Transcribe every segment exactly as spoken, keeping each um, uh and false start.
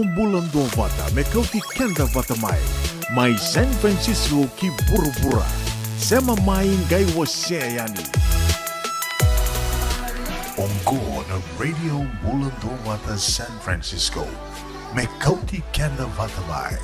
Bula Duavata me kauti keda vata mai, mai San Francisco ki vuravura. Sema mai qai wasea yani. Oqo na Radio Bula Duavata San Francisco, me kauti keda vata mai.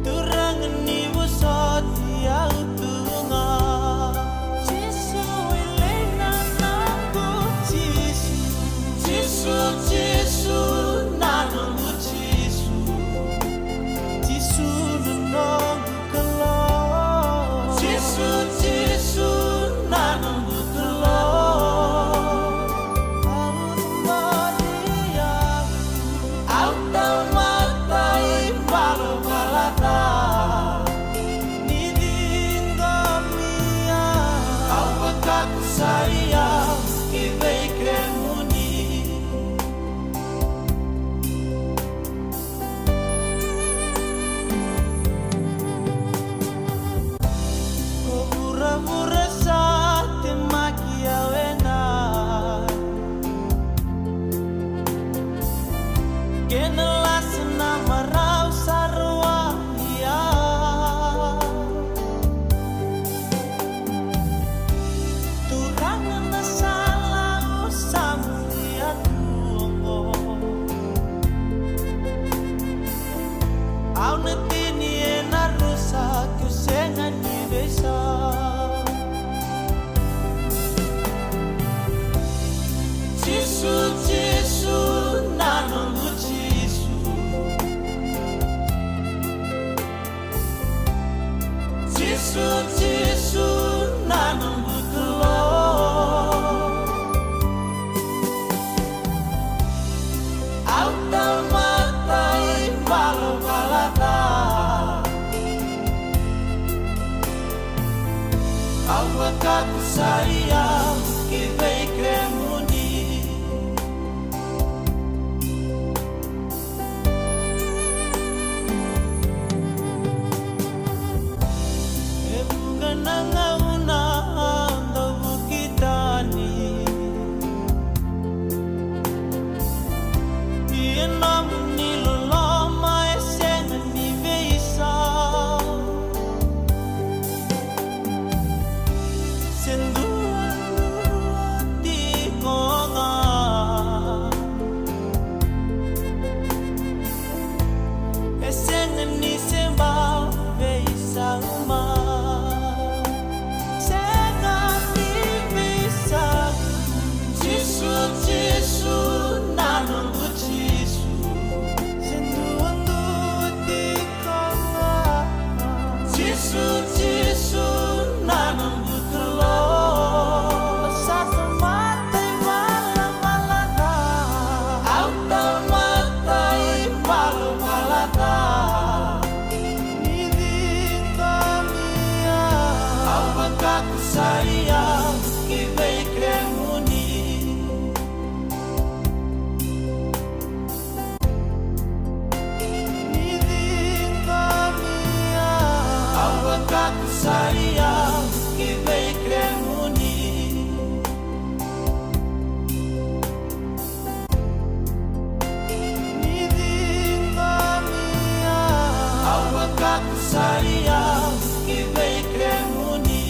Turaga ni vosoti au tu ga. Jisu e lei na noqu Jisu. Jisu, Jisu na noqu Jisu. Jisu na noqu Kalou. Jisu, Jisu na noqu Kalou. Au mani au, au tamata ivalavala ca. Ni ciqomi au, au vakatusai au ki vei kemuni. Ko vuravura sa temaki au ena, kena lasa na marau sa rawai au. Turaga na sala au sa muria tu oqo. Au na tini ena rusa keu sega ni veisau. Jisu, Jisu na noqu Jisu. Jisu, Jisu na noqu Kalou. Au tamata ivalavala ca. Au vakatusai au ki vei kemuni. E vuqa na gauna au dau vuki tani. Ia nomuni loloma e sega ni veisau. Se dua, dua tiko ga. E sega ni se bau veisau mai. Sega ni veisau. Jisu, Jisu na noqu Jisu. Se duadua tiko ga. Jisu, Jisu na noqu Kalou. Sa tamata ivalavala ca. Au tamata ivalavala ca. Ni ciqomi au, au vakatusai au ki vei kemuni. Ni ciqomi au, au vakatusai au ki vei kemuni. Ni ciqomi au, au vakatusai au ki vei kemuni.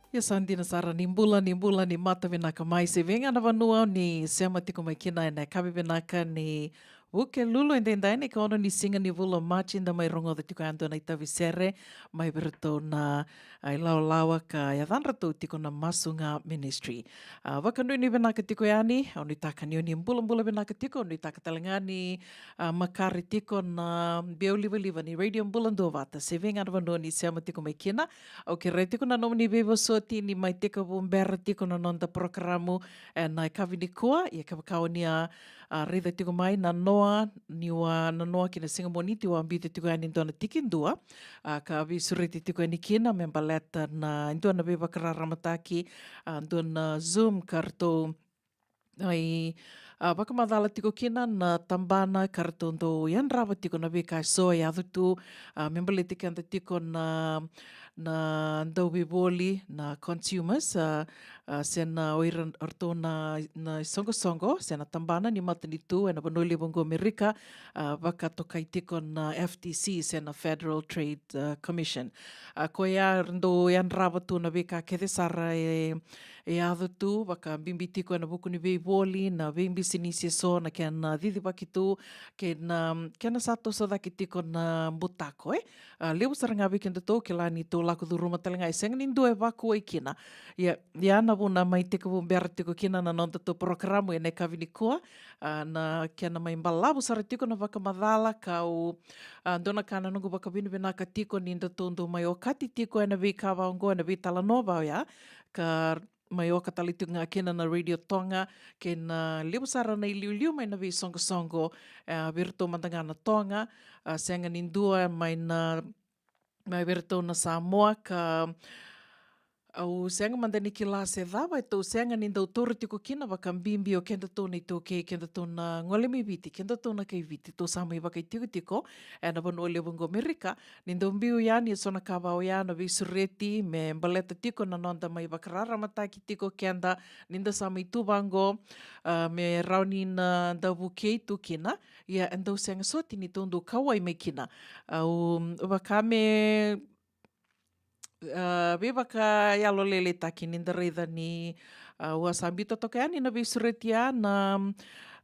Ia sa dina sara, ni bula, ni bula, ni mata vinaka mai se vei ga na vanua ni sema tiko mai kina ena yakavi vinaka ni Vukelulu edaidai, na ikaono ni siga ni vula o Maji, da mai rogoca tiko yadua na itavi sere mai vei iratou na, a, ilawalawa ka yacadratou tiko na Masu Ga Ministry. A, vakanuinui vinaka tiko yani, au nuitaka ni o ni bulabula vinaka tiko, au nuitaka tale ga ni, a, makare tiko na biau livaliva ni Radio Bula Duavata se vei ga na vanua ni sema tiko mai kina. Au kerei tiko na nomuni veivosoti ni mai tekivu bera tiko na noda porokaramu ena yakavi nikua. Ia kevaka o ni a, a, raica tiko mai na noa, niu a nanoa ki na siga Moniti, au a biuta tiko yani e dua na tikidua, a, ka veisureti tiko yani kina me baleta na dua na veivakararamataki, a, dua na Zoom ka ratou, ai, a, vakamacala tiko kina na tabana ka ratou dau yadrava tiko na veika eso e yaco tu, a, me baleti keda tiko na, na dauveivoli, na consumers, a, a, se na o ira, o ratou na, na isoqosoqo se na tabana ni matanitu ena vanua levu oqo Amerika, a, vakatokai tiko na F T C se na Federal Trade, a, Commission. A, koya era dau yadrava tu na veika kece sara e, e yaco tu, vakabibi tiko ena vuku ni veivoli, na veibisinisi eso, na kena cicivaki tu, kei na, kena sa toso cake tiko na butako, e. A, levu sara ga vei kedatou, kila ni tou lako curuma tale ga, e sega ni dua e vakuai kina. Ia, ia na vuna mai tekivu bera tiko kina na nodatou porokaramu ena yakavi nikua, a, na kena mai balavu sara tiko na vakamacala, kau, a, dua na ka na noqu vakavinavinaka tiko ni datou dau mai okati tiko ena veika va oqo, ena veitalanoa va oya, ka mai oka tale tiko ga kina na Radio Toga, kei na levu sara na iliuliu mai na veisoqosoqo, e, vei iratou mada ga na Toga, a, sega ni dua mai na, mai vei iratou na Samoa, ka au sega mada ni kila se cava e tou sega ni dau taura tiko kina, vakabibi o kedatou na iTaukei, kedatou na gole mai Viti, kedatou na kai Viti, tou sa mai vakaitikotiko ena vanua levu oqo Amerika, ni dau biu yani eso na ka va oya, na veisureti me baleta tiko na noda mai vakararamataki tiko keda ni da sa mai tu vaqo, a, me rawa ni na da vukei tu kina. Ia e dau sega soti ni tou dau kauwai mai kina. Au vaka me, a, veivakayalolailaitaki ni da raica ni, a, au a sa biuta toka yani na veisureti ya, na,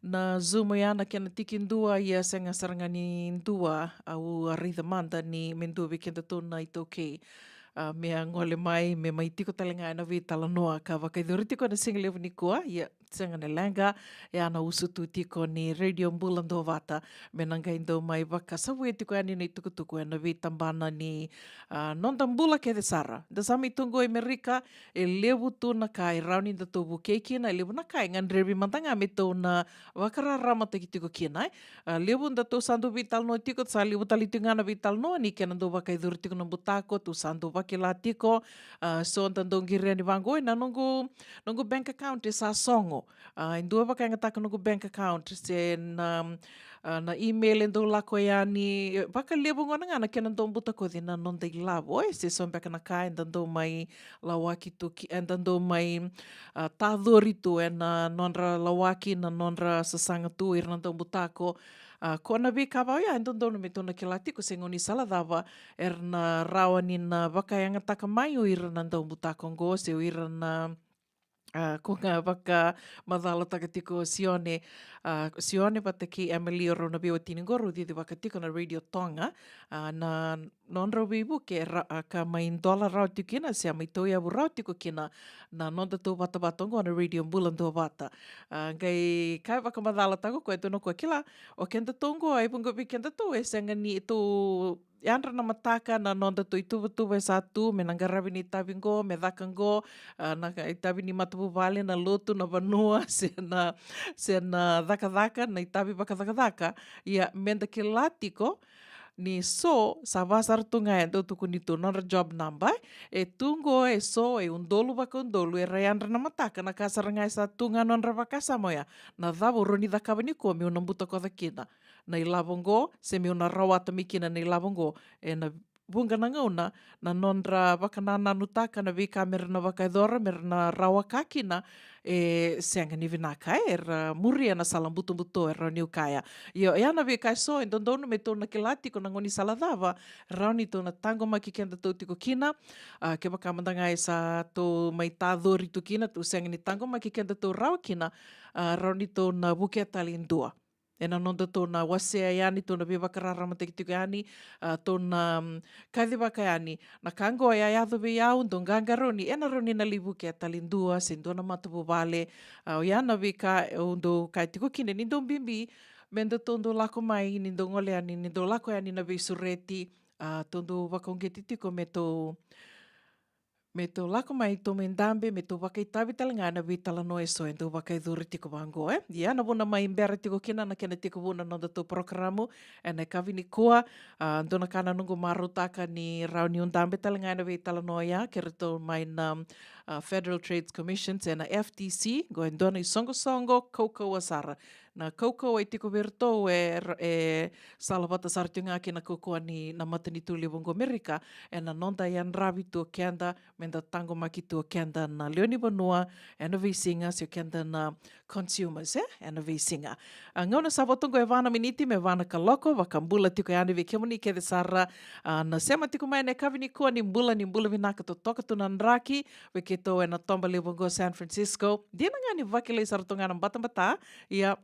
na Zoom ya, na kena tikidua, ia sega sara ga ni dua au a raica mada ni me dua vei kedatou na iTaukei, a, me a gole mai, me mai tiko tale ga ena veitalanoa ka vakayacori tiko ena siga levu nikua. Ia sega ni leqa, ia na usutu tiko ni Radio Bula Duavata me na qai dau mai vakasavuya tiko yani na itukutuku ena veitabana ni, a, noda bula kece sara. Da sa mai tu oqo e Amerika, e levu tu na ka e rawa ni datou vukei kina, e levu na ka e gadrevi mada ga me tou na vakararamataki tiko kina, e. A, levu datou sa dau veitalanoa tiko, sa levu tale tiko ga na veitalanoa ni kena dau vakayacori tiko na butako, tou sa dau vakila tiko, a, so da dau qiri yani vaqo, e, na noqu, noqu bank account e sa sogo. A, e dua vakayagataka noqu bank account, se na, a, na email e dau lako yani, e, vakalevu gona ga na kena dau butakoci na noda ilavo, e, se so beka na ka eda dau mai lawaki tu ki, eda dau mai, a, tacori tu ena nodra lawaki, na nodra sasaga tu ira na daubutako. A, ko na veika va oya e dodonu me tou na kila tiko se gauna ni sala cava era na rawa ni na vakayagataka mai o ira na daubutako oqo, se o ira na, a, ko ga vakamacalataka tiko o Sione, a, Sione vata kei Emily, o rau na veiwatini oqo rau cicivaka tiko na Radio Toga, a, na nodrau veivuke, ra-, a, ka mai dola rawa tiko kina, se a mai tauyavu rawa tiko kina na nodatou vatavata oqo na Radio Bula Duavata. A, qai ka e vakamacalataka o koya, tou na kua kila, o kedatou oqo, e vuqa vei kedatou e sega ni tou yadra na mataka na nodatou ituvatuva e sa tu, me na qaravi na itavi oqo, me caka oqo, a, na itavi ni matavuvale, na lotu, na vanua, se na, se na cakacaka, na itavi vakacakacaka. Ia, meda kila tiko, ni so, sa va sara tu ga e dau tukuni tu nodra job number, e tu qo e so e udolu vakaudolu era yadra na mataka, na ka sara ga e sa tu ga nodra vakasama oya. Na cava au rawa ni cakava nikua meu na butakoca kina na ilavo qo, se meu na rawata mai kina na ilavo qo ena vuqa na gauna na nodra vakanananutaka na veika me ra na vakayacora, me ra na rawa ka kina, e sega ni vinaka, e, era muria na sala butobuto e rawa niu kaya. Io, ia na veika eso e dodonu me tou na kila tiko na gaunisala cava e rawa ni tou na taqomaki kedatou tiko kina. A, kevaka mada ga e sa tou mai tacori tu kina, tou sega ni taqomaki kedatou rawa kina, a, rawa ni tou na vukea tale e dua. Ena nodatou na wasea yani, tou na veivakararamataki tiko yani, a, tou na, mm, kacivaka yani. Na ka oqo e a yaco vei au, dou qaqarauni, ena rawa ni na lai vukea tale e dua se dua na matavuvale. A, oya na veika au dau kaya tiko kina ni dau bibi me datou dau lako mai, ni dau gole yani, ni dau lako yani na veisureti. A, tou dau vakauqeti tiko me tou, me tou lako mai, tou mai dabe, me tou vakaitavi tale ga ena veitalanoa eso e dau vakayacori tiko vaqo, e. Ia na vuna mai bera tiko kina na kena tekivu na nodatou porokaramu ena yakavi nikua. A, dua na ka na noqu marautaka ni rawa niu dabe tale ga ena veitalanoa oya kei ratou mai na, a, Federal Trade Commission se na F T C, qo e dua na isoqosoqo kaukauwa sara. Na kaukauwa e tiko vei iratou e, e salavata sara tiko ga kei na kaukauwa ni na matanitu levu oqo Amerika, ena noda yadravi tu o keda, me da taqomaki tu o keda na lewe ni vanua ena veisiga, se o keda na consumers, e, ena veisiga. A, gauna sa vo tu oqo e va na miniti me va na kaloko, vakabula tiko yani vei kemuni kece sara, a, na sema tiko mai ena yakavi nikua, ni bula, ni bula vinaka totoka tu na draki, vei keitou ena toba levu oqo San Francisco. Dina ga ni vakilai sara tu ga na batabata, ia,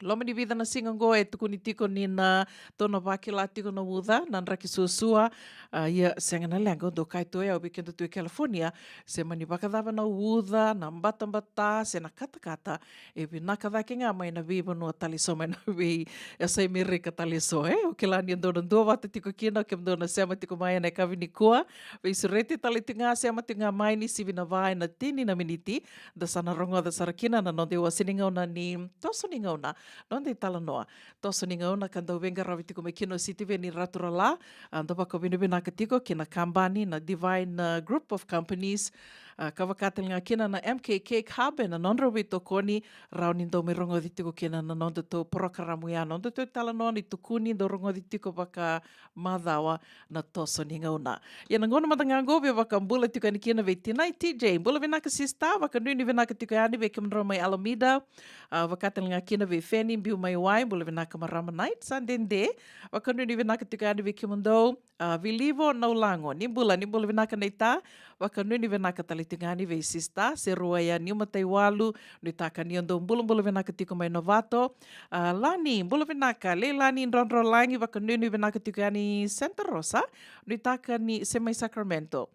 loma ni vica na siga oqo e tukuni tiko ni na tou na vakila tiko na uca, na draki suasua. A, ia, sega na leqa, au dau kaya tu o yau vei kedatou e California, se mani vakacava na uca, na batabata, se na katakata, e vinaka cake ga mai na veivanua tale eso, mai na veiyasai Merika tale eso, e. Au kila ni dou na duavata tiko kina, o kemudou na sema tiko mai ena yakavi nikua, veisureti tale tiko ga, sema tiko ga mai ni sivi na va ena tini na miniti, da sa na rogoca sara kina na noda iwase ni gauna ni toso ni gauna, noda italanoa toso ni gauna ka dau veiqaravi tiko mai kina o Sitiveni Raturala, a, da vakavinavinaka tiko kina kabani na Divine, a, Group of Companies, a, ka vaka tale ga kina na M K Cake Hub ena nodrau veitokoni, rawa ni dau mai rogoci tiko kina na nodatou porokaramu ya, nodatou italanoa ni tukuni dau rogoci tiko vaka macawa na toso ni gauna. Ia na gauna mada ga oqo via vakabula tiko yani kina vei Tinai T J. Bula vinaka sista, vakanuinui vinaka tiko yani vei kemudrau mai Alameda. A, vaka tale ga kina vei Feni, biu mai Wai, bula vinaka marama Night, sa dede. Vakanuinui vinaka tiko yani vei kemudou. A, Vilivo Naulago, ni bula, ni bula vinaka naita. Vakanuinui vinaka tale tiko yani vei sista Serua, ia Niu Mataiwalu, nuitaka ni o dou bulabula vinaka tiko mai Novato. A, Lani, bula vinaka, Leilani Drodrolagi, vakanuinui vinaka tiko yani Santa Rosa, nuitaka ni se mai Sacramento.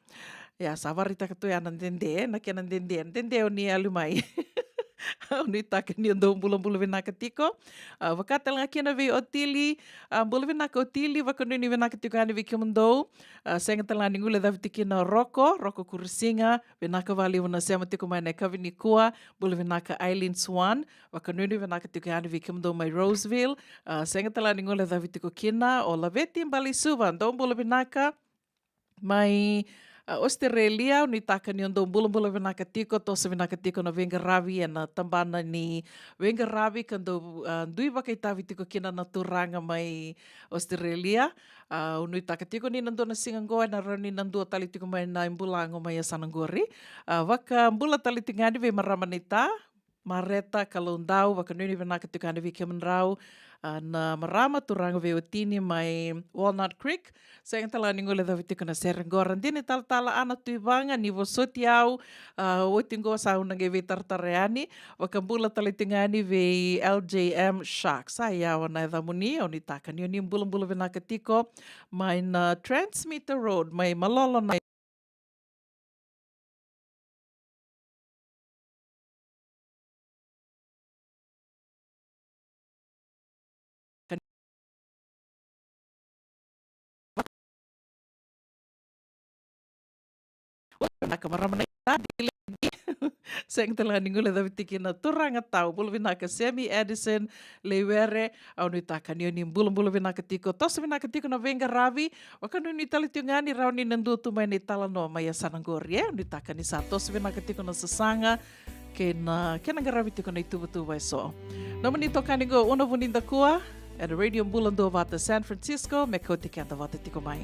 Ia, sa varaitaka tu ya na dede, na kena dede, dede o ni yali mai. Au nuitaka ni o dou bulabula vinaka tiko. A, vaka tale ga kina vei Otili, a, bula vinaka Otili, vakanuinui vinaka tiko yani vei kemudou. A, sega tale ga ni guilecavi tiko kina o Roko, Roko Kurisiga, vinaka vakalevu na sema tiko mai na yakavi nikua, bula vinaka Aileen Swan, vakanuinui vinaka tiko yani vei kemudou mai Roseville. A, sega tale ga ni guilecavi tiko kina o Laveti Baleisuva, dou bula vinaka mai, a, Australia, au nuitaka ni o dou bulabula vinaka tiko, toso vinaka tiko na veiqaravi ena tabana ni veiqaravi ka dou, a, dui vakaitavi tiko kina na turaga mai Australia. A, au nuitaka tiko ni na dua na siga oqo ena rawa ni na dua tale tiko mai na ibulago mai yasana qori. A, vakabula tale tiko ga yani vei marama naita, Mareta Kaloudau, vakanuinui vinaka tiko yani vei kemudrau, a, na marama turaga veiwatini mai Walnut Creek. Sega tale ga ni guilecavi tiko na sere qo. Radini talatala Ana Tuivaga, ni vosoti au, a, oti qo sa au na qai veitaratara yani. Vakabula tale tiko ga yani vei L J M Shark. Sa yawa na yacamuni, au nuitaka ni o ni bulabula vinaka tiko mai na Transmitter Road, mai Malolo na Vinaka marama naita, dili. Sega tale ga ni guilecavi tiko na turaga tau. Bula vinaka Semi Edison Leiwere, au nuitaka ni o ni bulabula vinaka tiko, toso vinaka tiko na veiqaravi. Vakanuinui tale tiko ga ni rawa ni na dua tu mai na italanoa mai yasana qori, e. Nuitaka ni sa toso vinaka tiko na sasaga kei na kena qaravi tiko na ituvatuva eso. Nomuni itokani qo Una Vunidakua ena Radio Bula Duavata San Francisco, me kauti keda vata tiko mai.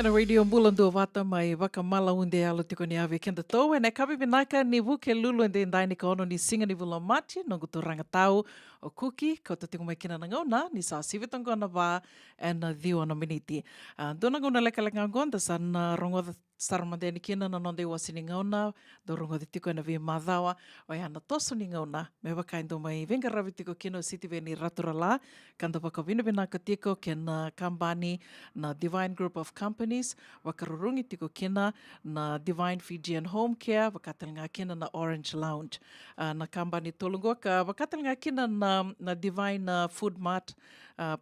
Ena Radio Bula Duavata mai Vakamalaudea, yalo tiko ni ave kedatou ena yakavi vinaka ni Vukelulu, edaidai ni ka ono ni siga ni vula o Maji. Noqu turaga tau o Kuki, kauta tiko mai kina na gauna ni sa sivi toka qo na va ena ciwa na miniti. A, dua na gauna lekaleka qo da sa na rogoca sara mada yani kina na noda iwase ni gauna, dau rogoci tiko ena veimacawa, oya na toso ni gauna, me vaka e dau mai veiqaravi tiko kina o Sitiveni Raturala, ka da vakavinavinaka tiko kei na kabani na Divine Group of Companies, vakarurugi tiko kina na Divine Fijian Home Care, vaka tale ga kina na Orange Lounge. A, na kabani tolu qo ka vaka tale ga kina na, na Divine, a, Food Mart, a,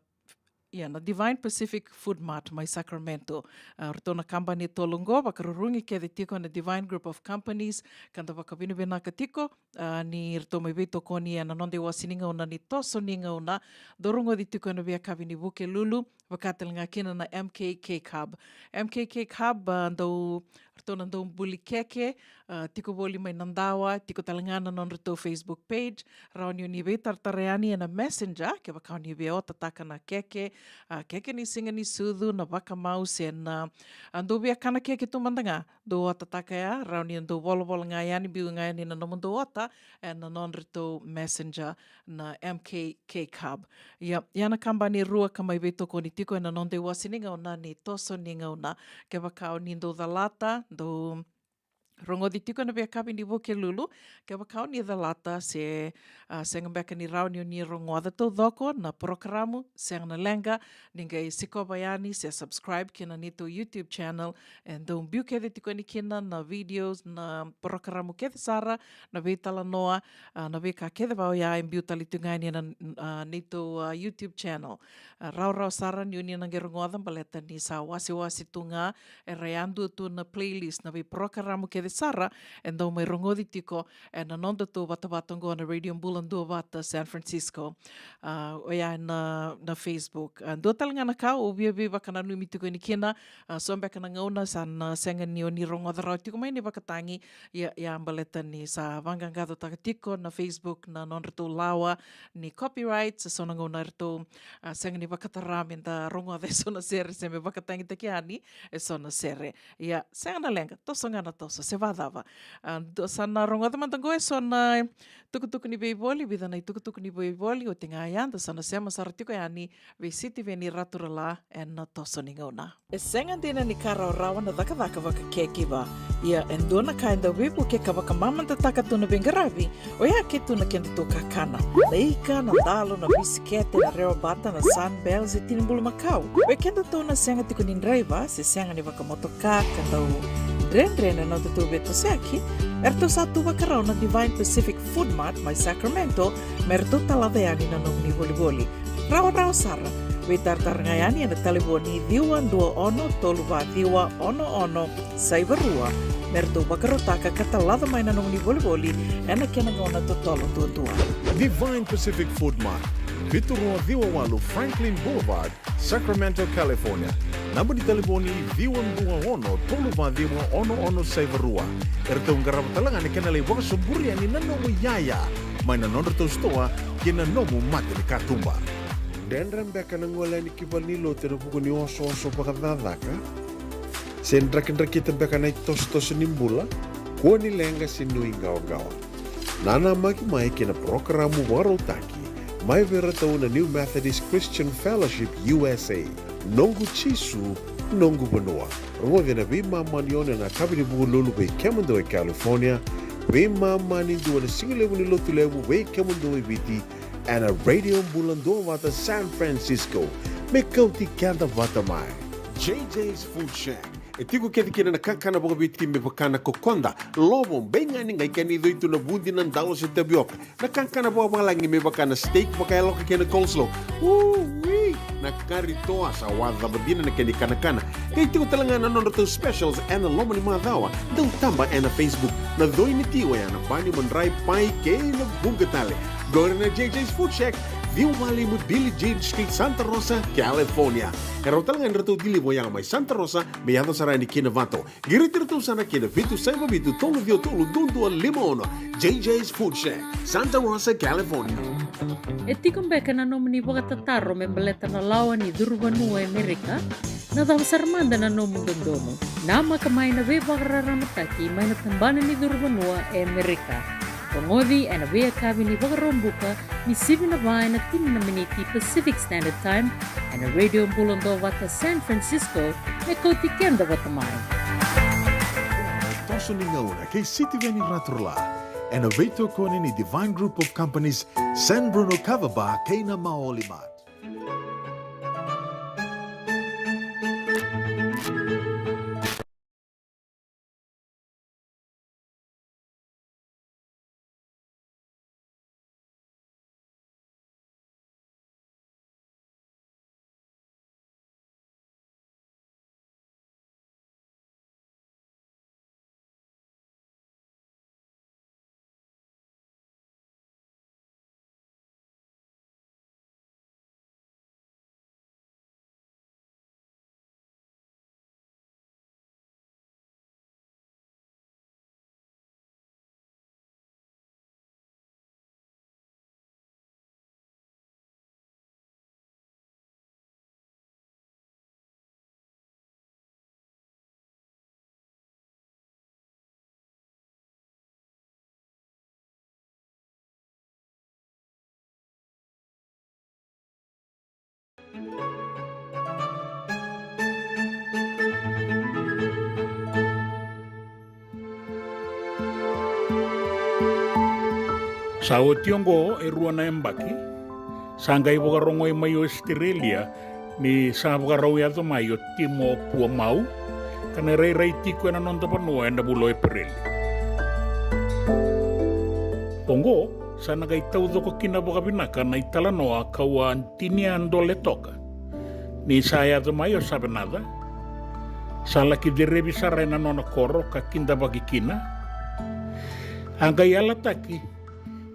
ia, na Divine Pacific Food Mart mai Sacramento. A, ratou na kabani tolu qo, vakarurugi kece tiko na Divine Group of Companies, ka da vakavinavinaka tiko, a, ni ratou mai veitokoni ena noda iwase ni gauna ni toso ni gauna, dau rogoci tiko ena veiyakavi ni Vukelulu, vaka tale ga kina na M K Cake Hub. M K Cake Hub, a, dau, ratou na dau buli keke, a, tiko voli mai na dawa, tiko tale ga na nodratou Facebook page, rawa ni o ni veitaratara yani ena Messenger, kevaka o ni via otataka na keke, a, keke ni siga ni sucu, na vakamau se na, a, dau via kana keke tu mada ga, dau otataka ya, rawa ni dau volavola ga yani, biu ga yani na nomudou ota ena nodratou Messenger na M K Cake Hub. Ia, ia na kabani rua ka mai veitokoni tiko ena noda iwase ni gauna ni toso ni gauna. Kevaka o ni dau calata, dau rogoci tiko ena veiyakavi ni Vukelulu, kevaka o ni calata se, a, sega beka ni rawa ni o ni rogoca taucoko na porokaramu, sega na leqa, ni qai sikova yani se subscribe kina neitou YouTube channel, e dau biu kece tiko yani kina na videos, na porokaramu kece sara, na veitalanoa, a, na veika kece vaka oya e biu tale tu ga yani ena, a, neitou, a, YouTube channel. A, rawarawa sara ni o ni na qai rogoca baleta ni sa wasewase tu ga, era yadua tu na playlist, na veiporokaramu kece sara e dau mai rogoci tiko ena nodatou vatavata oqo na Radio Bula Duavata San Francisco. A, oya na, na Facebook. A, dua tale ga na ka au via veivakananumi tiko yani kina, a, so beka na gauna sa na sega ni o ni rogoca rawa tiko mai na ivakatagi, ia, ia baleta ni sa vaqaqacotaka tiko na Facebook na nodratou lawa ni copyright, se so na gauna eratou, a, sega ni vakatara me da rogoca e so na sere se me vakatagitaki yani e so na sere. Ia, sega na leqa, toso ga na toso, se vacava. A, dou sa na rogoca mada qo e so na tukutuku ni veivoli, vica na itukutuku ni veivoli, oti ga ya da sa na sema sara tiko yani vei Sitiveni Raturala ena toso ni gauna. E sega dina ni ka rawarawa na cakacaka vaka caregiver. Ia, e dua na ka e dau veivuke ka vakamamadataka tu na veiqaravi, oya ke tu na kedatou kakana. Na ika, na dalo, na bisikete, na rewabata, na Sunbell, se tini bulumakau. Vei kedatou na sega tiko ni draiva, se sega ni vakamotoka, ka dau dredre na nodatou veitosoyaki, eratou sa tu vakarau na Divine Pacific Food Mart mai Sacramento, me ratou talaca yani na nomuni volivoli. Rawarawa sara, veitaratara ga yani ena talevoni ciwa dua ono tolu va ciwa ono ono saiva rua, me ratou vakarautaka ka talaca mai na nomuni volivoli ena kena gauna totolo duadua. Divine Pacific Food Mart, vitu rua ciwa walu Franklin Boulevard, Sacramento, California. Naba ni talevoni ciwa dua ono tolu va ciwa ono ono saiva rua. Eratou qarava tale ga na kena lai vakasoburi yani na nomu iyaya mai na nodratou sitoa ki na nomu mata ni katuba. Dredre beka na gole yani ki valenilotu ena vuku ni osooso vakacakacaka? Se drakidrakita beka na itosotoso ni bula? Kua ni leqa se nuiqawaqawa. Nanamaki mai ki na parokaramu vakarautaki mai vei iratou na New Methodist Christian Fellowship U S A, Noqu Jisu, Noqu Vanua. Rogoci ena veimama ni ono ena yakavi ni Vukelulu vei kemudou e California, veimama ni dua ena sigalevu ni Lotulevu vei kemudou e Viti, ena Radio Bula Duavata San Francisco, me kauti keda vata mai. J J's Food Shack. E tiko kece kina na kakana vakaviti me vaka na kokoda, lovo, beigani, qai kena icoi tu na vudi, na dalo se tavioka. Na kakana vakavalagi me vaka na steak vakayaloka kei na coleslaw. Ui! Na kari toa, sa wacava dina na kena ikanakana. Qai tiko tale ga na nodratou specials ena loma ni macawa. Dau taba ena Facebook. Na coi ni ti oya na bani, madrai, pai kei na vuqa tale. Qori na J J's Food Shack, Liu Vale mai Billie Jean Street, Santa Rosa, California. E rawa tale ga ni ratou deliver yaga mai Santa Rosa me yaco sara yani ki Novato. Qiriti iratou sara ki na vitu saiva vitu tolu ciwa tolu dua dua lima ono. J J's Food Shack, Santa Rosa, California. E tiko beka na nomuni vakatataro me baleta na lawa ni curu vanua e Amerika? Na cava sara mada na nomu dodonu? Namaka mai na veivakararamataki mai na tabana ni curu vanua e Amerika. Rogoci ena veiyakavi ni Vakaraubuka ni sivi na va ena tini na miniti Pacific Standard Time, ena Radio Bula Duavata San Francisco, me kauti keda vata mai. Toso ni gauna kei Sitiveni Raturla, ena veitokoni ni Divine Group of Companies, San Bruno Kava Bar kei na Maoli Mart. Sa oti oqo e rua na yabaki, sa qai vakarogoi mai Ositerelia ni sa vakarau yaco mai o Timo Puamau, ka na rairai tiko ena noda vanua ena vula o Epereli. Oqo sa na qai taucoko kina vakavinaka na italanoa kau a tinia dole toka. Ni sa yaco mai o Savenaca, sa laki cerevi sara ena nona koro ka kidavaki kina. A qai yalataki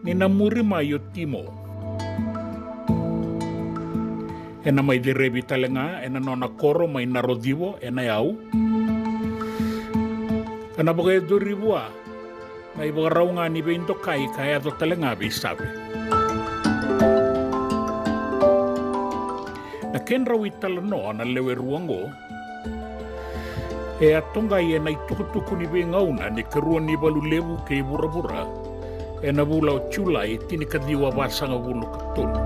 ni na muri mai o Timo. Ena mai cerevi tale ga ena nona koro mai Narocivo ena yau, ka na vakayacori vua na ivakarau ga ni veidokai ka yaco tale ga vei Save. Na kedrau italanoa na lewe rua oqo e a toqai ena itukutuku ni veigauna ni karua ni valu levu kei vuravura, ena vula o Julai tinikaciwa vasagavulu ka tolu.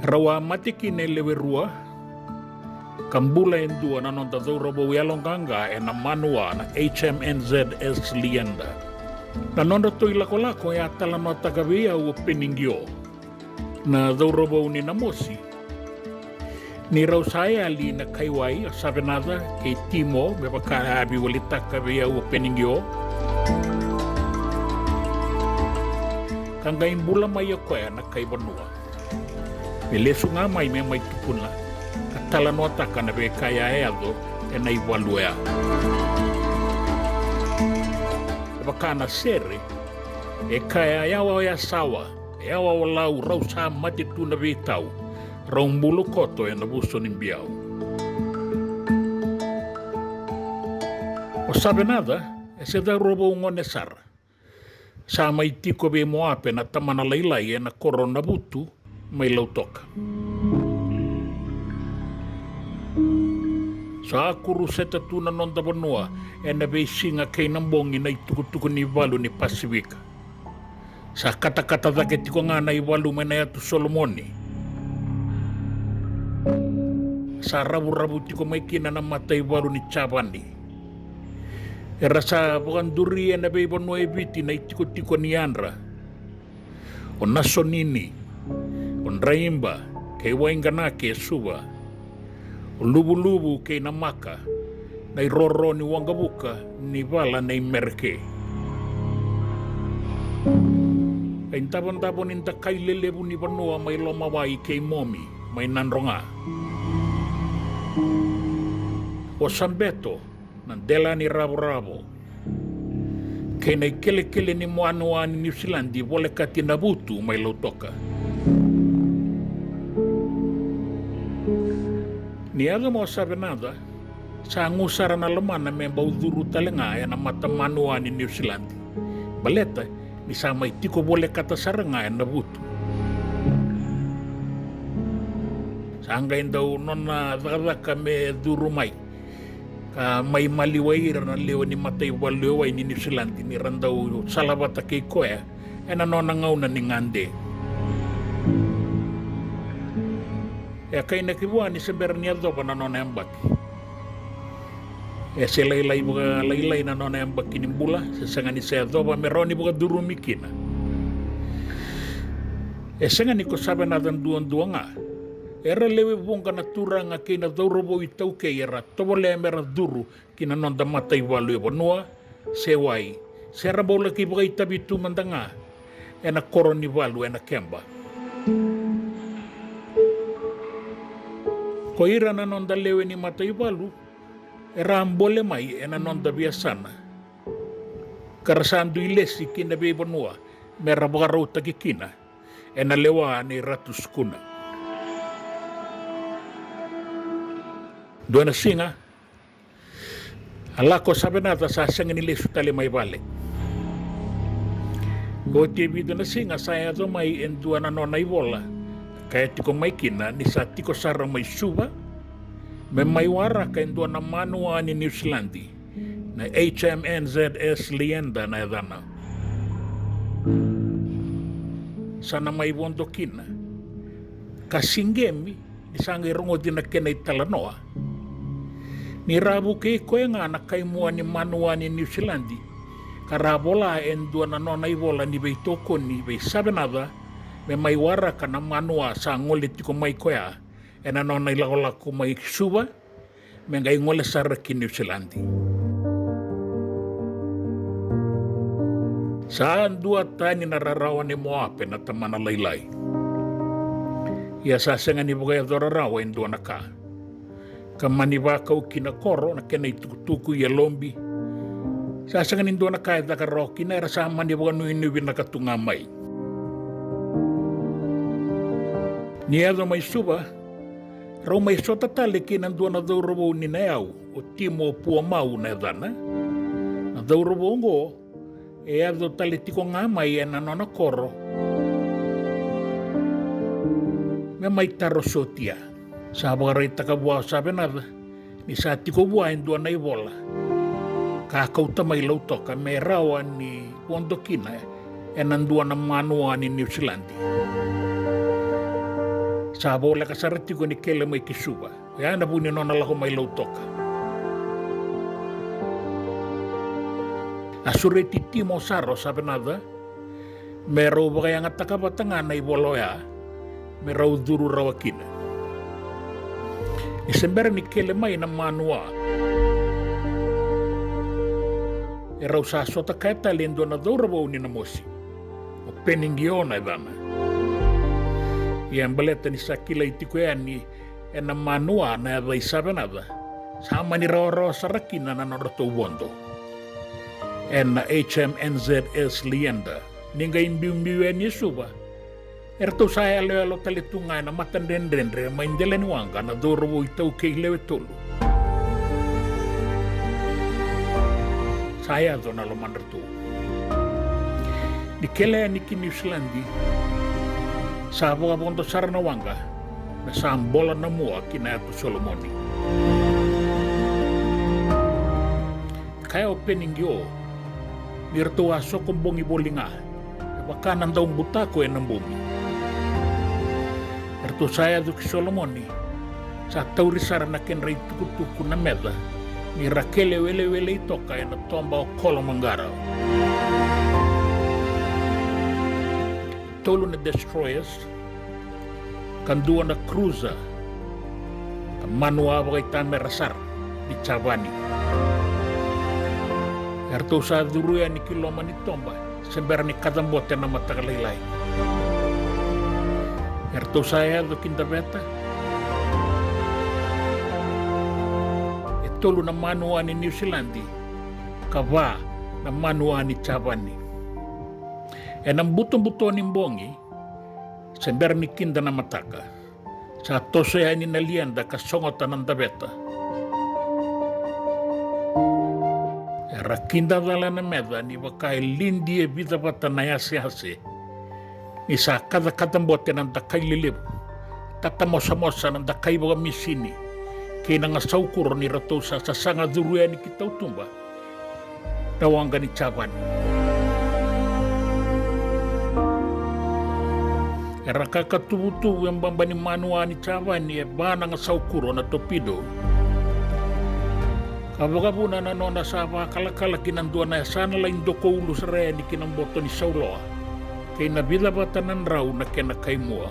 Rau a mate kina e lewe rua, ka bula e dua na noda cauravou yaloqaqa ena Manua, na H M N Z S Leander. Na nodratou ilakolako e a talanoataka vei au o Peniqio, na cauravou ni Namosi, ni rau sa yali na kaiwai o Savenaca kei Timo, me vaka a veiwalitaka vei au o Peniqio, ka qai bula mai o koya na kai vanua. Me lesu ga mai me mai tukuna ka talanoataka na veika e a yaco ena ivalu oya. E vaka na sere e kaya, yawa o Yasawa, yawa o Lau, rau sa mate tu na veitau, rau bulu koto ena vuso ni biau. O Savenaca e se cauravou gone sara. Sa mai tiko vei Moape na tamana lailai ena koro Navutu mai Lautoka. Sa kuruseta tu na noda vanua ena veisiga kei na bogi na itukutuku ni valu ni Pasifika. Sa katakata cake tiko ga na ivalu mai na Yatu Solomoni. Sa ravuravu tiko mai kina na mataivalu ni Javani. Era sa vakaduri ena veivanua e Viti na itikotiko ni yadra. O Nasonini, o Draiba kei Waiganake e Suva, o Luvuluvu kei Namaka, na iroro ni waqavuka ni vala nei Mereke. Ka idavodavo ni dakai lelevu ni vanua mai Lomawai kei Momi mai Nadroga. O Sabeto, na dela ni ravoravo, kei na ikelekele ni manua ni Niusiladi volekati na Vutu mai Lautoka. Ni yaco mai o Savenaca, sa gu sara na lomana me bau curu tale ga ena matamanua ni Niusiladi, baleta ni sa mai tiko volekata sara ga ena Vutu. Sa qai dau nona cakacaka me curu mai ka mai maliwai ira na lewe ni mataivalu e wai ni Niusiladi ni ra dau salavata kei koya ena nona gauna ni gade. E a kainaki vua ni se bera ni yacova na nona yabaki. E se lailai vakalailai na nona yabaki ni bula, se sega ni se yacova me rawa ni vakacurumi kina. E sega ni ko Savenaca duadua ga. Era lewe vuqa na turaga kei na cauravou iTaukei era tovolea me ra curu ki na noda mataivalu e vanua, se wai, se ra bau laki vakaitavi tu mada ga ena koro ni valu ena keba. Ko ira na noda lewe ni mataivalu era a bole mai ena noda veiyasana, ka ra sa dui lesi ki na veivanua me ra vakarautaki kina ena lewa nei Ratu Sukuna. Dua na siga, a lako o Savenaca sa sega ni lesu tale mai vale. Oti e vica na siga sa yaco mai e dua na nona ivola, ka e tiko mai kina ni sa tiko sara mai Suva me mai waraka e dua na manua ni Niusiladi, na H M N Z S Leander na yacana. Sa na mai vodo kina, ka siqemi ni sa qai rogoci na kena italanoa ni ra vukei koya ga na kaimua ni manua ni Niusiladi, ka ra vola e dua na nona ivola ni veitokoni vei Savenaca me mai waraka na manua sa gole tiko mai koya ena nona ilakolako mai Suva me qai gole sara ki Niusiladi. Sa duatani na rarawa nei Moape na tamana lailai. Ia sa sega ni vakayacora rawa e dua na ka, ka mani vakau ki na koro na kena itukutuku, ia lobi. Sa sega ni dua na ka e caka rawa kina, era sa mani vakanuinui vinaka tu ga mai. Ni yaco mai Suva, rau mai sota tale kei na dua na cauravou ni na yau, o Timo Puamau na yacana. Na cauravou oqo e yaco tale tiko ga mai ena nona koro me mai taro sotia. Sa vakaraitaka vua o Savenaca ni sa tiko vua e dua na ivola ka kauta mai Lautoka me rawa ni vodo kina ena dua na manua ni Niusiladi. Sa voleka sara tiko ni kele mai ki Suva, oya na vu ni nona lako mai Lautoka. A sureti Timo sara o Savenaca me rau vakayagataka vata ga na ivola oya me rau curu rawa kina. Ni se bera ni kele mai na manua, e rau sa sota kaya tale e dua na cauravou ni na mosi, o Peniqio na yacana. Ia baleta ni sa kilai tiko yani ena manua na yaca i Savenaca, sa mani rawarawa sara kina na nodratou vodo ena H M N Z S Leander. Ni qai biubiu yani e Suva, eratou sa yaloyalo tale tu ga ena matadredredre mai dela ni waqa na cauravou iTaukei lewe tolu. Sa yaco na lomadratou. Ni kele yani ki Niusiladi, sa vakavodo sara na waqa me sa bola na mua ki na Yatu Solomoni. Kaya o Peniqio ni ratou a soko bogi voli ga, e vaka na daubutako ena bogi. Eratou sa yaco ki Solomoni, sa tauri sara na kedra itukutuku na meca ni ra kele welewelei toka ena toba o Kolomaqara. Tolu na destroyers ka dua na cruiser, ka manua vakaitamera sara ni Javani. Eratou sa curu yani ki loma ni toba se bera ni kacabote na mataka lailai. Eratou sa yaco ki daveta e tolu na manua ni Niusiladi, ka va na manua ni Javani. Ena butobuto ni bogi, se bera ni kida na mataka, sa toso yani na lieda ka sogota na daveta. Era kidacala na meca ni vaka e lidi e vica vata na yaseyase, ni sa kacakaca bote na dakai lelevu, tatamosamosa na dakai vakamisini, kei na gasaukuro ni ratou sa sasaga curu yani ki tautuba na waqa ni Javani. Era kakatuvutuvu e baba ni manua ni Javani e va na gasaukuro na torpedo, ka vakavuna na nona sa vakalakala ki na dua na yasana lai dokoulu sara yani ki na boto ni sauloa, kei na vica vata na drau na kena kaimua.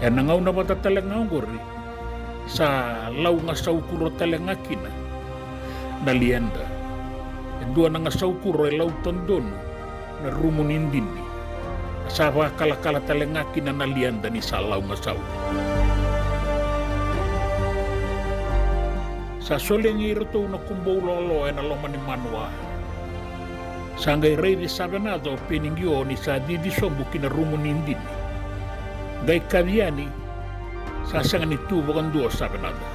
Ena gauna vata tale ga oqori, sa lau gasaukuro tale ga kina na lieda. E dua na gasaukuro e lau tadonu na rumu ni dini, sa vakalakala tale ga kina na lieda ni sa lau gasau. Sa solegi iratou na kubou loaloa ena loma ni manua. Sa qai raici Savenaca o Peniqio ni sa cici sobu ki na rumu ni dini. Qai kaci yani, sa sega ni tu vakadua o Savenaca.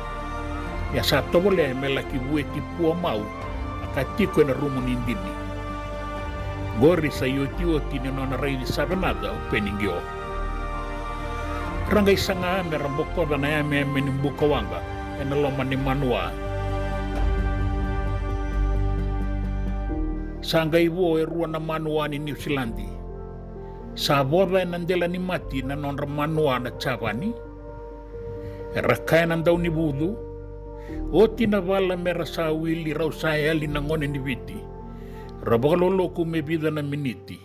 Ia sa tovolea me laki vueti pua mau a ka tiko ena rumu ni dini. Qori sa iotioti ni nona raici Savenaca o Peniqio. Ra qai saga me ra bokoca na yameyame ni buka waqa ena loma ni manua. Sa qai vo e rua na manua ni Niusiladi. Sa voca ena dela ni mati na nodra manua na Javani. Era kaya na daunivucu, oti na vala me ra sa wili, rau sa yali na gone ni Viti. Ra vakaloloku me vica na miniti.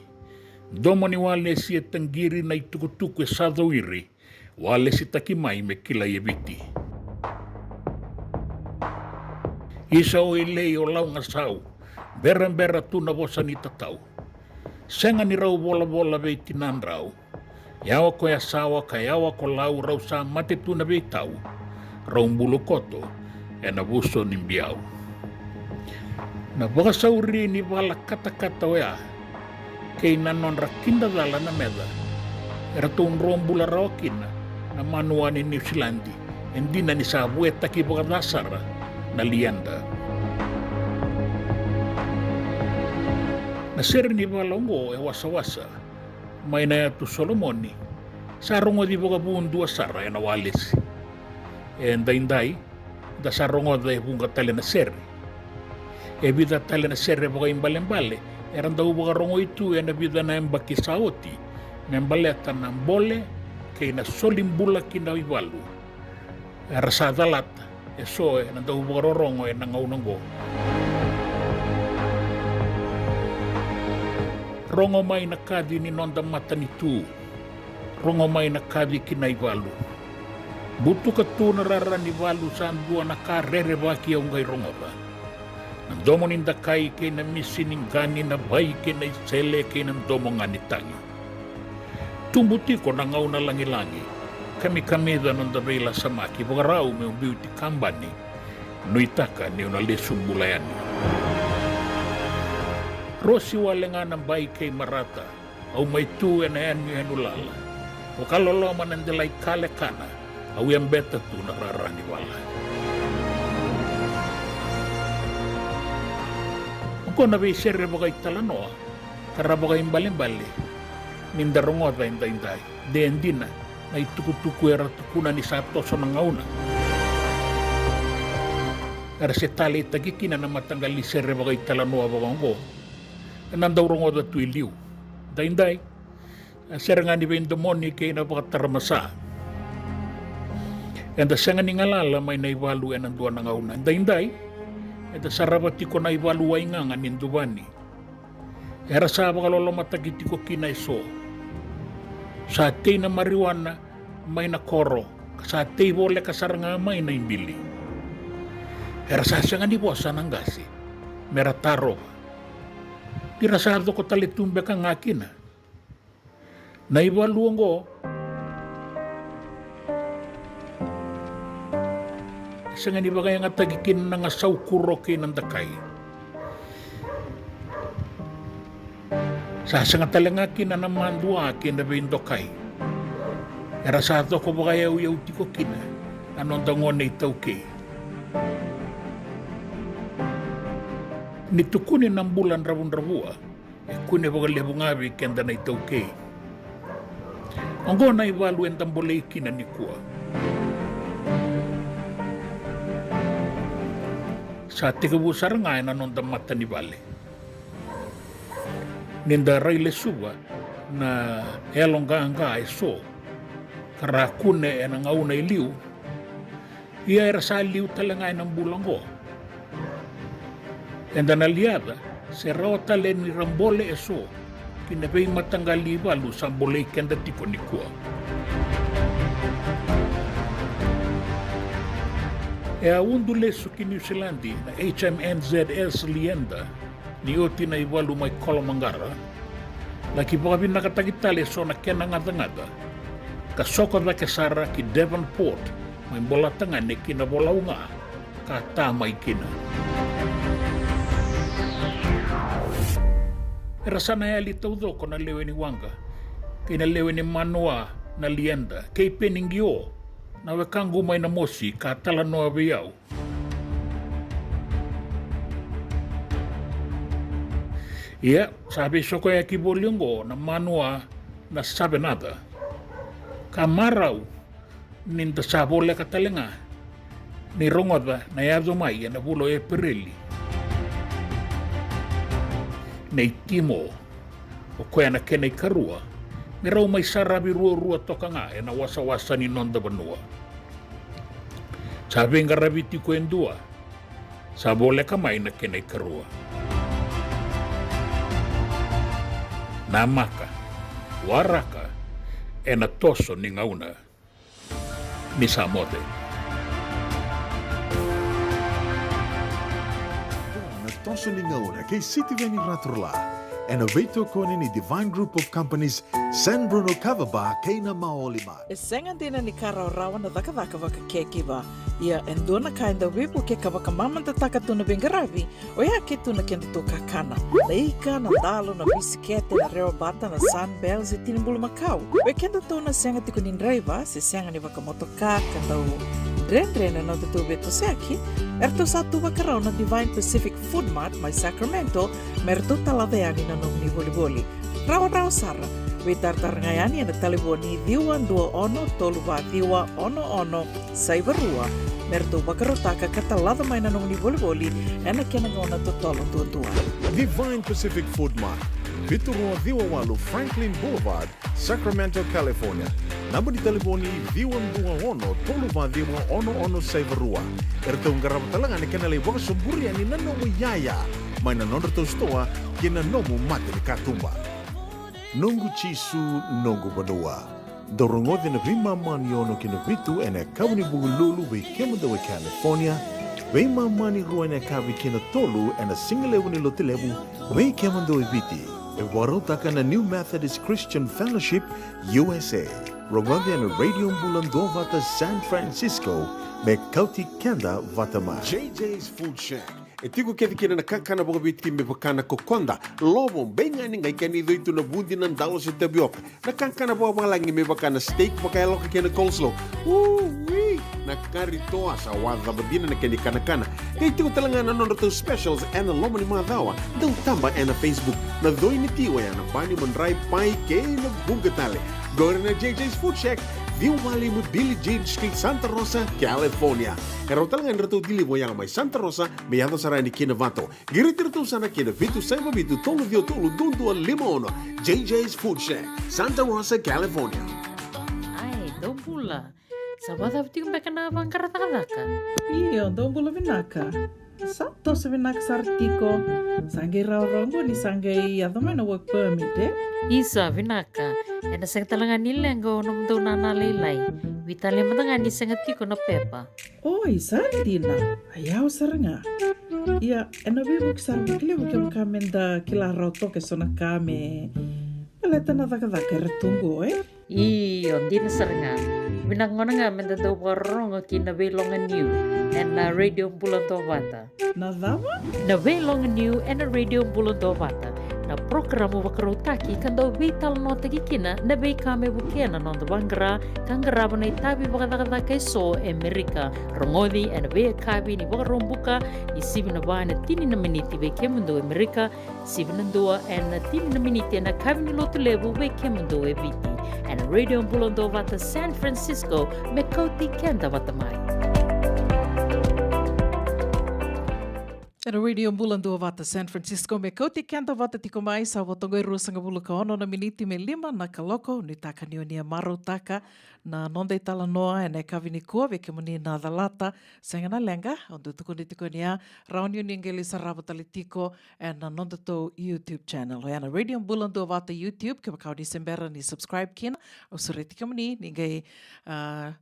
Domo ni walesi e taqiri, na itukutuku e sa cowiri. Walesitaki mai me kilai e Viti. Isa o Ilei o Laugasau, berabera tu na vosa ni tatau. Sega ni rau volavola vei tinadrau. Yawa ko Yasawa ka yawa ko Lau, rau sa mate tu na veitau. Rau bulu koto ena vuso ni biau. Na vakasauri ni vala katakata oya kei na nodra kidacala na meca, eratou dro bula rawa kina na manua ni Niusiladi. E dina ni sa vuetaki vakaca sara na lieda. Na sere ni vala oqo e wasawasa mai na Yatu Solomoni, sa rogoci vakavudua sara ena walesi. E daidai, da sa rogoca e vuqa tale na sere. E vica tale na sere vakaibalebale era dau vakarogoi tu ena vica na yabaki sa oti, me baleta na bole kei na soli bula ki na ivalu. Era sa calata eso ena dau vakarorogo ena gauna oqo. Rogo mai na kaci ni noda matanitu. Rogo mai na kaci ki na ivalu. Butuka tu na rara ni valu, sa dua na ka rerevaki au qai rogoca. Na domo ni dakai kei na misi ni qani, na vai kei na isele kei na domo ga ni tagi. Tubu tiko na gauna lagilagi, kamikamica noda veilasamaki, vakarau meu biuti kabani, nuitaka niu na lesu bula yani. Rosi wale ga na bai kei marata, au mai tu ena yanuyanu lala. Vakaloloma na delai kalekana, au yabeta tu na rara ni vala. Oqo na veisere vakaitalanoa ka ra vakaibalebale ni da rogoca edaidai. De dina na itukutuku era tukuna ni sa toso na gauna. Era se taleitaki kina na mataqali sere vakaitalanoa vakaoqo ena dau rogoca tu i liu. Daidai, e sere ga ni veidomoni kei na vakataramasa. Eda sega ni galala mai na ivalu ena dua na gauna. Daidai, eda sarava tiko na ivalu waigaga ni Duvani. Era sa vakalolomataki tiko kina eso. Sa tei na marijuana mai na koro, ka sa tei voleka sara ga mai na ibili. Era sa sega ni vosa na qase me ra tarova. Ni ra sa coko tale tu beka ga kina. Na ivalu oqo e sega ni vakayagataki kina na gasau kuro kei na dakai. Sa sega tale ga kina na madua kei na veidokai. Era sa coko vakayauyau tiko kina na noda gone iTaukei. Ni tukuni na bula dravudravua, e kune vakalevu ga vei keda na iTaukei. Oqo na ivalu eda bolei kina nikua. Sa tekivu sara ga ena noda mata ni vale. Ni da railesuva na yaloqaqa eso ka ra kune ena gauna e liu, ia era sa liu tale ga ena bula oqo. Eda na liaca se rawa tale ni ra bole eso ki na veimataqali ivalu sa bolei keda tiko nikua. E a udu lesu ki Niusiladi na H M N Z S Leander ni oti na ivalu mai Kolomaqara, laki vakavinakataki tale eso na kena gacagaca, ka soko cake sara ki Devonport, mai Bolatagane ki Navolau ga ka ta mai kina. Era sa na yali taucoko na lewe ni waqa kei na lewe ni manua na Leander kei Peniqio, na wekaqu mai Namosi ka talanoa vei au. Ia, sa veisokoyaki voli oqo na manua na Savenaca. Ka marau ni da sa voleka tale ga ni rogoca na yaco mai ena vula o Epereli nei Timo, o koya na kena ikarua, me rau mai saravi ruarua toka ga ena wasawasa ni noda vanua. Sa veiqaravi tiko e dua, sa voleka mai na kena ikarua. Namaka, waraka, ena toso ni gauna. Ni sa moce. Na toso ni gauna kei Sitiveni Raturla. Ena veitokoni ni Divine Group of Companies, San Bruno Kava Bar kei na Maoli Mart. E sega dina ni ka rawarawa na cakacaka vaka caregiver. Ia e dua na ka e dau veivuke ka vakamamadataka tu na veiqaravi, oya ke tu na kedatou kakana. Na ika, na dalo, na bisikete, na rewa bata, na Sunbells, e tini bulumakau. Vei kedatou na sega tiko ni draiva se sega ni vakamotoka ka dau dredre na nodatou veitosoyaki, eratou sa tu vakarau na Divine Pacific Food Mart mai Sacramento me ratou talaca yani na nomuni volivoli. Rawarawa sara. Veitaratara ga yani ena talevoni ciwa dua ono tolu va ciwa ono ono saiva rua me ratou vakarautaka ka talaca mai na nomuni volivoli ena kena gauna totolo duadua. Divine Pacific Food Mart, vitu rua ciwa walu Franklin Boulevard, Sacramento, California. Naba ni talevoni ciwa dua ono tolu va ciwa ono ono saiva rua. Eratou qarava tale ga na kena lai vakasoburi yani na nomu iyaya mai na nodratou sitoa kei na nomu mata ni katuba. Noqu Jisu, noqu vanua. Dou rogoca na veimama ni ono ki na vitu ena yakavi ni Vukelulu vei kemudou e California, veimama ni rua ena yakavi ki na tolu ena sigalevu ni Lotulevu vei kemudou e Viti. E vakarautaka na New Methodist Christian Fellowship U S A. Rogoca ena Radio Bula Duavata San Francisco me kauti keda vata mai. J J's Food Shack. E tiko kece kina na kakana vakaviti me vaka na kokoda, lovo, beigani, qai kena icoi tu na vudi, na dalo se tavioka. Na kakana vakavalagi me vaka na steak vakayaloka kei na coleslaw. Ui! Na kari toa sa wacava dina na kena ikanakana. Qai tiko tale ga na nodratou specials ena loma ni macawa. Dau taba ena Facebook. Na coi ni ti oya na bani, madrai, pai kei na vuqa tale. Qori na J J's Food Shack, ciwa walu lima Billie Jean Street, Santa Rosa, California. E rawa tale ga ni ratou deliver oya mai Santa Rosa me yaco sara yani ki Novato. Qiriti iratou sara ki na vitu saiva vitu tolu ciwa tolu dua dua lima ono. J J's Food Shack, Santa Rosa, California. Ai, dou bula. Sa vakacava tiko beka na vaqara cakacaka? Io, dou bula vinaka. Sa toso vinaka sara tiko. Sa qai rawarawa qo ni sa qai yaco mai na work permit, e? Isa, vinaka. Ena sega tale ga ni leqa o nomudou nana lailai. Veitalia mada ga ni sega tiko na pepa. Oi, sa dina. A yawa sara ga. Ia, ena veivuke sara vakalevu kevaka meda kila rawa toka eso na ka me baleta na cakacaka era tu qo, e? Io, dina sara ga. Vinaka gona ga meda dau vakarorogo ki na Veiloga Niu ena Radio Bula Duavata. Na cava? Na Veiloga Niu ena Radio Bula Duavata. Na Porokaramu vakarautaki ka dau veitalanoataki kina na veika me vukea na noda vaqara ka qarava na itavi vakacakacaka eso e Amerika. Rogoci ena veiyakavi ni Vakaraubuka ni sivi na va ena tini na miniti vei kemudou e Amerika, sivi na dua ena tini na miniti ena yakavi ni Lotulevu vei kemudou e Viti. Ena Radio Bula Duavata San Francisco, me kauti keda vata mai. Ena Radio Bula Duavata San Francisco, me kauti keda vata tiko mai, sa vo toka e ruasagavulu ka ono na miniti me lima na kaloko. Nuitaka ni o ni a marautaka na noda italanoa ena yakavi nikua vei kemuni na calata. Sega na leqa, au dau tukuna tiko ni a rawa ni o ni qai lai sarava tale tiko ena nodatou YouTube channel. Oya na Radio Bula Duavata YouTube, kevaka o ni se bera ni subscribe kina, au sureti kemuni ni qai, ah,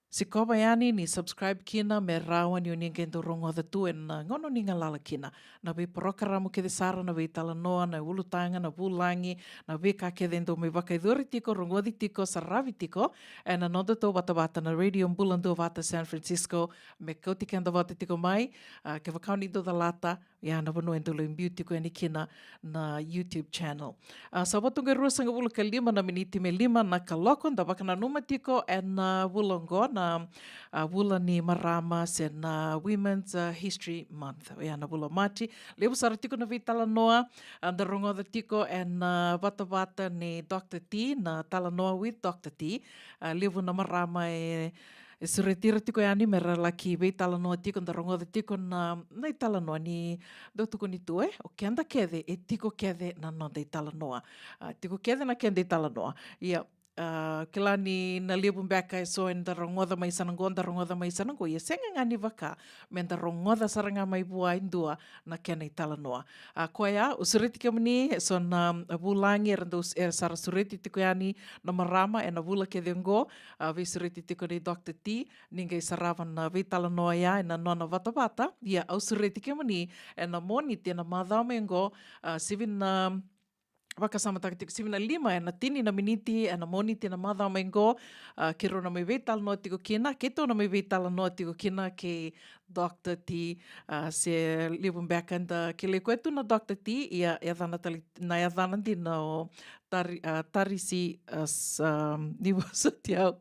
sikova yani ni subscribe kina me rawa ni o ni qai dau rogoca tu ena gauna o ni galala kina na veiporokaramu kece sara, na veitalanoa, na ulutaga, na vulagi, na veika kece e dau mai vakayacori tiko, rogoci tiko, saravi tiko ena nodatou vatavata na Radio Bula Duavata San Francisco, me kauti keda vata tiko mai. Ah, kevaka o ni dau calata, ia na vanua e dau lai biu tiko yani kina na YouTube channel. Ah, sa vo toka e ruasagavulu ka lima na miniti me lima na kaloko, da vakananuma tiko ena vula oqo na, ah, vula ni marama se na Women's, ah, History Month. Ia na vula o Maji, levu sara tiko na veitalanoa, ah, da rogoca tiko ena, ah, vatavata ni Doctor T, na Talanoa with Doctor T. Ah, levu na marama e, e sureti ira tiko yani me ra laki veitalanoa tiko, da rogoca tiko na, na italanoa ni dau tukuni tu, e, o keda kece e tiko kece na noda italanoa. Ah, tiko kece na keda italanoa. Ia, ah, kila ni na levu beka eso eda rogoca mai sa na qo, da rogoca mai sa na qo. Ia sega ga ni vaka me da rogoca sara ga mai vua e dua na kena italanoa. Ah, koya, au sureti kemuni eso na, ah, vulagi era dau s-, era sa ra sureti tiko yani na marama ena vula kece oqo. Ah, veisureti tiko nei Doctor T ni qai sarava na veitalanoa ya ena nona vatavata. Ia au sureti kemuni ena Moniti ena macawa mai oqo, ah, sivi na, vakasamataka tiko, sivi na lima ena tini na miniti ena Moniti ena macawa mai oqo. Ah, keirau na mai veitalanoa tiko kina, keitou na mai veitalanoa tiko kina kei Doctor T. Ah, se levu beka eda kilai koya tu na Doctor T, ia, yacana tale, na yacana dina o Tari-, ah, Tarisi, ah, s-, ah, ni vosoti au.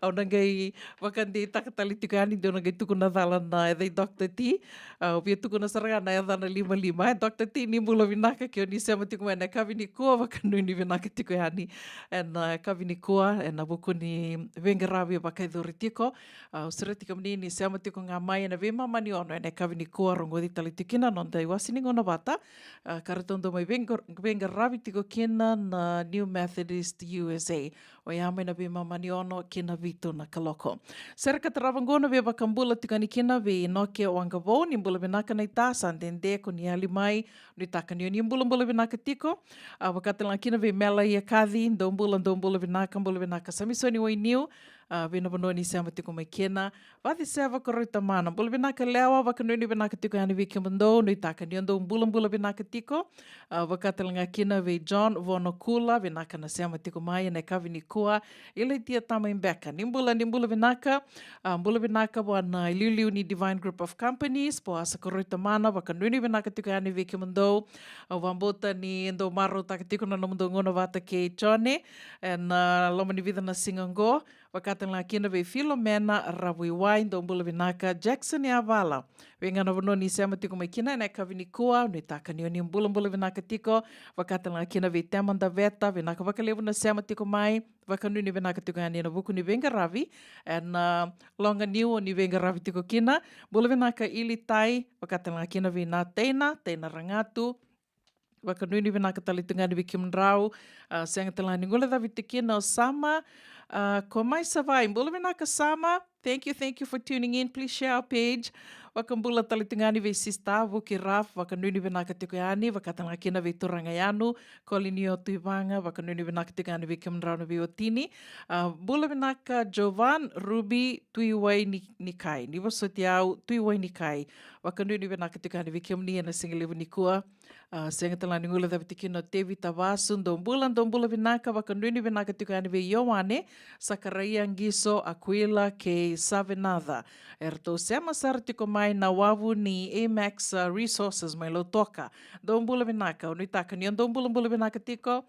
Au na qai vakadeitaka tale tiko yani de au na qai tukuna cala na yaca i Doctor T. Ah, au via tukuna sara ga na yacana limalima. E, Doctor T, ni bula vinaka, ke o ni sema tiko mai ena yakavi nikua, vakanuinui vinaka tiko yani ena, ah, yakavi nikua ena vuku ni veiqaravi e vakayacori tiko. Ah, au sureti kemuni ni sema tiko ga mai ena veimama ni ono ena yakavi nikua, rogoci tale tiko kina na noda iwase ni gauna vata. Ah, ka ratou dau mai veiqar-, veiqaravi tiko kina na New Methodist U S A. Oya mai na veimama ni ono ki na vitu na kaloko. Sere ka tarava oqo na veivakabula tiko yani kina vei Inoke Waqavou, ni bula vinaka naita, sa dede ko ni yali mai, nuitaka ni o ni bulabula vinaka tiko. Ah, vaka tale ga kina vei Mela Iakaci, dou bula, dou bula vinaka, bula vinaka Samisoni Wainiu, ah, vei na vanua ni sema tiko mai kina. Vaciseva Koroi Tamana, bula vinaka Lewa, vakanuinui vinaka tiko yani vei kemudou, nuitaka ni o dou bulabula vinaka tiko. Ah, vaka tale ga kina vei John Vonokula, vinaka na sema tiko mai ena yakavi nikua. Ilaitia Tamaibeka, ni bula, ni bula vinaka. Ah, bula vinaka vua na iliuliu ni Divine Group of Companies, Poasa Koroi Tamana, vakanuinui vinaka tiko yani vei kemudou. Au vakabauta ni dou marautaka tiko na nomudou gauna vata kei Jone ena, ah, loma ni vica na siga oqo. Vaka tale ga kina vei Filomena Ravuiwai, dou bula vinaka. Jackson Yavala, vei ga na vanua ni sema tiko mai kina ena yakavi nikua, nuitaka ni o ni bulabula vinaka tiko. Vaka tale ga kina vei Tema Daveta, vinaka vakalevu na sema tiko mai. Vakanuinui vinaka tiko yani ena vuku ni veiqaravi ena, ah, loga niu o ni veiqaravi tiko kina. Bula vinaka Ilitai, vaka tale ga kina vei na Teina, Teina Ragatu. Vakanuinui vinaka tale tu ga yani vei kemudrau. Ah, sega tale ga ni guilecavi tiko kina o Sama. Ah, ko mai Savai, bula vinaka Sama. Thank you, thank you for tuning in. Please share our page. Vakabula tale tu ga yani vei Sister Vuki Raf, vakanuinui vinaka tiko yani, vaka tale ga kina vei Turaga Yanu, Kolinio Tuivaga, vakanuinui vinaka tiko yani vei kemudrau na veiwatini. Ah, bula vinaka Jovan Ruby Tuiwai ni, ni kai. Ni vosoti au, Tuiwai ni kai. Vakanuinui vinaka tiko yani vei kemuni ena siga levu nikua. A, sega tale ga ni guilecavi tiko kina o Tevita Vasu, dou bula, dou bula vinaka, vakanuinui vinaka tiko yani vei Ioane, Sakaraia Qiso, Akuila kei Savenaca. Eratou sema sara tiko mai na wavu ni Amex, a, Resources mai Lautoka. Dou bula vinaka, au nuitaka ni o dou bulabula vinaka tiko.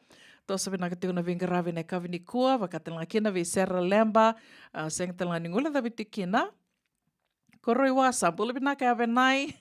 Toso vinaka tiko na veiqaravi ena yakavi nikua, vaka tale ga kina vei Sera Leba, a, sega tale ga ni guilecavi tiko kina. Koroi Wasa, bula vinaka Yavenai.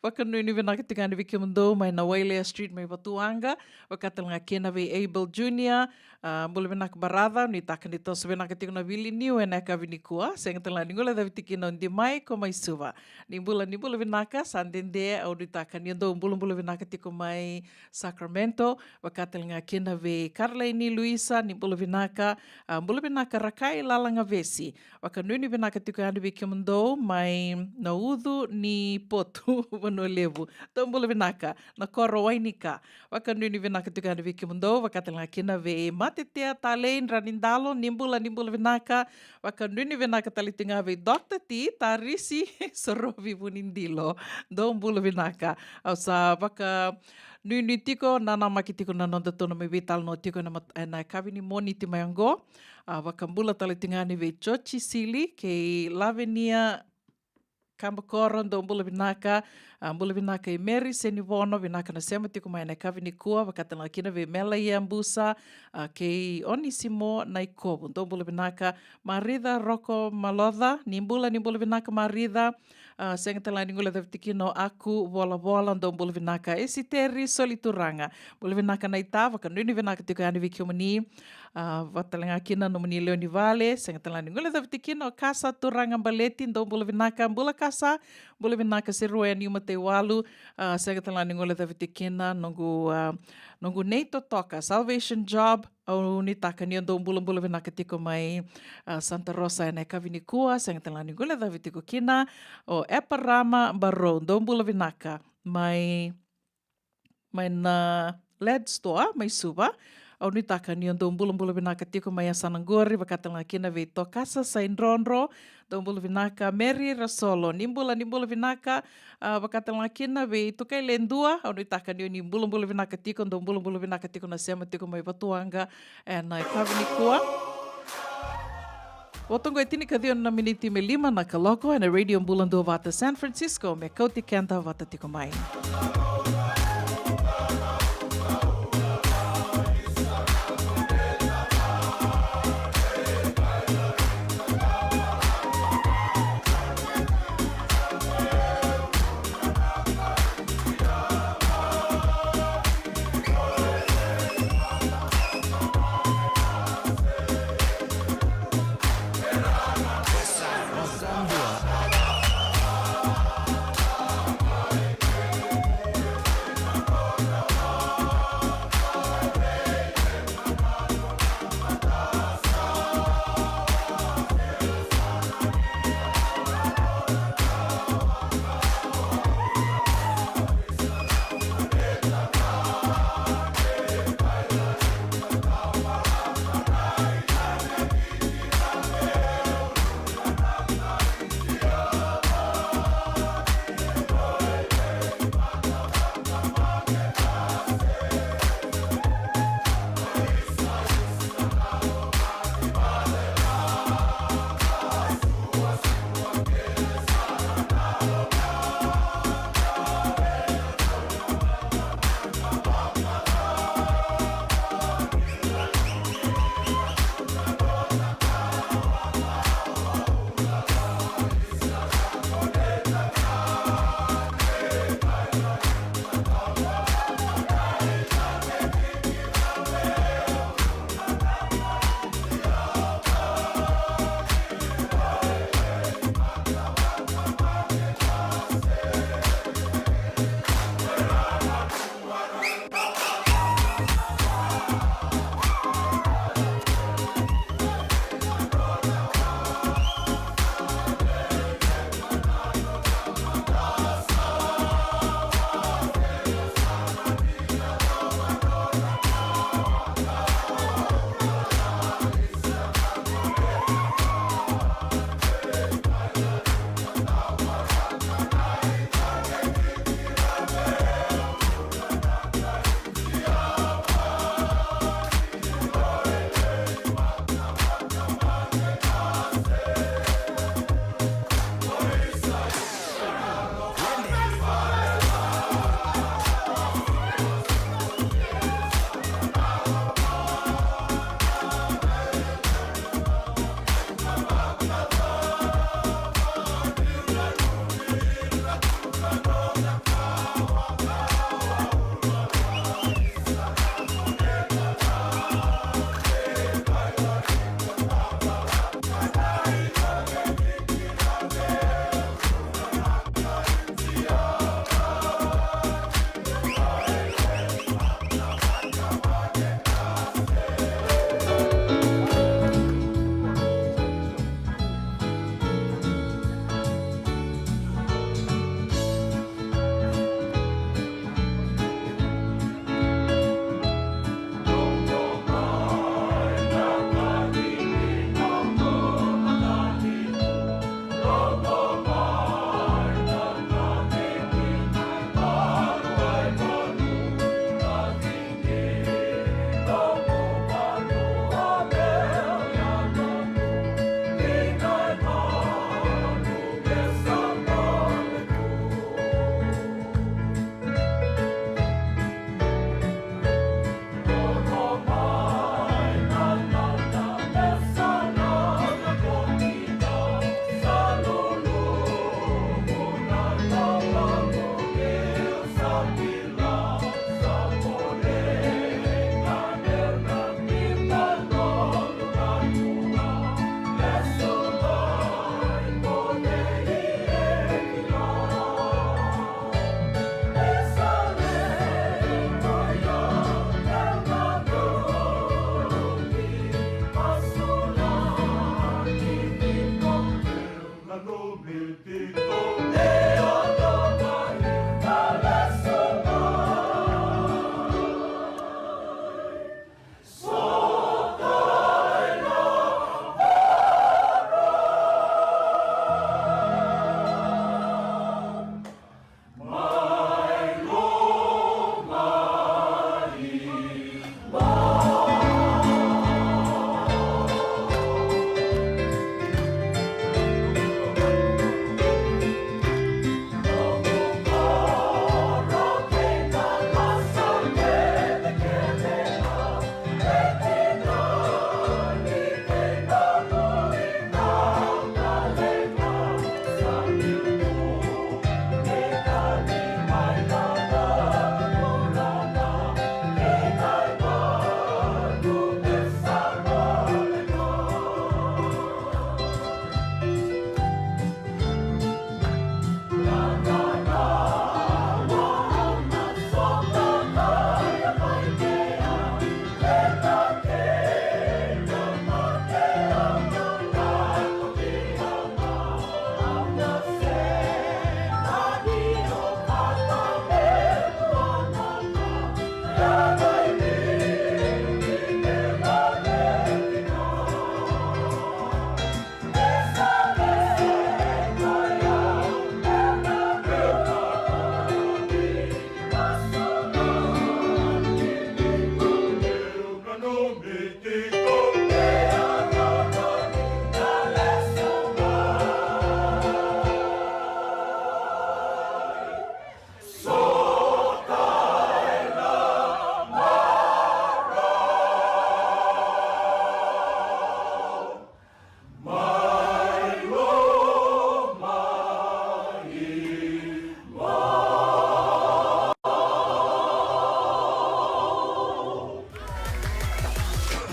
Vakanuinui vinaka tiko yani vei kemudou mai na Wailea Street mai Vatuwaqa. Vaka tale ga kina vei Abel Junior. A, bula vinaka baraca, nuitaka ni toso vinaka tiko na vili niu ena yakavi nikua. Sega tale ga ni guilecavi tiko kina o Dimai ko mai Suva. Ni bula, ni bula vinaka, sa dede, au nuitaka ni dou bulabula vinaka tiko mai Sacramento. Vaka tale ga kina vei Karlaini Luisa, ni bula vinaka, a, bula vinaka Rakai Lalagavesi. Vakanuinui vinaka tiko yani vei kemudou mai na ucu ni potu Vanua Levu. Dou bula vinaka na koro Wainika. Vakanuinui vinaka tiko yani vei kemudou, vaka tale ga kina vei Matetea Talei Dranidalo, ni bula, ni bula vinaka. Vakanuinui vinaka tale tiko ga vei Doctor T Tarisi Sorovi Vunidilo. Dou bula vinaka. Au sa vaka nuinui tiko, nanamaki tiko na nodatou na mai veitalanoa tiko ena mat-, ena yakavi ni Moniti mai oqo. A, vakabula tale tiko ga yani vei Joji Sili kei Lavenia Kabakoro, dou bula vinaka. A, bula vinaka i Meri Senivono, vinaka na sema tiko mai ena yakavi nikua, vaka tale ga kina vei Melaia Busa, a, kei Onisimo Naikovu, dou bula vinaka. Marica Roko Maloca, ni bula, ni bula vinaka Marica. A, sega tale ga ni guilecavi tiko kina o Aku Volavola, dou bula vinaka. Esiteri Solituraga, bula vinaka naita, vakanuinui vinaka tiko yani vei kemuni. A, vaka tale ga kina nomuni lewe ni vale, sega tale ga ni guilecavi tiko kina o Kasa Turaga Baleti, dou bula vinaka, bula Kasa, bula vinaka Seruya Niumataiwalu, a, sega tale ga ni guilecavi tiko kina noqu, a, noqu nei totoka, Salvation Job, au nuitaka ni o dou bulabula vinaka tiko mai, a, Santa Rosa ena yakavi nikua, sega tale ga ni guilecavi tiko kina o Eparama Barou, dou bula vinaka mai, mai na Led Store mai Suva. Au nuitaka ni o dou bulabula vinaka tiko mai yasana qori, vaka tale ga kina vei Tokasa Saidrodro, dou bula vinaka. Meri Rasolo, ni bula, ni bula vinaka. A, vaka tale ga kina vei Tukai Ledua, au nuitaka ni o ni bulabula vinaka tiko, dou bulabula vinaka tiko na sema tiko mai Vatuwaqa ena yakavi nikua. Vo toqo e tinikaciwa na miniti me lima na kaloko ena Radio Bula Duavata San Francisco, me kauti keda vata tiko mai.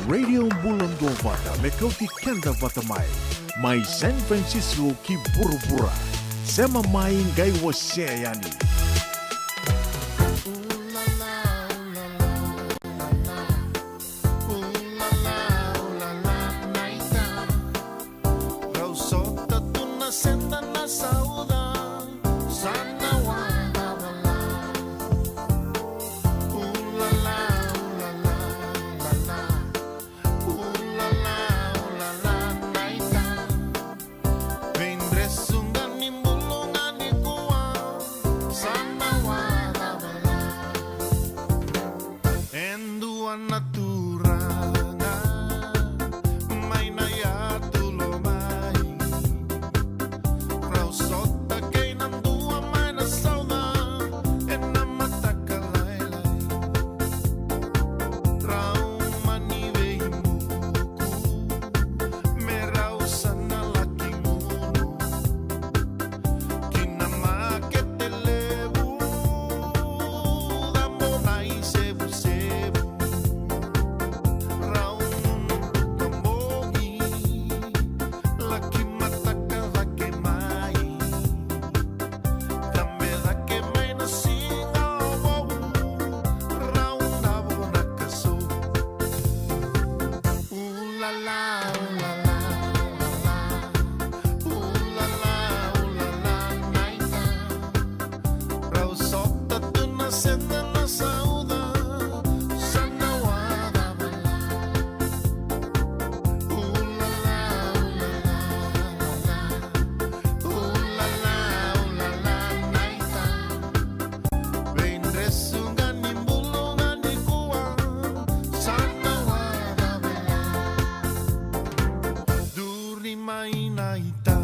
Radio Bula Duavata, me kauti keda vata mai. Mai San Francisco ki vuravura. Sema mai, qai wasea yani. Rau sota tu na seda na sauda, sa na wadavala. Ulala, ulala, ulala. Ulala, ulala, naita. Veidresu ga ni bulu ga ni kua, sa na wadavala. E dua na turaga mai na yatu lomai. Rau sota kei na dua mai na sauda ena mataka lailai. Rau mani veivuku me rau sa na laki gunu ki na makete levu. Cabo na isevusevu. Rau gunu tu ka bogi, laki mataka cake mai. Cabe cake mai na siga vou, rau davo na kaso. Ulala, ulala, ulala. Ulala, ulala, naita. Rau sota tu na seda na sauda, sa na wadavala. Ulala, ulala, ulala. Ulala, ulala, naita. Veidresu ga ni bulu ga ni kua, sa na wadavala. Duri mai naita.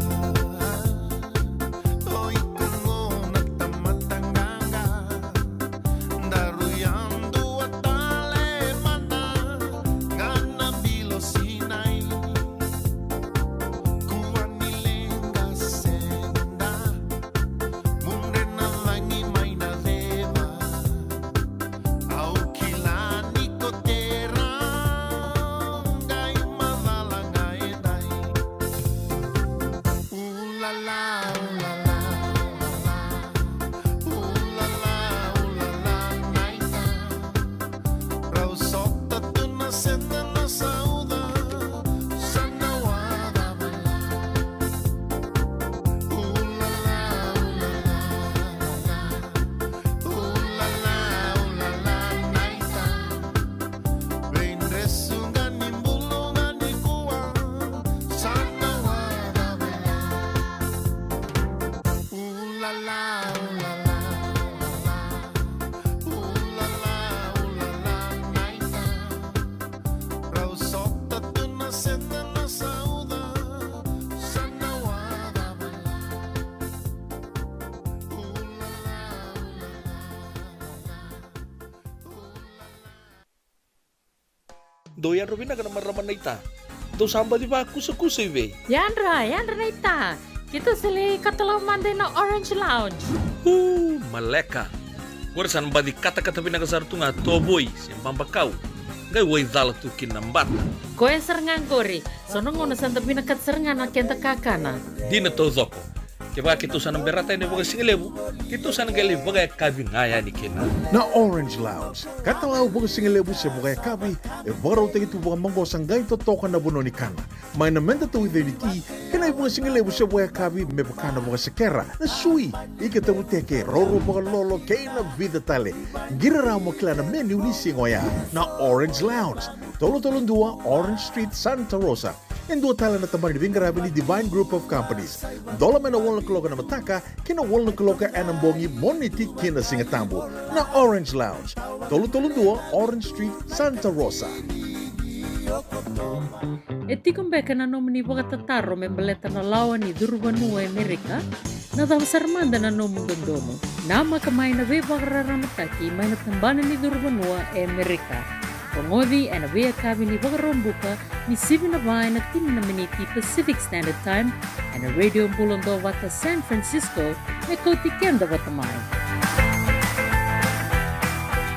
O iko gona tamata qaqa. Daru yadua tale mada ga na bilo sinai. Kua ni leqa seda, mudre na cagi mai na ceva. Au kila ni ko tera, qai macala ga edai. Ulala, ulala, ulala. Ulala, ulala, naita. Rau sota tu na seda na sauda, sa na wadavala. Ulala, ulala, ulala. Ulala, ulala, naita. Veidresu ga ni bulu ga ni kua, sa na wadavala. Ulala, ulala, ulala. Ulala, ulala, naita. Rau sota tu na seda na sauda, sa na wadavala. Ulala, ulala, ulala. Ulala. Dou yadra vinaka na marama naita. Dou sa baci vakusakusa i vei? Yadra, yadra naita. Keitou sa lai katalau mada ina Orange Lounge. Uu, maleka. Qori sa na baci katakata vinaka sara tu ga tovoi se babakau. Qai waicala tu kina na bata. Koya sara ga qori. So na gauna sa da vinakata sara ga na keda kakana. Dina taucoko. Kevaka keitou sa na berata yani vakasigalevu, keitou sa na qai lai vakayakavi ga yani kina. Na Orange Lounge, katalau vakasigalevu se vakayakavi, e vakarautaki tu vakamaqosa qai totoka na vanua ni kana. Mai na meda tauica ni ti, kei na ivakasigalevu se vakayakavi me vaka na vakasekera, na sui, ika tavuteke, roro vakalolo, kei na vica tale. Qiri rawa mo kila na menu ni siga oya. Na Orange Lounge, tolu tolu dua Orange Street, Santa Rosa. E dua tale na tabana ni veiqaravi ni Divine Group of Companies. Dola mai na walu na kaloko ena mataka ki na walu na kaloko ena bogi, Moniti ki na Sigatabu. Na Orange Lounge, tolu tolu dua Orange Street, Santa Rosa. E tiko beka na nomuni vakatataro me baleta na lawa ni curu vanua e Amerika? Na cava sara mada na nomu dodonu? Namaka mai na veivakararamataki mai na tabana ni curu vanua e Amerika. Rogoci ena veiyakavi ni Vakaraubuka ni sivi na va ena tini na miniti Pacific Standard Time ena Radio Bula Duavata San Francisco, me kauti keda vata mai.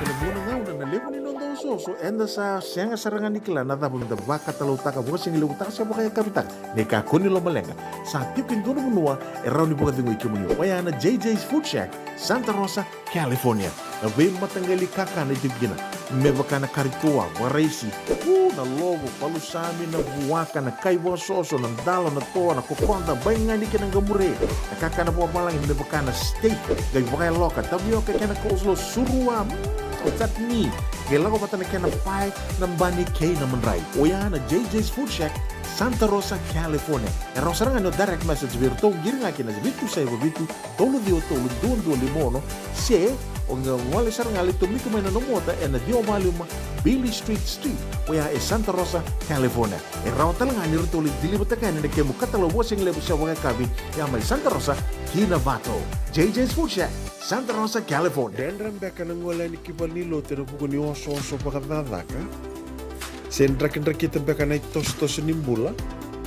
Ena vuna gauna na levu ni noda osooso, eda sa sega sara ga ni kila na cava meda vakatalautaka, vakasigalevu taka se vakayakavi taka. Ni kakua ni lomaleqa, sa tiko e dua na vanua e rawa ni vakacegui kemuni, oya na J J's Food Shack, Santa Rosa, California. Na veimataqali kakana e tiko kina, me vaka na kari toa, vakaraisi, u, na lovo, palusami, na vuaka, na kai vakasoso, na dalo, na toa, na kokoda, baigani kei na qamure, na kakana vakavalagi me vaka na steak, qai vakayaloka, tavioka kei na coleslaw, surua, mm, o chutney, qai lako vata na kena pae, na bani kei na madrai. Oya na J J's Food Shack, Santa Rosa, California. E rawa sara ga ni o direct message vei iratou, qiri ga kina vitu saiva vitu, tolu ciwa tolu, dua dua lima ono, se o qai gole sara ga, lai tomika mai na nomu ota ena ciwa va lima Beale Street Suite, oya e Santa Rosa, California. E rawa tale ga ni ratou lai deliver-taka yani na kemu katalau vakasigalevu se vakayakavi, ya mai Santa Rosa ki Novato. J J's Food Shack, Santa Rosa, California. Dredre beka na gole yani ki valenilotu ena vuku ni osooso vakacakacaka? Se drakidrakita beka na itosotoso ni bula?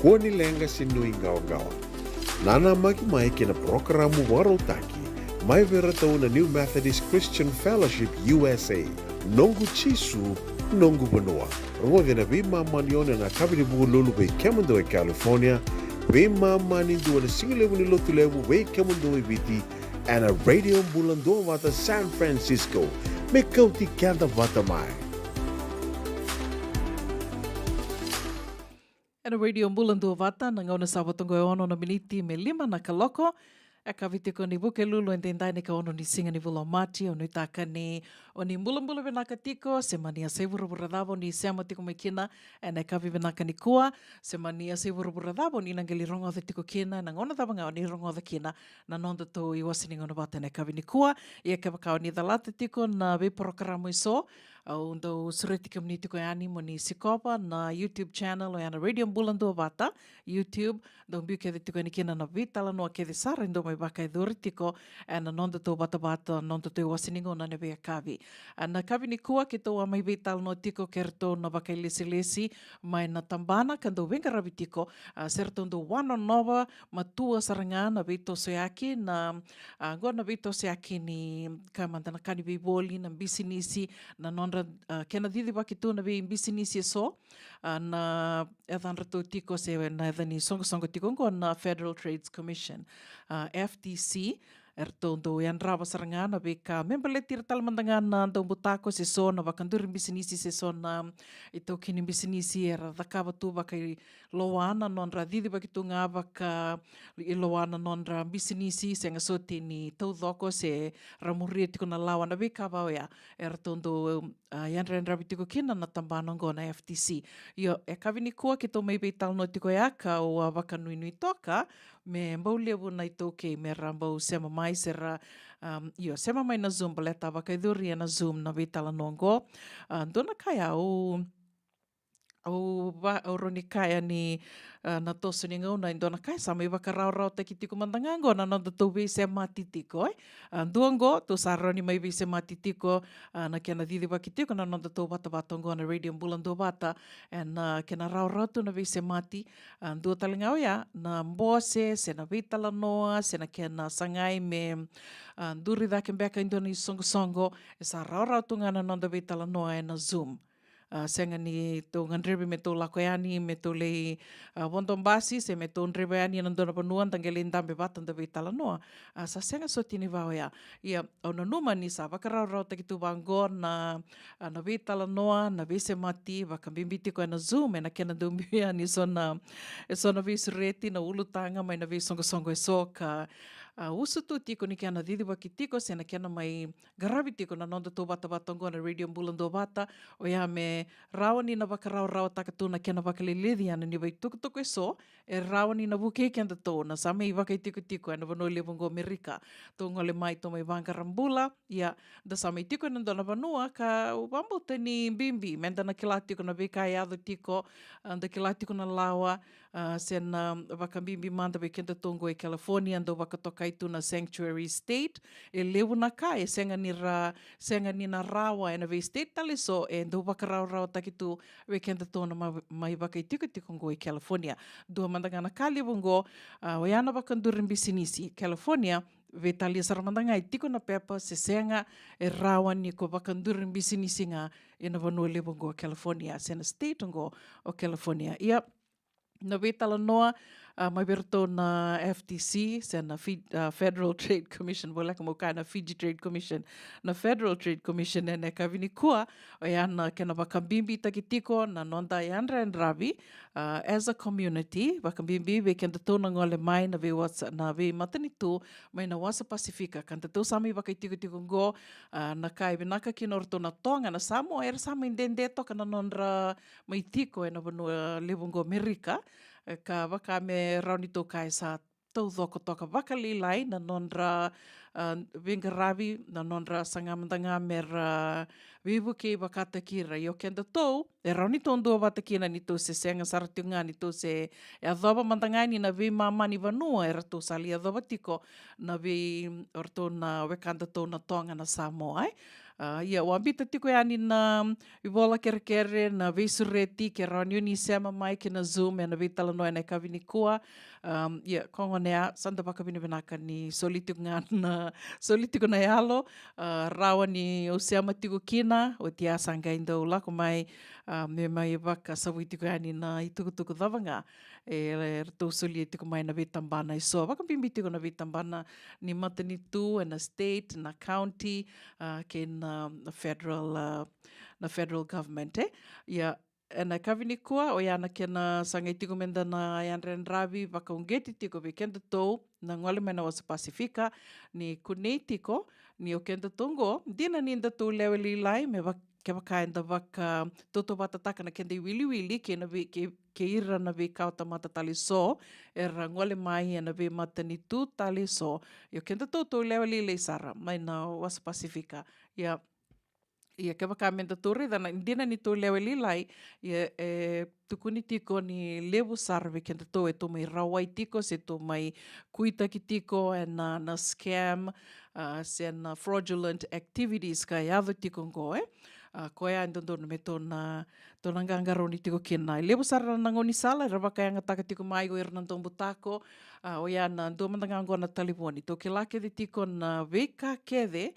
Kua ni leqa se nuiqawaqawa. Nanamaki mai kei na parokaramu vakarautaki mai vei iratou na New Methodist Christian Fellowship U S A, Noqu Jisu, Noqu Vanua. Rogoci ena veimama ni ono ena yakavi ni Vukelulu vei kemudou e California, veimama ni dua ena sigalevu ni Lotulevu vei kemudou e Viti, ena Radio Bula Duavata San Francisco, me kauti keda vata mai. Ena Radio Bula Duavata, na gauna sa vo toka e ono na miniti me lima na kaloko. E yakavi tiko ni Vukelulu, edaidai na ikaono ni siga ni vula o Maji. Au nuitaka ni o ni bulabula vinaka tiko, se mani yasai vuravura cava o ni sema tiko mai kina ena yakavi vinaka nikua, se mani yasai vuravura cava o ni na qai lai rogoca tiko kina ena gauna cava ga o ni rogoca kina na nodatou iwase ni gauna vata ena yakavi nikua. Ia kevaka o ni calata tiko na veiparokaramu eso, au dau sureti kemuni tiko yani mo ni sikova na YouTube channel, oya na Radio Bula Duavata YouTube. Dau biu kece tiko yani kina na veitalanoa kece sara e dau mai vakayacori tiko ena nodatou vatavata, nodatou iwase ni gauna ena veiyakavi. A, na yakavi nikua keitou a mai veitalanoa tiko kei iratou na vakailesilesi mai na tabana ka dau veiqaravi tiko, a, se ratou dau wanonova matua sara ga na veitosoyaki, na, a, qo na veitosoyaki ni ka mada na ka ni veivoli, na bisinisi, na nodra, a, kena cicivaki tu na veibisinisi eso, a, na yacadratou tiko se na yaca ni soqosoqo tiko qo na Federal Trades Commission, a, F T C. Eratou dau yadrava sara ga na veika me baleti ira tale mada ga na daubutako se so na vakaduri bisinisi se so na itaukei ni bisinisi era cakava tu vakailoa na nodra cicivaki tu ga vakailoa na nodra bisinisi, sega soti ni taucoko se ra muria tiko na lawa, na veika va oya eratou dau, a, yadrayadravi tiko kina na tabana oqo na F T C. Io, e yakavi nikua keitou mai veitalanoa tiko ya, kau a vakanuinui toka me bau levu na itaukei me ra bau sema mai se ra, um, io, sema mai na Zoom, baleta a vakayacori ena Zoom na veitalanoa oqo. A, dua na ka ya au, au va, au rawa ni kaya ni, a, na toso ni gauna e dua na ka e sa mai vakarawarawataki tiko mada ga oqo na nodatou veisemati tiko, e. A, dua oqo, tou sa rawa ni mai veisemati tiko, a, na kena cicivaki tiko na nodatou vatavata oqo na Radio Bula Duavata ena, a, kena rawarawa tu na veisemati. A, dua tale ga oya na bose se na veitalanoa se na kena sagai me, a, duri cake beka e dua na isoqosoqo, e sa rawarawa tu ga na noda veitalanoa ena Zoom. A, sega ni tou gadrevi me tou lako yani me tou lai, a, vodo basi se me tou draiva yani ena dua na vanua da qai lai dabe vata da veitalanoa. A, sa sega soti ni va oya. Ia, au nanuma ni sa vakarawarawataki tu vaqo na, a, na veitalanoa, na veisemati vakabibi tiko ena Zoom, ena kena dau biu yani eso na, eso na veisureti, na ulutaga mai na veisoqosoqo eso ka, a, usutu tiko ni kena cicivaki tiko se na kena mai qaravi tiko na noda tou vatavata oqo na Radio Bula Duavata, oya me rawa ni na vakarawarawataka tu na kena vakaleleci yani ni veitukutuku eso e rawa ni na vukei kedatou na sa mai vakaitikotiko ena vanua levu oqo Merika. Tou gole mai tou mai vaqara bula, ia da sa mai tiko ena dua na vanua ka au vakabauta ni bibi meda na kila tiko na veika e yaco tiko, a, da kila tiko na lawa, a, se na vakabibi mada vei kedatou oqo e California, dau vakatokai tu na sanctuary state. E levu na ka e sega ni ra, sega ni na rawa ena vei state tale so e dau vakarawarawataki tu vei kedatou na ma-, mai vakaitikotiko oqo e California. Dua mada ga na ka levu oqo, a, oya na vakaduri bisinisi. California, veitalia sara mada ga e tiko na pepa se sega, e rawa ni ko vakaduri bisinisi ga ena vanua levu oqo o California, se na state oqo o California. Ia, na veitalanoa, a, mai vei iratou na F T C, se na Fi-, a, Federal Trade Commission, voleka meu kaya na Fiji Trade Commission, na Federal Trade Commission ena yakavi nikua, oya na kena vakabibitaki tiko na noda yadrayadravi, a, as a community, vakabibi vei kedatou na gole mai na veiwasa, na veimatanitu mai na wasa Pasifika, ka datou sa mai vakaitikotiko oqo, a, na ka e vinaka kina o ratou na Toga, na Samoa, era sa mai dede toka na nodra mai tiko ena vanua levu oqo Merika, e, ka vaka me rawa ni tou kaya sa taucoko toka vakalailai na nodra, a, veiqaravi, na nodra saga mada ga mera veivukei vakataki ira. Ia o kedatou, e rawa ni tou duavata kina ni tou se sega sara tiko ga ni tou se yacova mada ga ni na veimama ni vanua, eratou sa lai yacova tiko na vei, o ratou na wekadatou na Toga na Samoa, e. A, ia, au a biuta tiko yani na ivola kerekere, na veisureti, ke rawa ni o ni sema mai ki na Zoom ena veitalanoa ena yakavi nikua. Am, ia, ko gone ya, sa da vakavinavinaka ni soli tiko ga na, soli tiko na yalo, a, rawa ni au sema tiko kina, oti ya sa qai dau lako mai, a, me mai vakasavui tiko yani na itukutuku cava ga e ratou solia tiko mai na veitabana eso, vakabibi tiko na veitabana ni matanitu, ena state, na county, a, kei na, na federal, a, na federal government, e. Ia, ena yakavi nikua, oya na kena sa qai tiko meda na yadrayadravi vakauqeti tiko vei kedatou na gole mai na wasa Pasifika, ni kunei tiko ni o kedatou oqo, dina ni datou lewe lailai, me vaka, kevaka eda vakatautauvatataka na keda iwiliwili kei na vei, kei, kei ira na veikawatamata tale so era gole mai ena veimatanitu tale so. Ia o kedatou tou lewe lailai sara mai na wasa Pasifika. Ia, ia kevaka me datou raica na dina ni tou lewe lailai, ia e tukuni tiko ni levu sara vei kedatou e tou mai rawai tiko se tou mai kuitaki tiko ena, na scam, a, se na fraudulent activities ka yaco tiko oqo, e. A, koya e dodonu me tou na, tou na qaqarauni tiko kina. E levu sara na gaunisala era vakayagataka tiko mai o ira na daubutako, a, oya na dua mada ga oqo na talevoni. Tou kila kece tiko na veika kece,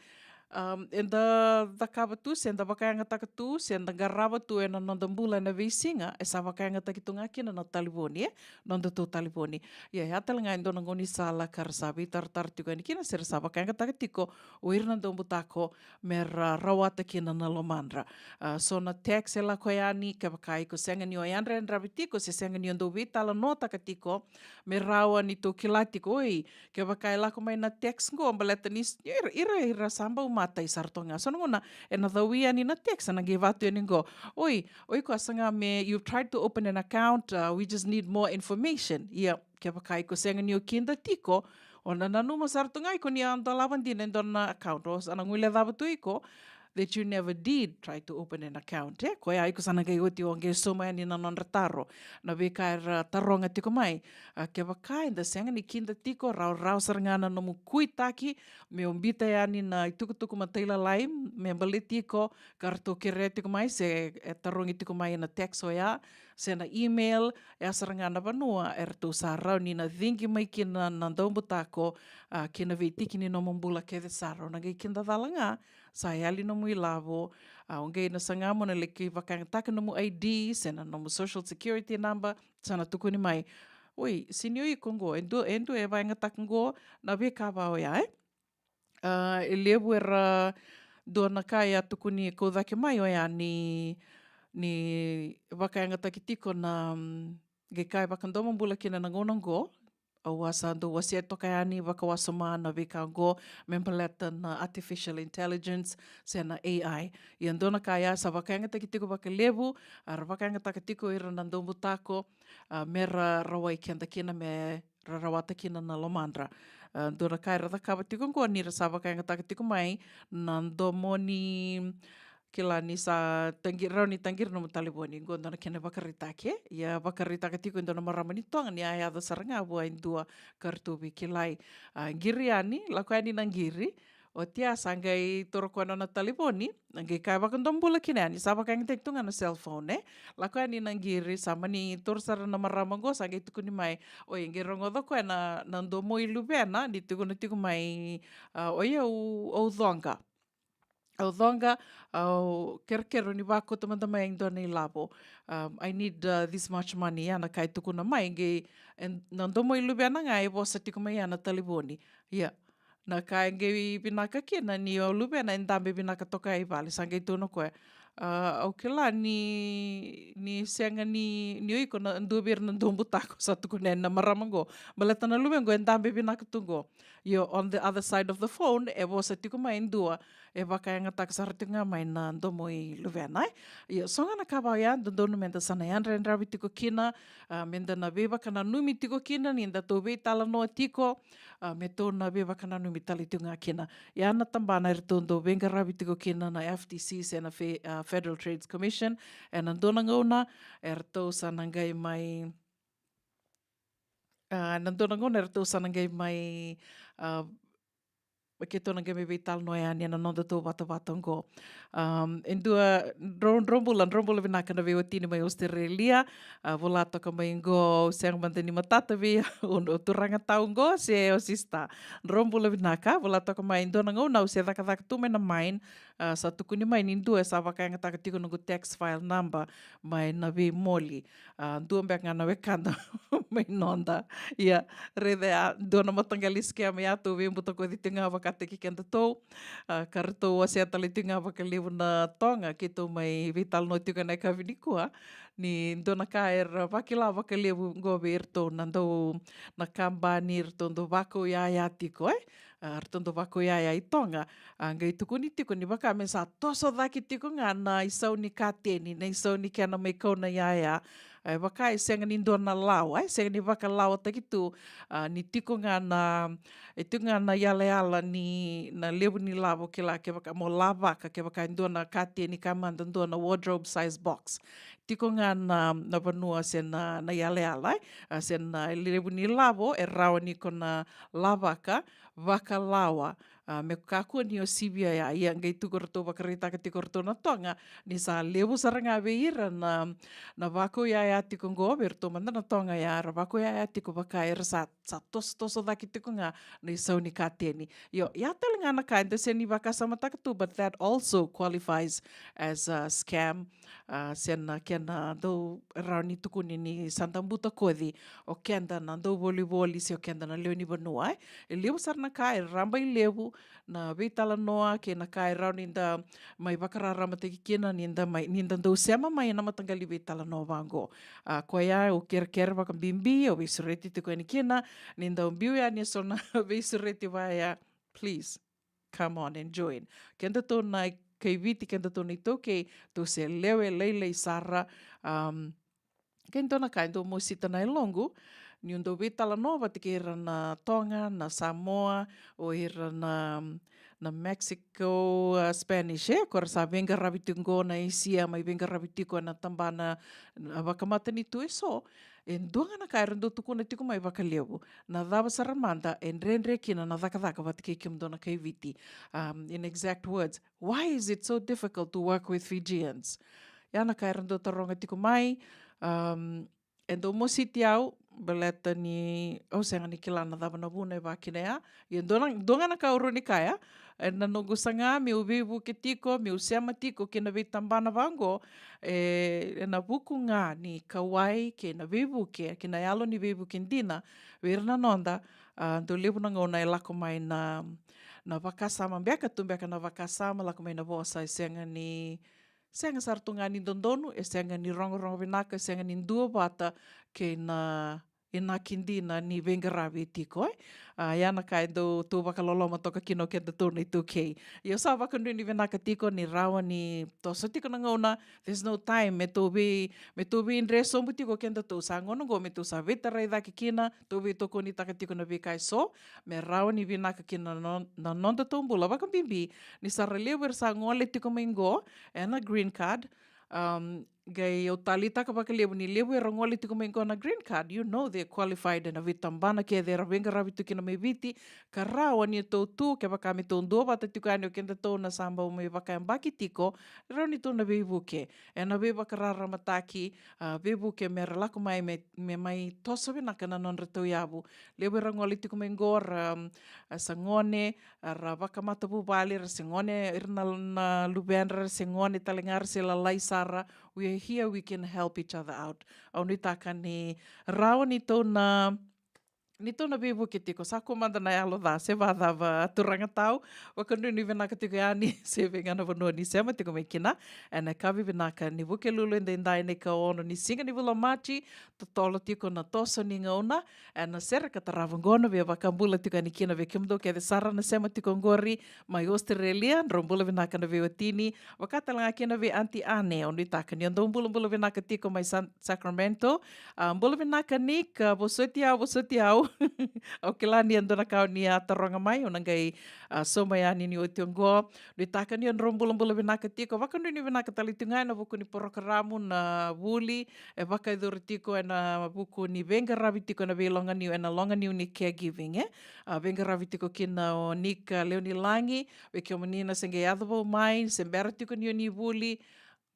am, eda cakava tu, se da vakayagataka tu, se da qarava tu ena noda bula ena veisiga, e sa vakayagataki tu ga kina na talevoni, e, nodatou talevoni. Ia, ya tale ga e dua na gaunisala ka ra sa veitaratara tiko yani kina, se ra sa vakayagataka tiko o ira na daubutako me ra rawata kina na lomadra. A, so na text e lako yani, kevaka iko sega ni o yadrayadravi tiko, se sega ni o dau veitalanoataka tiko, me rawa ni tou kila tiko, oi, kevaka e lako mai na text qo, baleta ni s-, ira, ira, ira sa bau matai sara toka ga. So na gauna, ena cawi yani na text, ena qai vatu yani qo, oi, oi, ko a saga me, you've tried to open an account, uh, we just need more information. Ia, kevaka iko sega ni o kida tiko, o na nanuma sara tu ga iko ni a dolava dina e dua na account, o sa na guilecava tu iko that you never did try to open an account, e? Koya iko sa na qai oti o qai sauma yani na nodra taro, na veika era taroga tiko mai. A, kevaka eda sega ni kida tiko, rawarawa sara ga na nomu kuitaki, me o biuta yani na itukutuku matailalai me baleti iko, ka ratou kerea tiko mai, se e tarogi tiko mai na text oya, se na email, e a sara ga na vanua eratou sa rawa ni na cigi mai kina na daubutako, a, ki na veitiki ni nomu bula kece sara. O na qai kidacala ga, sa yali nomu ilavo, a, o qai na saga mo na laki vakayagataka nomu I D, se na nomu social security number, sa na tukuni mai, oi, sini o iko qo, e dua, e dua e vakayagataka qo na veika va oya, e? A, e levu era, dua na ka e a tukuni kau cake mai oya ni, ni vakayagataki tiko na, mm, qai ka e vakadomobula kina na gauna qo, Au a sa dau wasea toka yani vakawasoma na veika oqo me baleta na artificial intelligence se na A I. Ia dua na ka ya sa vakayagataki tiko vakalevu, a, ra vakayagataka tiko ira na daubutako, a, me ra rawai keda kina, me ra rawata kina na lomadra. A, dua na ka era cakava tiko oqo ni ra sa vakayagataka tiko mai na domo ni, kila ni sa taqi-, rawa ni taqiri nomu talevoni, oqo dua na kena vakaraitaki. Ia vakaraitaka tiko e dua na marama ni Toga ni a yaco sara ga vua e dua ka ratou veikilai. A, qiri yani, lako yani na qiri. Oti ya sa qai toro koya na nona talevoni, na qai kaya vakadomobula kina yani, sa vakayagataki tu ga na cell phone, e. Lako yani na qiri, sa mani toro sara na marama oqo, sa qai tukuni mai, oi, qai rogoca koya na, na domo i luvena, ni tukuna tiko mai, a, oi, au, au coqa. Au coqa, au kerekere ni vakauta mada mai e dua na ilavo. Um, I need, uh, this much money, ya na ka e tukuna mai, qai, e, na domo i luvena ga e vosa tiko mai ya na talevoni. Ia, na ka e qai vinaka kina ni o luvena e dabe vinaka toka i vale, sa qai tukuna o koya. A, au kila ni, ni sega ni, ni o iko na dua vei ira na daubutako, sa tukuna yani na marama oqo. Baleta na luve oqo e dabe vinaka tu oqo. Io, on the other side of the phone, e vosa tiko mai e dua e vakayagataka sara tiko ga mai na domo i luvena, e. Ia, so ga na ka vaya, dodonu meda sa na yadrayadravi tiko kina, a, meda na veivakananumi tiko kina ni da tou veitalanoa tiko, a, me tou na veivakananumi tale tiko ga kina. Ia na tabana eratou dau veiqaravi tiko kina na F T C se na fe-, a, Federal Trade Commission, ena dua na gauna eratou sa na qai mai, a, na dua na gauna eratou sa na qai mai, a, keitou na qai mai veitalanoa yani ena nodatou vatavata oqo. Um, e dua, dro-, drobula, drobula vinaka na veiwatini mai Australia, a, vola toka mai oqo, au sega mada ni matata vei au, o turaga tau oqo, se o sister. Drobula vinaka, vola toka mai, dua na gauna au se cakacaka tu mai na mine, a, sa tukuni mai ni dua e sa vakayagataka tiko noqu tax file number mai na veimoli. A, dua beka ga na wekada mai noda. Ia, raica ya, dua na mataqali scam ya tou veibutakoci tiko ga vakataki kedatou. A, ka ratou wasea tale tiko ga vakalevu na Toga, keitou mai veitalanoa tiko ena yakavi nikua. Ni dua na ka era vakila vakalevu oqo vei iratou na dau, na kabani, iratou dau vakauyaya tiko, e? A, ratou dau vakauyaya i Toga. A, qai tukuni tiko ni vaka me sa toso cake tiko ga na isau ni kateni, na isau ni kena mai kau na iyaya. E vaka e sega ni dua na lawa, e sega ni vakalawataki tu, a, ni tiko ga na, e tiko ga na yalayala ni na levu ni lavo, kila, kevaka mo lavaka, kevaka e dua na kateni ka mada dua na wardrobe size box. Tiko ga na, na vanua se na, na yalayala, e, a, se na levu ni lavo e rawa ni ko na lavaka vakalawa. A, me kakua ni o sivia ya, ia qai tu ko ratou vakaraitaka tiko ratou na Toga ni sa levu sara ga vei ira na, na vakauyaya tiko oqo, vei iratou mada na Toga ya, era vakauyaya tiko vaka era sa, sa tosotoso cake tiko ga na isau ni kateni. Io, ya tale ga na ka eda sega ni vakasamataka tu, but that also qualifies as a scam. A, se na kena dau rawa ni tukuni ni sa da butakoci o keda na dau volivoli se o keda na lewe ni vanua, e. E levu sara na ka e raba i levu, na veitalanoa kei na ka e rawa ni da mai vakararamataki kina ni da mai, ni da dau sema mai ena mataqali veitalanoa vaqo. A, koya au kerekere vakabibi, au veisureti tiko yani kina, ni dau biu yani eso na veisureti vaya, please, come on and join. Kedatou na kai Viti, kedatou na iTaukei, tou se lewe lailai sara. Um, ke dua na ka e dau mosita na yaloqu, niu dau veitalanoa vata kei ira na Toga, na Samoa, o ira na, na Mexico, a, Spanish, e, ko ira sa veiqaravi tiko oqo na Asia, mai veiqaravi tiko ena tabana, a, vakamatanitu eso. E dua ga na ka era dau tukuna tiko mai vakalevu. Na cava sara mada e dredre kina na cakacaka vata kei kemudou na kai Viti? Um, in exact words, why is it so difficult to work with Fijians? Ya na ka era dau taroga tiko mai, um, e dau mositi au, baleta ni au sega ni kila na cava na vuna e vakina ya. Ia dua na, dua ga na ka au rawa ni kaya, ena noqu saga meu veivuke tiko, meu sema tiko kei na veitabana vaqo, e, ena vuku ga ni kauwai kei na veivuke, kei na yalo ni veivuke dina vei ira na noda, a, dau levu na gauna e lako mai na, na vakasama beka tu beka na vakasama, lako mai na vosa e sega ni, sega sara tu ga ni dodonu, e sega ni rogorogo vinaka, e sega ni duavata kei na inaki dina ni veiqaravi tiko, e. A, ia na ka e dau tou vakaloloma toka kina o kedatou na iTaukei. Ia au sa vakanuinui vinaka tiko ni rawa ni toso tiko na gauna. There's no time me tou vei, me tou veidre sobu tiko o kedatou. Sa gauna oqo me tou sa veitarai cake kina, tou veitokonitaka tiko na veika eso, me rawa ni vinaka kina na no-, na nodatou bula. Vakabibi ni sa ra levu era sa gole tiko mai qo ena green card. Um, qai au taleitaka vakalevu ni levu era gole tiko mai qo na green card, you know they're qualified, ena veitabana kece era veiqaravi tu kina mai Viti, ka rawa ni tou tu, kevaka me tou duavata tiko yani o kedatou na sa bau mai vakayabaki tiko, rawa ni tou na veivuke ena veivakararamataki, a, veivuke me ra lako mai me, me mai toso vinaka na nodratou yavu. Levu era gole tiko mai qo ra, um, a, sa gone, a, ra vakamatavuvale, ra se gone ira na, na luvedra, ra se gone tale ga, ra se lalai sara. We are here, we can help each other out. Au nuitaka ni rawa ni tou na, ni tou na veivuke tiko. Sa kua mada na yalo ca se vacava, turaga tau. Vakanuinui vinaka tiko yani se vei ga na vanua ni sema tiko mai kina. Ena yakavi vinaka ni Vukelulu edaidai, na ikaono ni siga ni vula o Maji, totolo tiko na toso ni gauna ena sere ka tarava qo. Na via vakabula tiko yani kina vei kemudou kece sara na sema tiko qori mai Australia, drau bula vinaka na veiwatini, vaka tale ga kina vei Aunty Ane, au nuitaka ni o dou bulabula vinaka tiko mai San-, Sacramento. A, bula vinaka Nick, a, vosoti au, vosoti au. Au kila ni e dua na ka o ni a taroga mai, au na qai, a, sauma yani ni oti oqo. Nuitaka ni o drau bulabula vinaka tiko, vakanuinui vinaka tale tiko ga ena vuku ni porokaramu na vuli e vakayacori tiko ena vuku ni veiqaravi tiko ena veiloganiu, ena loganiu ni caregiving, e. A, veiqaravi tiko kina o Nick, a, Leonilagi, vei kemuni na se qai yaco vou mai, se bera tiko ni o ni vuli,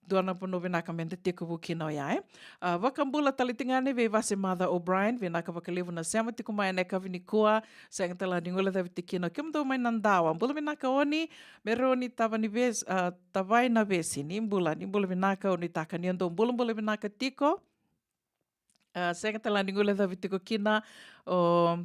dua na vanua vinaka meda tekivu kina oya, e. A, vakabula tale tiko ga yani vei Vasemaca O'Brien, vinaka vakalevu na sema tiko mai ena yakavi nikua, sega tale ga ni guilecavi tiko kina o kemudou mai Nadawa. Bula vinaka Oni, Mere Oni Tavanives-, a, Tavainavesi, ni bula, ni bula vinaka, au nuitaka ni o dou bulabula vinaka tiko. A, sega tale ga ni guilecavi tiko kina o,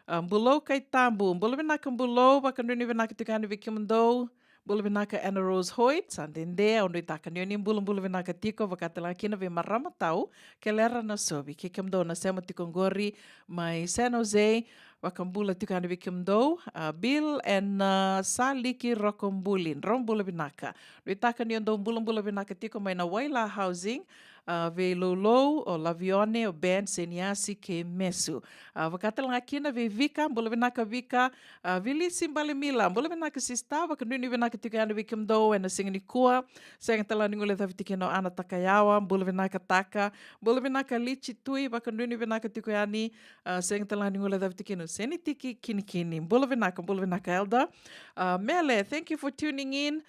a, Bulou Kaitabu. Bula vinaka Bulou, vakanuinui vinaka tiko yani vei kemudou. Bula vinaka Anna Rose Hoyt, sa dede, au nuitaka ni o ni bulabula vinaka tiko, vaka tale ga kina vei marama tau, Kelera Nasovi, kei kemudou na sema tiko qori mai San Jose, vakabula tiko yani vei kemudou, a, Bill and, a, Saliki Rokobuli, drau bula vinaka. Nuitaka ni o dou bulabula vinaka tiko mai na Waila Housing, a, vei Loulou, o Lavione, o Ben, Seniasi kei Mesu. A, vaka tale ga kina vei Vika, bula vinaka Vika, a, Vilisi Balemila, bula vinaka sista, vakanuinui vinaka tiko yani vei kemudou ena siga nikua, sega tale ga ni guilecavi tiko kina o Ana Takayawa, bula vinaka Taka, bula vinaka Lichi Tui, vakanuinui vinaka tiko yani, a, sega tale ga ni guilecavi tiko kina o Senitiki Kinikini, bula vinaka, bula vinaka Elder. A, Mele, thank you for tuning in.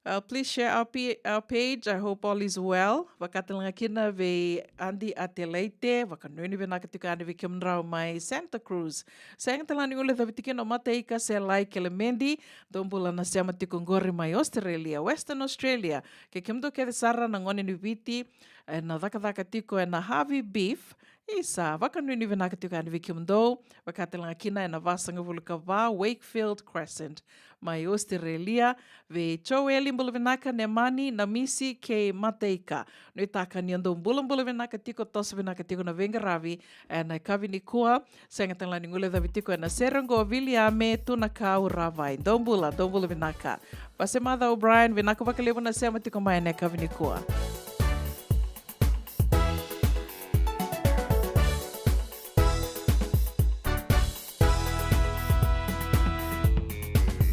Uh, please share our, pa-, our page. I hope all is well. Vaka tale ga kina vei Adi Atelaite, vakanuinui vinaka tiko yani vei kemudrau mai Santa Cruz. Sega tale ga ni guilecavi tiko kina o Mataika Selai Kelemendi, dou bula na sema tiko qori mai Australia, Western Australia. Kei kemudou kece sara na gone ni Viti, ena cakacaka tiko ena Harvey Beef, isa, vakanuinui vinaka tiko yani vei kemudou, vaka tale ga kina ena vasagavulu ka va Wakefield Crescent, mai Australia, vei Joeli, bula vinaka, Nemani, Namisi kei Mataika. Nuitaka ni o dou bulabula vinaka tiko, toso vinaka tiko na veiqaravi ena yakavi nikua, sega tale ga ni guilecavi tiko ena sere oqo, Viliame Tunakau Ravai. Dou bula, dou bula vinaka. Vasemaca O'Brien, vinaka vakalevu na sema tiko mai ena yakavi nikua.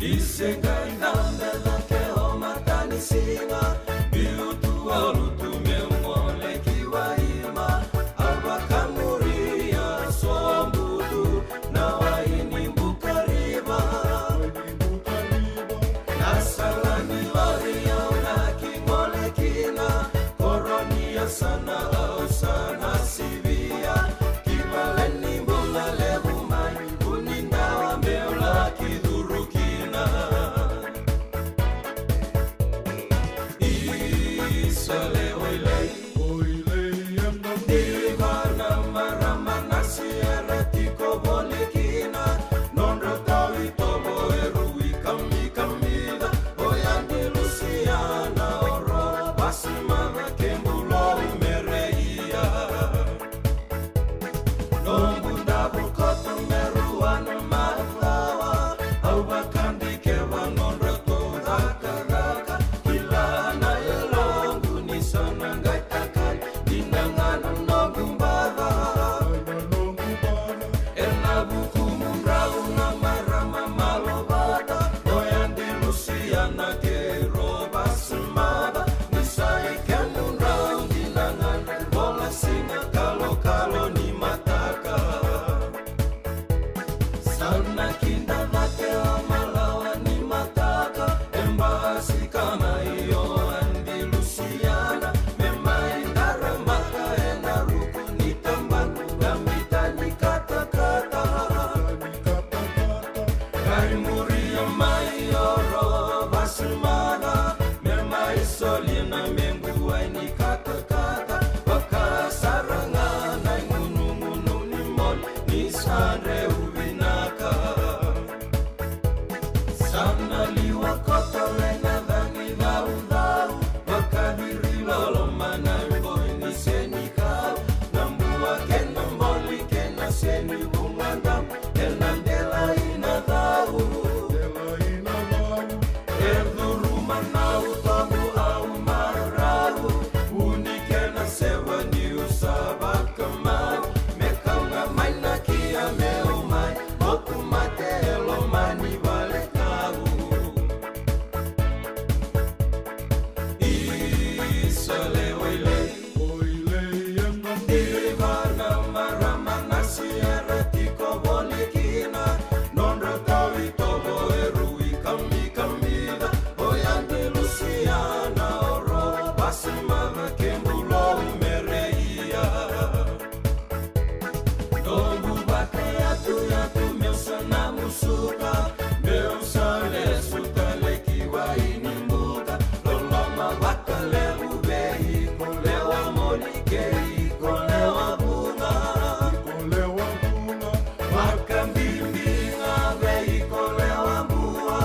Ni se qai dabe cake o matanisiga, biu tu a lutu meu gole ki Waima, au vakamuria sobu tu na wai ni Bukariva. Na sala ni lori au na ki gole kina, koro ni yasana au sa na sivia, ki vale ni bula levu mai, kuni dawa meu laki curu kina. Na musuka meu sa lesu tale ki Wainibuka. Loloma vakalevu vei iko lewa moni kei iko lewa vuqa. Iko lewa vuqa. Vakabibitaka vei iko lewa bua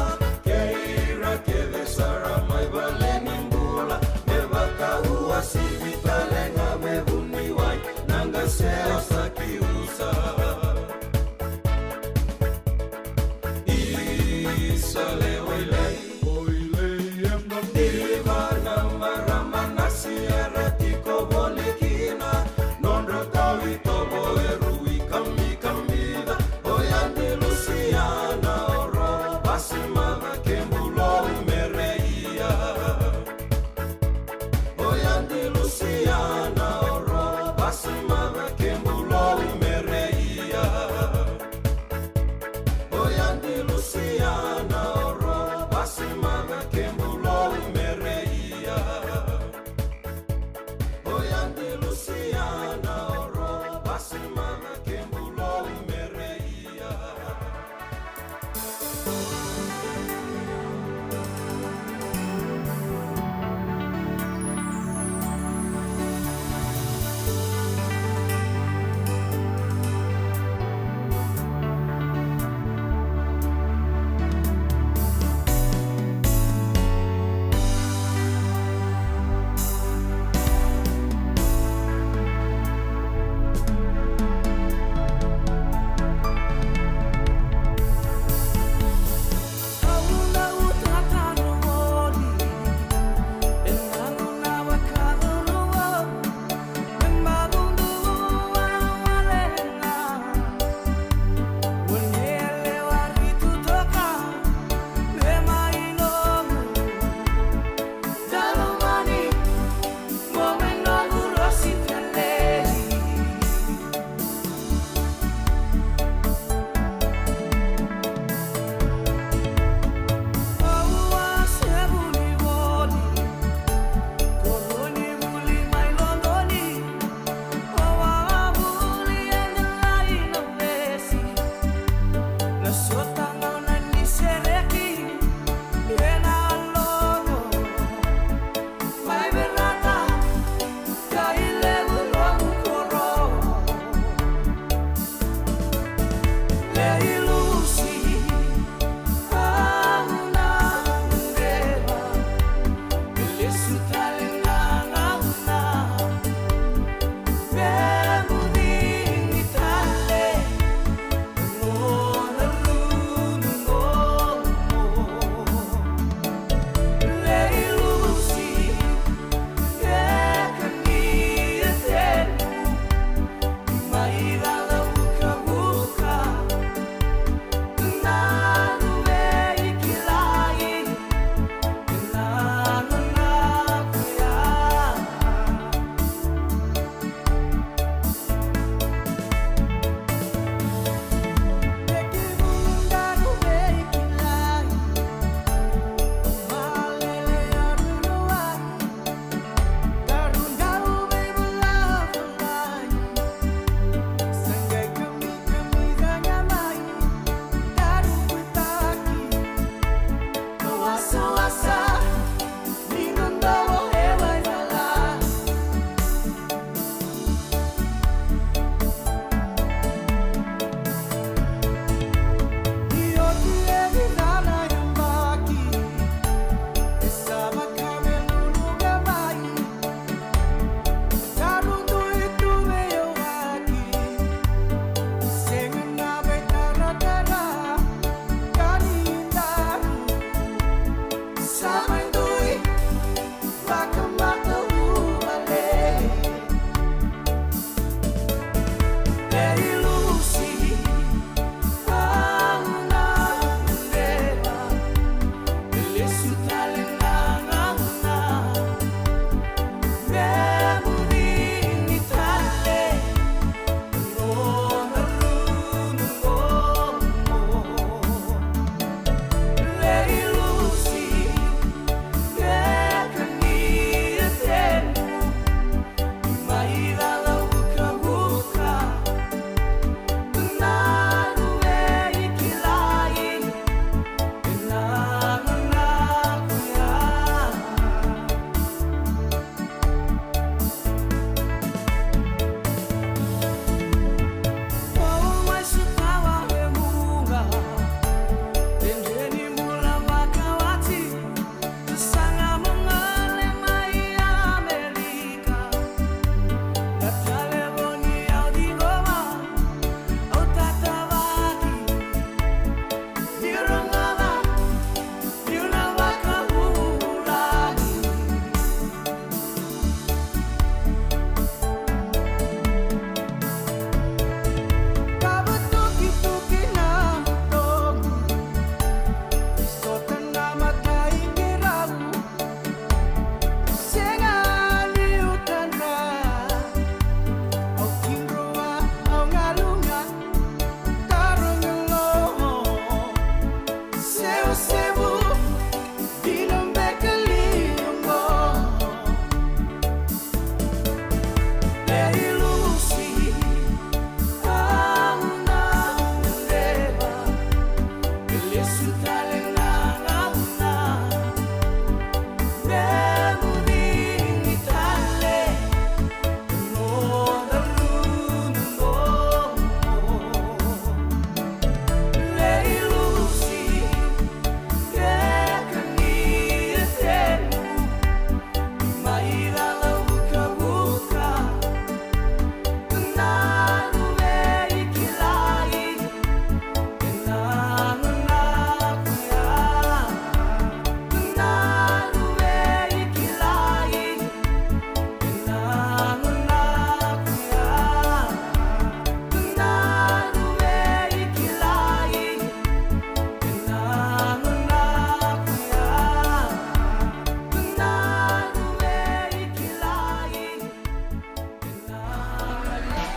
kei ira kece sara mai valeni bula. Me vakauasivi tale ga me vuniwai na qase o Sakiusa. Isa lewa i Lai. O i Lai e dua. Diva na marama na sierra tiko voli kina. Nodra tau itovo e rui kamikamica. O Yadi Lusiana o Ro Vasimaca kei Bulou Mereia. O Yadi Lusiana o Ro Vasimaca kei Bulou Mereia. O Yadi Lusiana o Ro Vasimaca kei Bulou Mereia. O Yadi Lusiana o Ro Vasimaca kei Bulou Mereia.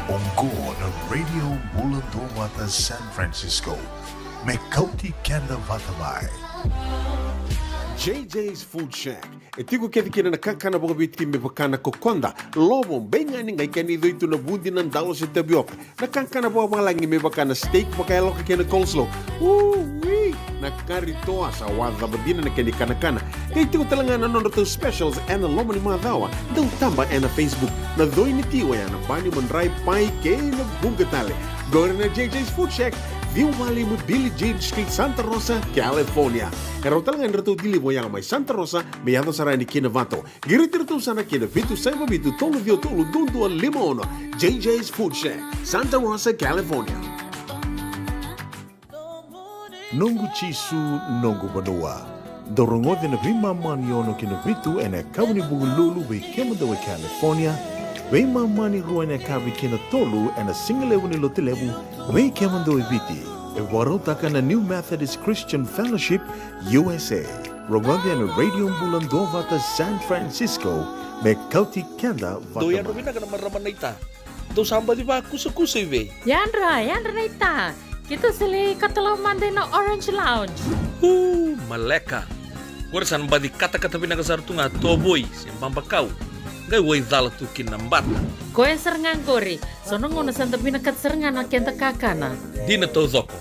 Oqo na Radio Bula Duavata San Francisco, me kauti keda vata mai. J J's Food Shack. E tiko kece kina na kakana vakaviti me vaka na kokoda, lovo, beigani, qai kena icoi tu na vudi, na dalo se tavioka. Na kakana vakavalagi me vaka na steak vakayaloka kei na coleslaw. Ui! Na kari toa sa wacava dina na kena ikanakana. Qai tiko tale ga na nodratou specials ena loma ni macawa. Dau taba ena Facebook. Na coi ni ti oya na bani, madrai, pai kei na vuqa tale. Qori na J J's Food Shack, ciwa walu lima Billie Jean Street, Santa Rosa, California. E rawa tale ga ni ratou deliver oya mai Santa Rosa me yaco sara yani ki Novato. Qiriti iratou sara ki na vitu saiva vitu tolu ciwa tolu dua dua lima ono. J J's Food Shack, Santa Rosa, California. Noqu Jisu, noqu vanua. Dou rogoci na veimama ni ono ki na vitu ena yakavi ni Vukelulu vei kemudou e California, veimama ni rua ena yakavi ki na tolu ena sigalevu ni Lotulevu vei kemudou e Viti. E vakarautaka na New Methodist Christian Fellowship U S A. Rogoci ena Radio Bula Duavata San Francisco, me kauti keda vata mai. Dou yadra vinaka na marama naita. Dou sa baci vakusakusa i vei? Yadra, yadra naita. Keitou sa lai katalau mada ina Orange Lounge. Uu, maleka. Qori sa na baci katakata vinaka sara tu ga tovoi se babakau. Qai wai cala tu kina na bata. Koya sara ga qori. So na gauna sa da vinakata sara ga na keda kakana. Dina taucoko.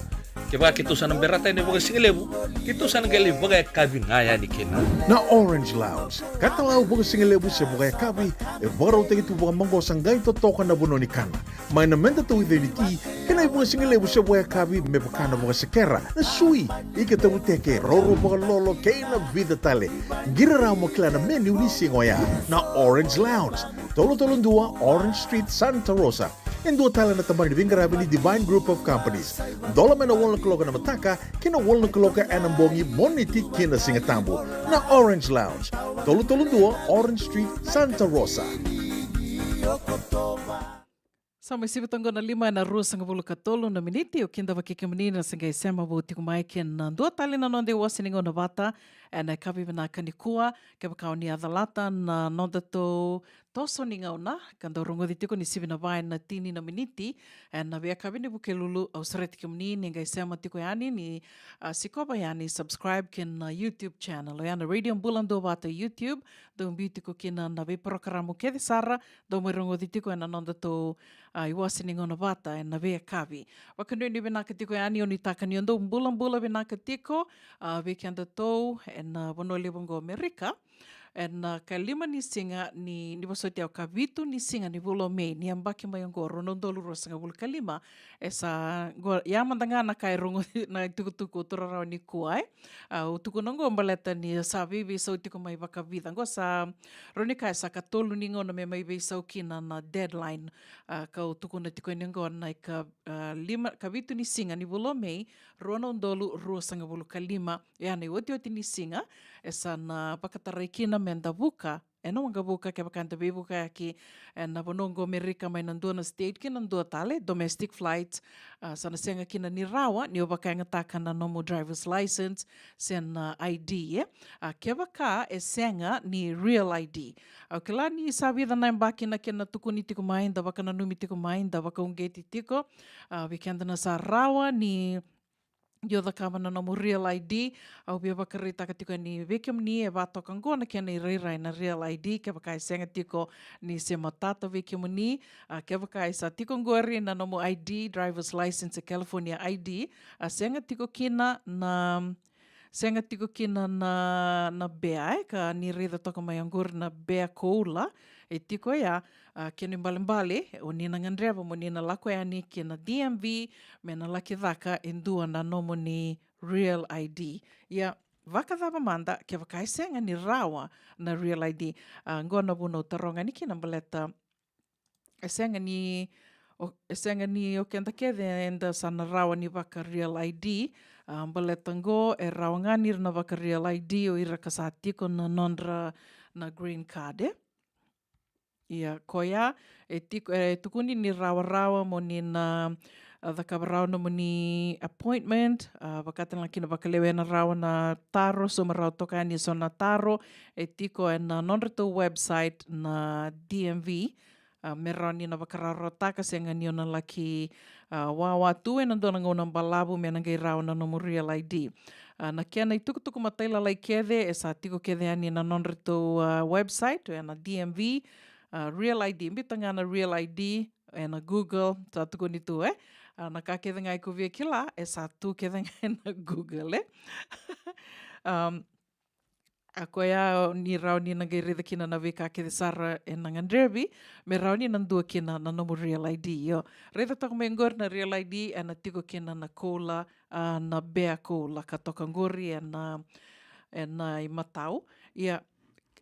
Kevaka keitou sa na berata yani vakasigalevu, keitou sa na qai lai vakayakavi ga yani kina. Na Orange Lounge, katalau vakasigalevu se vakayakavi, e vakarautaki tu vakamaqosa qai totoka na vanua ni kana. Mai na meda tauica ni ti, kei na ivakasigalevu se vakayakavi me vaka na vakasekera, na sui, ika tavuteke, roro vakalolo, kei na vica tale. Qiri rawa mo kila na menu ni siga oya. Na Orange Lounge, tolu tolu dua Orange Street, Santa Rosa. E dua tale na tabana ni veiqaravi ni Divine Group of Companies. Dola mai na walu na kaloko ena mataka ki na walu na kaloko ena bogi, Moniti ki na Sigatabu. Na Orange Lounge, tolu tolu dua Orange Street, Santa Rosa. Sa mai sivi toka qo na lima ena ruasagavulu ka tolu na miniti. O kidavaki kemuni na se qai sema vou tiko mai kina dua tale na noda iwase ni gauna vata ena yakavi vinaka nikua. Kevaka o ni a calata na nodatou toso ni gauna ka dau rogoci tiko ni sivi na va ena tini na miniti ena veiyakavi ni Vukelulu, au sureti kemuni ni qai sema tiko yani ni, a, sikova yani, subscribe kina na YouTube channel, oya na Radio Bula Duavata YouTube. Dou biu tiko kina na veiporokaramu kece sara dou mai rogoci tiko ena nodatou, a, iwase ni gauna vata ena veiyakavi. Vakanuinui vinaka tiko yani, o ni taka ni o dou bulabula vinaka tiko, a, vei kedatou ena vanua levu oqo Amerika. Ena ka lima ni siga ni, ni vosoti au, ka vitu ni siga ni vula o Mei ni yabaki mai oqo, rua na udolu ruasagavulu ka lima. E sa qo, ya mada ga na ka e rogo na itukutuku o tu rawa nikua, e. A, au tukuna oqo baleta ni sa veiveisau tiko mai vakavica. Oqo sa rawa ni ka e sa ka tolu ni gauna me mai veisau kina na deadline. A, kau tukuna tiko yani oqo na ika, a, lima, ka vitu ni siga ni vula o Mei, rua na udolu ruasagavulu ka lima. Ia na iotioti ni siga e sa na vakatarai kina meda vuka ena waqavuka, kevaka eda veivukayaki ena vanua oqo Amerika mai na dua na state ki na dua tale, domestic flights. A, sa na sega kina ni rawa ni o vakayagataka na nomu driver's license se na I D, e. A, kevaka e sega ni real I D. Au kila ni sa vica na yabaki na kena tukuni tiko mai, da vakananumi tiko mai, da vakauqeti tiko. A, vei keda na sa rawa ni o cakava na nomu real I D, au via vakaraitaka tiko yani vei kemuni e va toka oqo na kena irairai na real I D, kevaka e sega tiko ni se matata vei kemuni, a, kevaka e sa tiko oqori na nomu I D, driver's license, e California I D, a, sega tiko kina na, sega tiko kina na, na bea, e, ka ni raica toka mai oqori na bea koula, e tiko ya, a, kena ibalebale, o ni na gadreva mo ni na lako yani ki na D M V, me na laki caka e dua na nomuni real I D. Ia, vakacava mada kevaka e sega ni rawa na real I D? A, oqo na vuna au taroga yani kina baleta e sega ni, o, e sega ni o keda kece eda sa na rawa ni vaka real I D, a, baleta oqo e rawa ga ni ra na vaka real I D o ira ka sa tiko na nodra na green card, e. Ia, koya e tiko, e tukuni ni rawarawa mo ni na, a, cakava rawa nomuni appointment, a, vaka tale ga kina vakalewena rawa na taro, sauma rawa toka yani eso na taro e tiko ena nodratou website na D M V, A, me rawa ni na vakarawarawataka, sega ni o na laki, a, wawa tu ena dua na gauna balavu me na qai rawa na nomu Real I D. A, na kena itukutuku matailalai kece e sa tiko kece yani na nodratou, a, website ena D M V, a, Real I D, biuta ga na Real I D ena Google, sa tukuni tu, e? A, na ka kece ga e kuvia kila, e sa tu kece ga ena Google, e? Am, a koya ni rawa ni na qai raica kina na veika kece sara ena gadrevi, me rawa ni na dua kina na nomu Real I D, io. Raica toka mai qori na Real I D, ena tiko kina na koula, a, na bea koula ka toka qori ena, ena imatau. Ia,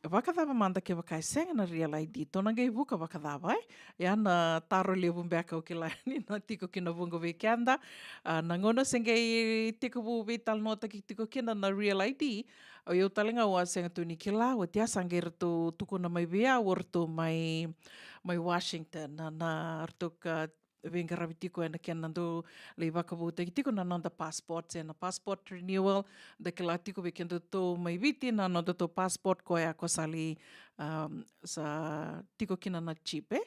vakacava mada kevaka e sega na Real I D, tou na qai vuka vakacava, e? Ia na taro levu beka au kila ni na tiko kina vuqa vei keda. A, na gauna se qai tekivu veitalanoataki tiko kina na Real I D, o iau tale ga au a sega tu ni kila, oti a sa qai ratou tukuna mai vei au o ratou mai, mai Washington, na, na ratou ka veiqaravi tiko ena kena dau lai vakavoutaki tiko na noda passport, se na passport renewal, da kila tiko vei kedatou mai Viti na nodatou passport koya ko sa lai, um, sa tiko kina na chip, e?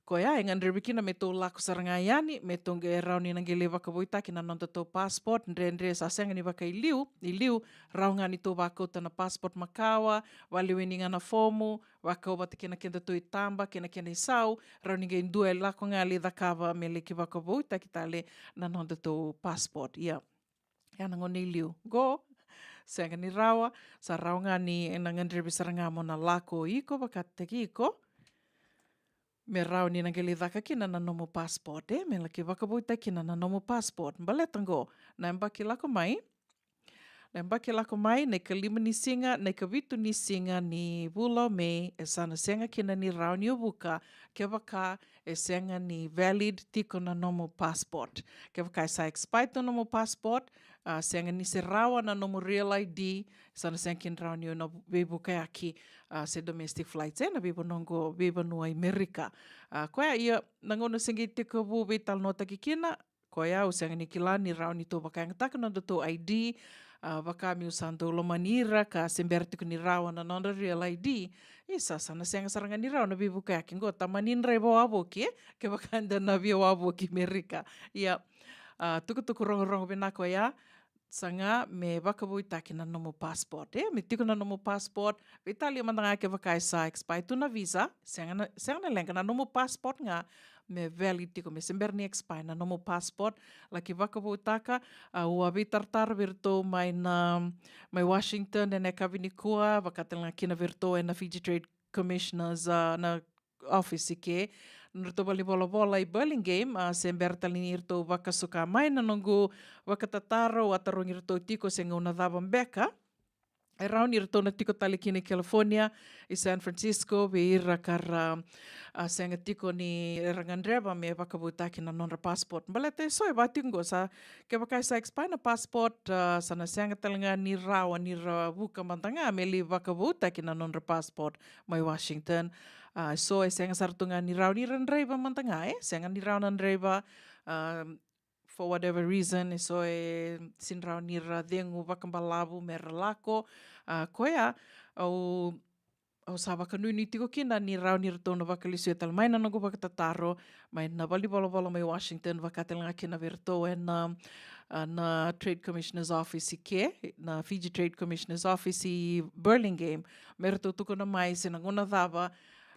Koya e gadrevi kina me tou lako sara ga yani, me tou qai rawa ni na qai lai vakavoutaki na nodatou passport, dredre sa sega ni vakailiu, iliu, rawa ga ni tou vakauta na passport makawa, valeweni ga na fomu, vakau vata kei na kedatou itaba, kei na kena isau, rawa ni qai dua e lako ga lai cakava me lai ki vakavoutaki tale na nodatou passport. Ia, ia na gauna i liu. Qo, sega ni rawa, sa rawa ga ni na gadrevi sara ga mo na lako iko, vakataki iko. Me rawa ni na qai lai caka kina na nomu passport, e? Me laki vakavoutaki kina na nomu passport. Baleta qo, na yabaki lako mai, na yabaki lako mai, na ikalima ni siga, na ikavitu ni siga ni vula o May, e sa na sega kina ni rawa ni o vuka, kevaka e sega ni valid tiko na nomu passport. Kevaka e sa expire tu nomu passport, a, sega ni se rawa na nomu Real I D, sa na sega kina rawa ni o na veivukayaki, a, se domestic flights, e, na veivanua qo, veivanua i Merika. A, koya ia, na gauna se qai tekivu veitalanoataki kina, koya au sega ni kila ni rawa ni tou vakayagataka na nodatou I D, a, vaka meu sa dau lomani ira ka se bera tiko ni rawa na nodra Real I D. Isa, sa na sega sara ga ni rawa na veivukayaki qo, tamani draiva wavoki, e? Kevaka eda na via wavoki Merika. Ia, a, tukutuku rogorogo vinaka oya, sa ga me vakavoutaki na nomu passport, e? Me tiko na nomu passport, veitalia mada ga kevaka e sa expire tu na visa, sega na, sega na leqa, na nomu passport ga me valid tiko, me se bera ni expire na nomu passport, laki vakavoutaka. A, au a veitaratara vei iratou mai na, mai Washington ena yakavi nikua, vakatale ga kina vei iratou ena Fiji Trade Commissioners, a, na office i ke. Na nodratou valenivolavola i Burlingame, a, se bera tale ni ratou vakasuka mai na noqu vakatataro, au a tarogi iratou tiko se gauna cava beka e rawa ni ratou na tiko tale kina i California, i San Francisco, vei ira ka ra, a, sega tiko ni ra gadreva me vakavoutaki na nodra passport. Baleta e so e va tiko qo, sa kevaka e sa expire na passport, a, sa na sega tale ga ni rawa ni ra vuka mada ga me lai vakavoutaki na nodra passport mai Washington. A, so e sega sara tu ga ni rawa ni ra draiva mada ga, e? Sega ni rawa na draiva, a, for whatever reason, e so e sega ni rawa ni ra cegu vakabalavu me ra lako. A, koya, au, au sa vakanuinui tiko kina ni rawa ni ratou na vakalesuya tale mai na noqu vakatataro mai na valenivolavola mai Washington, vakatale ga kina vei iratou ena, a, na Trade Commissioner's Office i ke, na Fiji Trade Commissioner's Office i Burlingame, me ratou tukuna mai se na gauna cava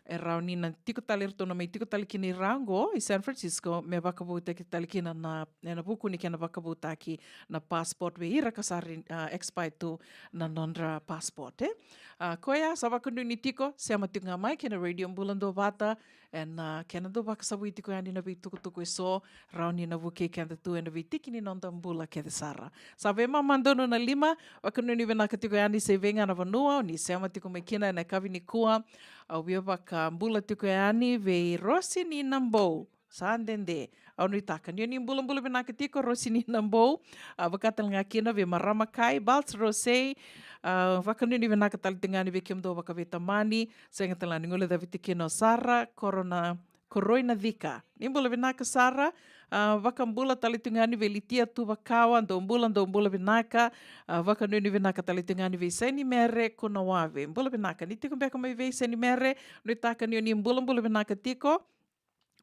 e rawa ni na tiko tale, ratou na mai tiko tale kina i ra qo i San Francisco, me vakavoutaki tale kina na, ena vuku ni kena vakavoutaki na passport vei ira ka sa ri-, a, expire tu na nodra passport, e? A, koya sa vakanuinui tiko, sema tiko ga mai kei na Radio Bula Duavata, ena, a, kena dau vakasavui tiko yani na veitukutuku e so, rawa ni na vukei keda tu ena veitiki ni noda bula kece sara. Sa veimama donu na lima, vakanuinui vinaka tiko yani se vei ga na vanua o ni sema tiko mai kina ena yakavi nikua. Au via vakabula tiko yani vei Rosi ni Nabou. Sa dede. Au nuitaka ni o ni bulabula vinaka tiko, Rosi ni Nabou. A, vakatale ga kina vei Marama Kai, Balts Rosei. A, vakanuinui vinaka tale tiko ga yani vei kemudou vakaveitamani. Sega tale ga ni guilecavi tiko kina o Sara, Korona, Koroi na Cika. Ni bula vinaka sara, a, vakabula tale tu ga yani vei Litia Tuvakawa, dou bula, dou bula vinaka, a, vakanuinui vinaka tale tu ga yani vei Senimere Kunawave. Bula vinaka, ni tiko beka mai vei Senimere, nuitaka ni o ni bulabula vinaka tiko.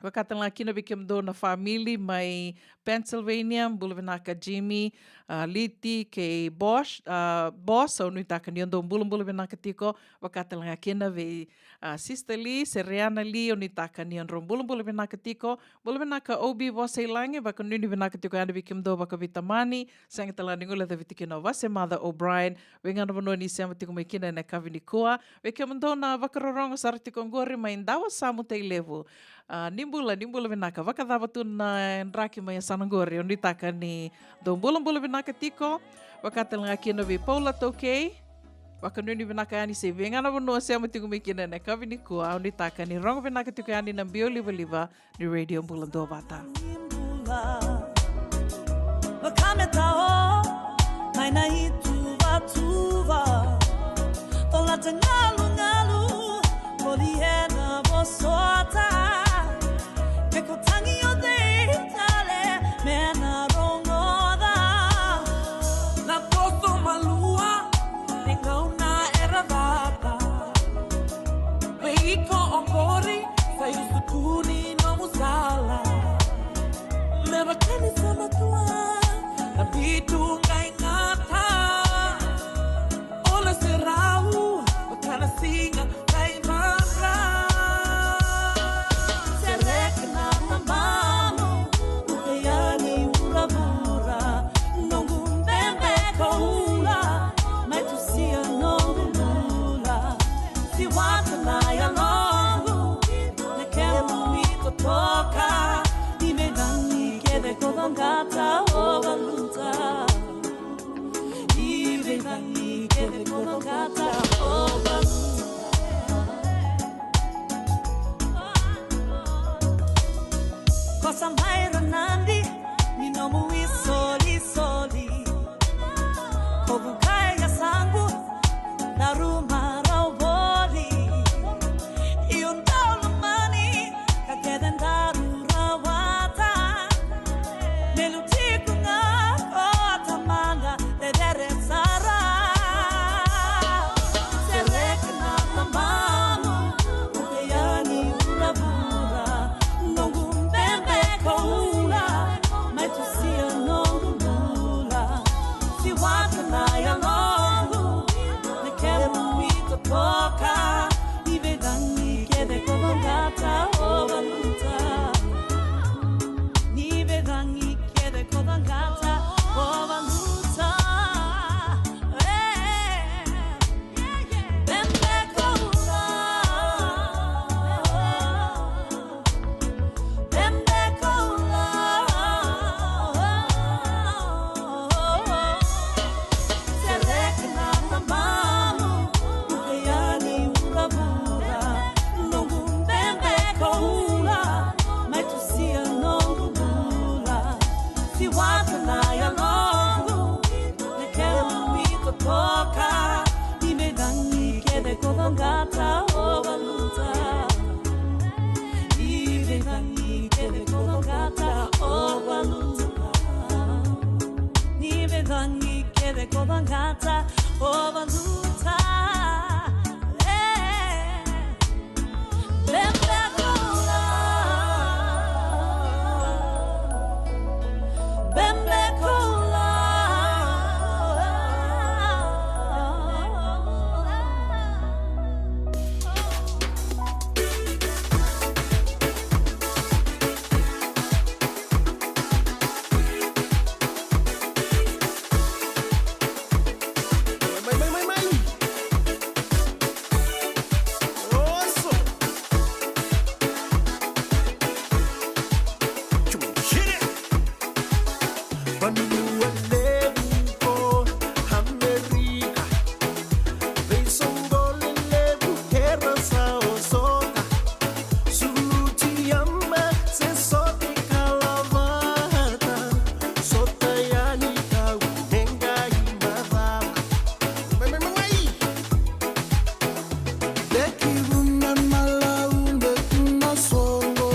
Vaka tale ga kina vei kemudou na family mai Pennsylvania, bula vinaka Jimmy, a, Liti kei Bosh, a, Boss, au nuitaka ni o dou bulabula vinaka tiko. Vaka tale ga kina vei, a, Sister Lee, Sereana Lee, au nuitaka ni o drau bulabula vinaka tiko. Bula vinaka O B Vosa i Lagi, vakanuinui vinaka tiko yani vei kemudou vakaveitamani, sega tale ga ni guilecavi tiko kina o Vasemaca O'Brien, vei ga na vanua ni sema tiko mai kina ena yakavi nikua. Vei kemudou na vakarorogo sara tiko qori mai Dawasamu, Tailevu. A, ni bula, ni bula vinaka. Vakacava tu na draki mai yasana qori, au nuitaka ni dou bulabula vinaka tiko. Vaka tale ga kina vei Paula Tokei. Vakanuinui vinaka yani se vei ga na vanua sema tiko mai kina ena yakavi nikua, au nuitaka ni rogo vinaka tiko yani na biolivaliva ni Radio Bula Duavata. Vakametao mai na ituvatuva, colata galugalu, voli ena vosota. Ke ko tagi o cei tale me na rogoca? Na toso malua ni gauna era cata. Vei iko oqori sa iusutu ni nomu sala. Me vaka ni sa matua na vitu qai gata. O na serau vaka na siga qai madra. Sereka na tabamu, uke yani vuravura. Noqu bebe koula, mai tusia noqu bula. Siwata na yaloqu, na kemu itotoka. Ni veicagi kece ko caqata o valuta. Ni veicagi kece ko caqata o valuta. Ko sa mai ranadi ni nomu isolisoli. Ko vukai yasaqu na ruma rau voli. Io dau lomani ka kece daru rawata. Me lutiko ga ko tamana cecere sara. Sereka na tabamu, uke yani vuravura. Noqu bebe koula, mai tusia noqu bula. Siwata na yaloqu, na kemu itotoka. Ni veicagi kece ko caqata o valuta. Ni veicagi kece ko caqata o valuta. E. Bebe koula. Bebe koula. Sereka na tabamu, uke yani vuravura. Noqu bebe koula, mai tusia noqu bula. Siwata na yaloqu, na kemu itotoka. Ni veicagi kece ko caqata o valuta. Ni veicagi kece ko caqata o valuta. Ni veicagi kece ko caqata o valuta. E. Bebe koula. Bebe koula. Mai, mai, mai, mai. Oso. Hit it. Vanua levu ko Amerika, veisoqo lelevu era sa osota. Sulu tiyama se sote kalavata, sota yani kau me qai macala. Mai, mai, mai, mai. Tekivu na malaude tu na soqo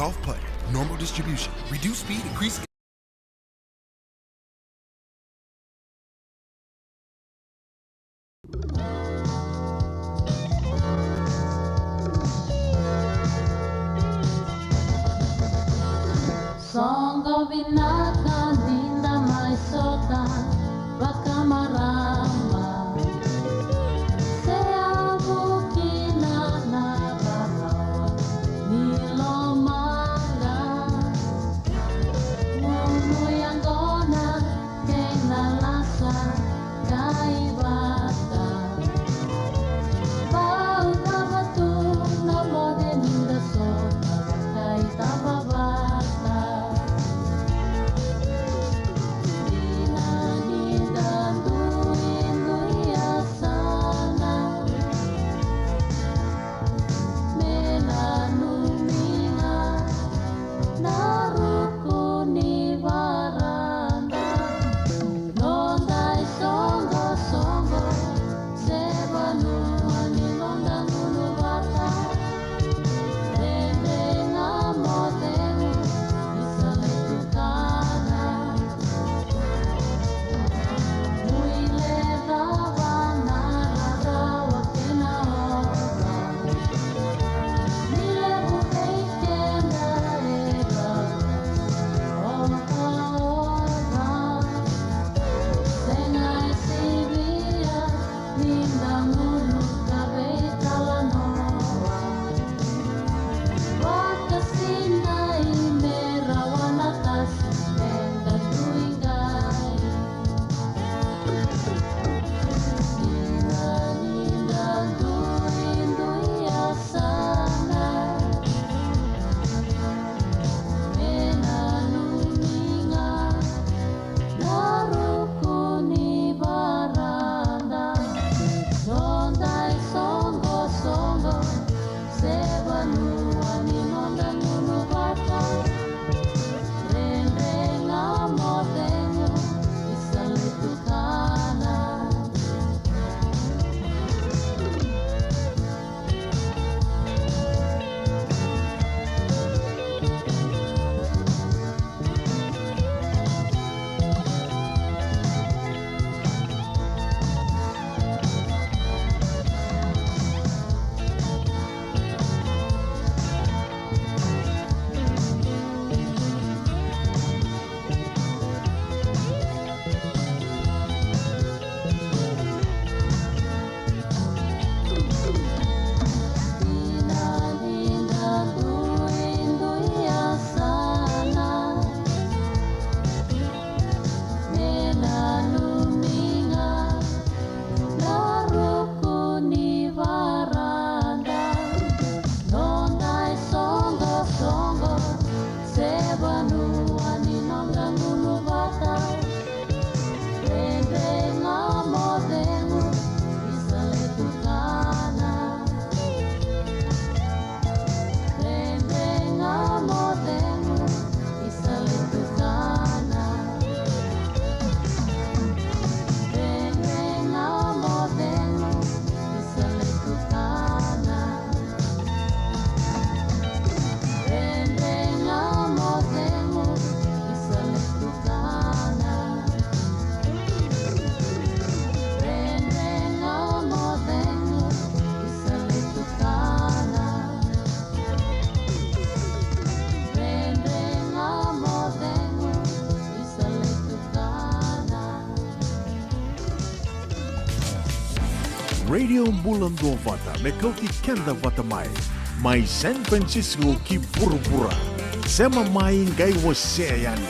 Golf putt. Normal distribution. Reduce speed, increase. Soqo vinaka ni da mai sota vakamarama. Se yavu kina na rarawa ni lomaqa. Gunu yaqona kei na lasa kai vata. Vau cava tu na moce ni da sota kai tava vata. Dina ni da duidui yasana. Me nanumi ga na ruku ni varada. Noda isoqosoqo se vanua ni noda gunu vata. Dredre ga mo cegu ni sa lai tukana. Muilecava na rarawa kei na oca. Ni levu vei keda e rawa ocaoca. Sega e sivia ni da gunu ka veitalanoa. Vakasinai me rawa na tasi eda dui qai. Dina ni da duidui yasana. Me nanumi ga na ruku ni varada. Noda isoqosoqo se vanua ni noda gunu vata. Dredre ga mo cegu ni sa lai tukana. Noda isoqosoqo se vanua ni noda gunu vata. Dredre ga mo cegu ni sa lai tukana. Dredre ga mo cegu ni sa lai tukana. Dredre ga mo cegu ni sa lai tukana. Dredre ga mo cegu ni sa lai tukana. Dredre ga mo cegu ni sa lai tukana. Dredre ga mo cegu ni sa lai tukana. Radio Bula Duavata, me kauti keda vata mai. Mai San Francisco ki vuravura. Sema mai qai wasea yani.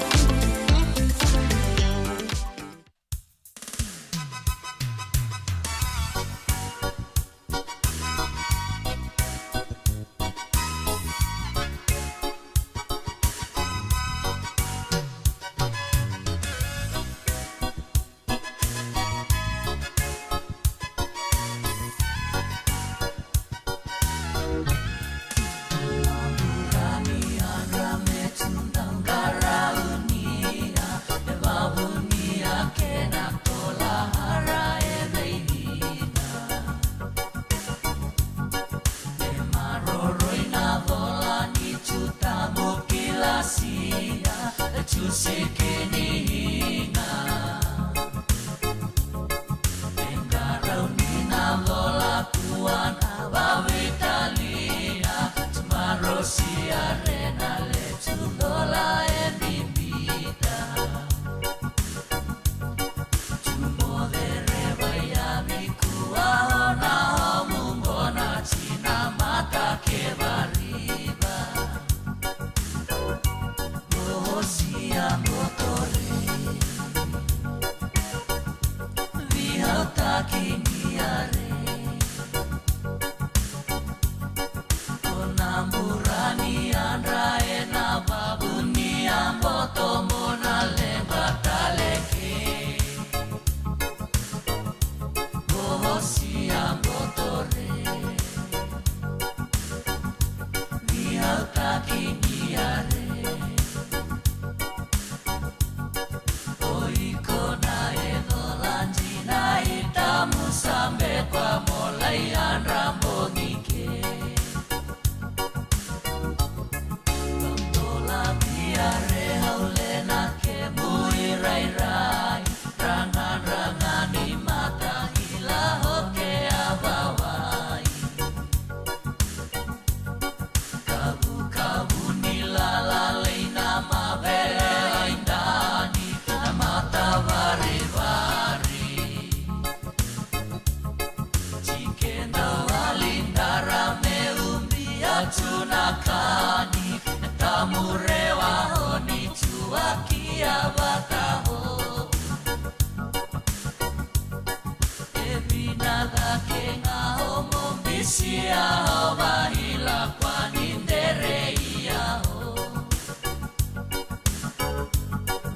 Sia o vahila kwa ni dere ia o.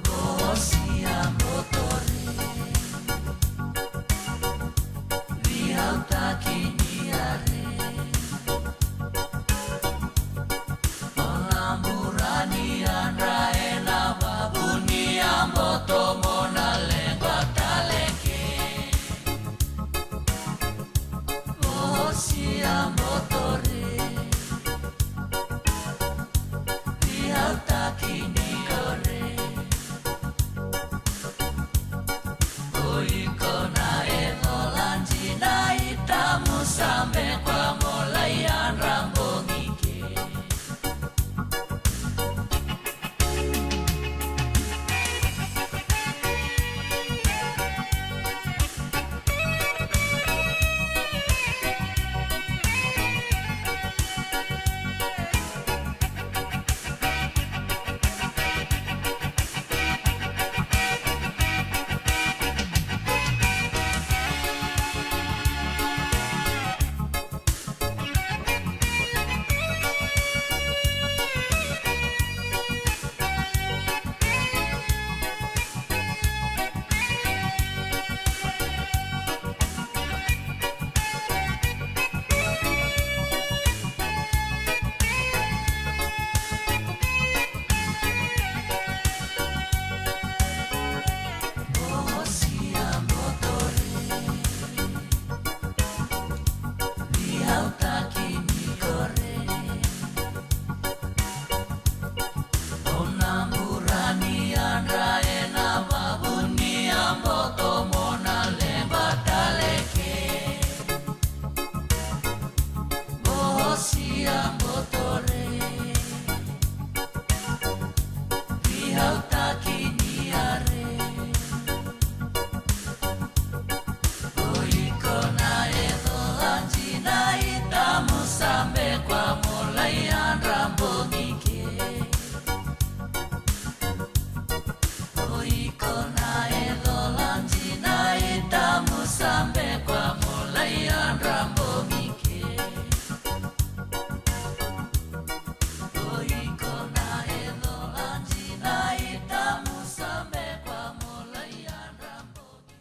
Vosia botore. Vihautaki ni are. Ona burani andra ena vavuni a boto mona lengua taleke. Vosia botore. Vihautaki ni kore. O iko na e vola dina i tamu sabe kwa mola i andra bogi ke. Vosia botore. Vihautaki ni are. O iko na e vola dina i tamu sabe kwa mola i andra bogi ke. O iko na e vola dina i tamu sabe kwa mola i andra bogi ke. O iko na e vola dina i tamu sabe kwa mola i andra bogi.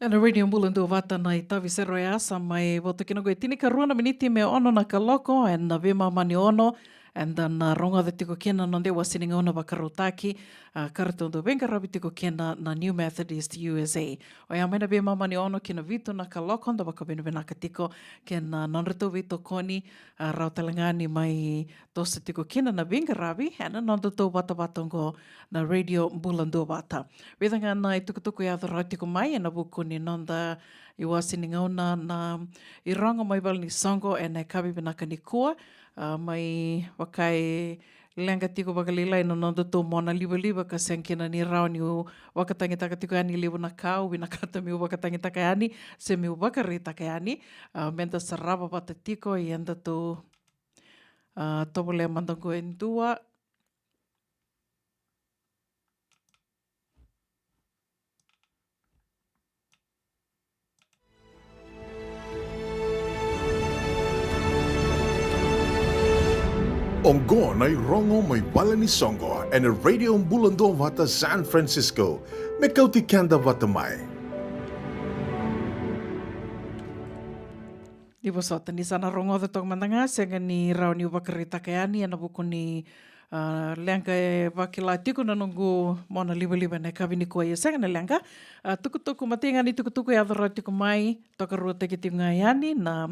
Ena Radio Bula Duavata na itavi sere oya sa mai voto kina oqo e tinikarua na miniti me ono na kaloko, ena veimama ni ono, eda na rogoca tiko kina na noda iwasewase ni gauna vakarautaki, a, ka ratou dau veiqaravi tiko kina na New Methodist U S A. Oya mai na veimama ni ono ki na vitu na kaloko, da vakavinavinaka tiko kei na nodratou veitokoni, a, rawa tale ga ni mai toso tiko kina na veiqaravi ena nodatou vatavata oqo na Radio Bula Duavata. Vica ga na itukutuku e yaco rawa tiko mai ena vuku ni noda iwasewase ni gauna na irogo mai vale ni soqo ena yakavi vinaka nikua, a, mai vaka e leqa tiko vakalailai na nodatou mona livaliva ka sega kina ni rawa niu vakatagitaka tiko yani e levu na ka au vinakata meu vakatagitaka yani se meu vakaraitaka yani, a, meda sarava vata tiko ia datou, a, tovolea mada oqo e dua. Oqo na irogo mai vale ni soqo ena Radio Bula Duavata San Francisco. Me kauti keda vata mai. Ni vosota, ni sa na rogoca toka mada ga, sega ni rawa niu vakaraitaka yani ena vuku ni, a, leqa e vakila tiko na noqu mona livaliva ena yakavi nikua. Ia sega na leqa, a, tukutuku, matai ga ni tukutuku e yaco rawa tiko mai, tokaruataki tiko ga yani na,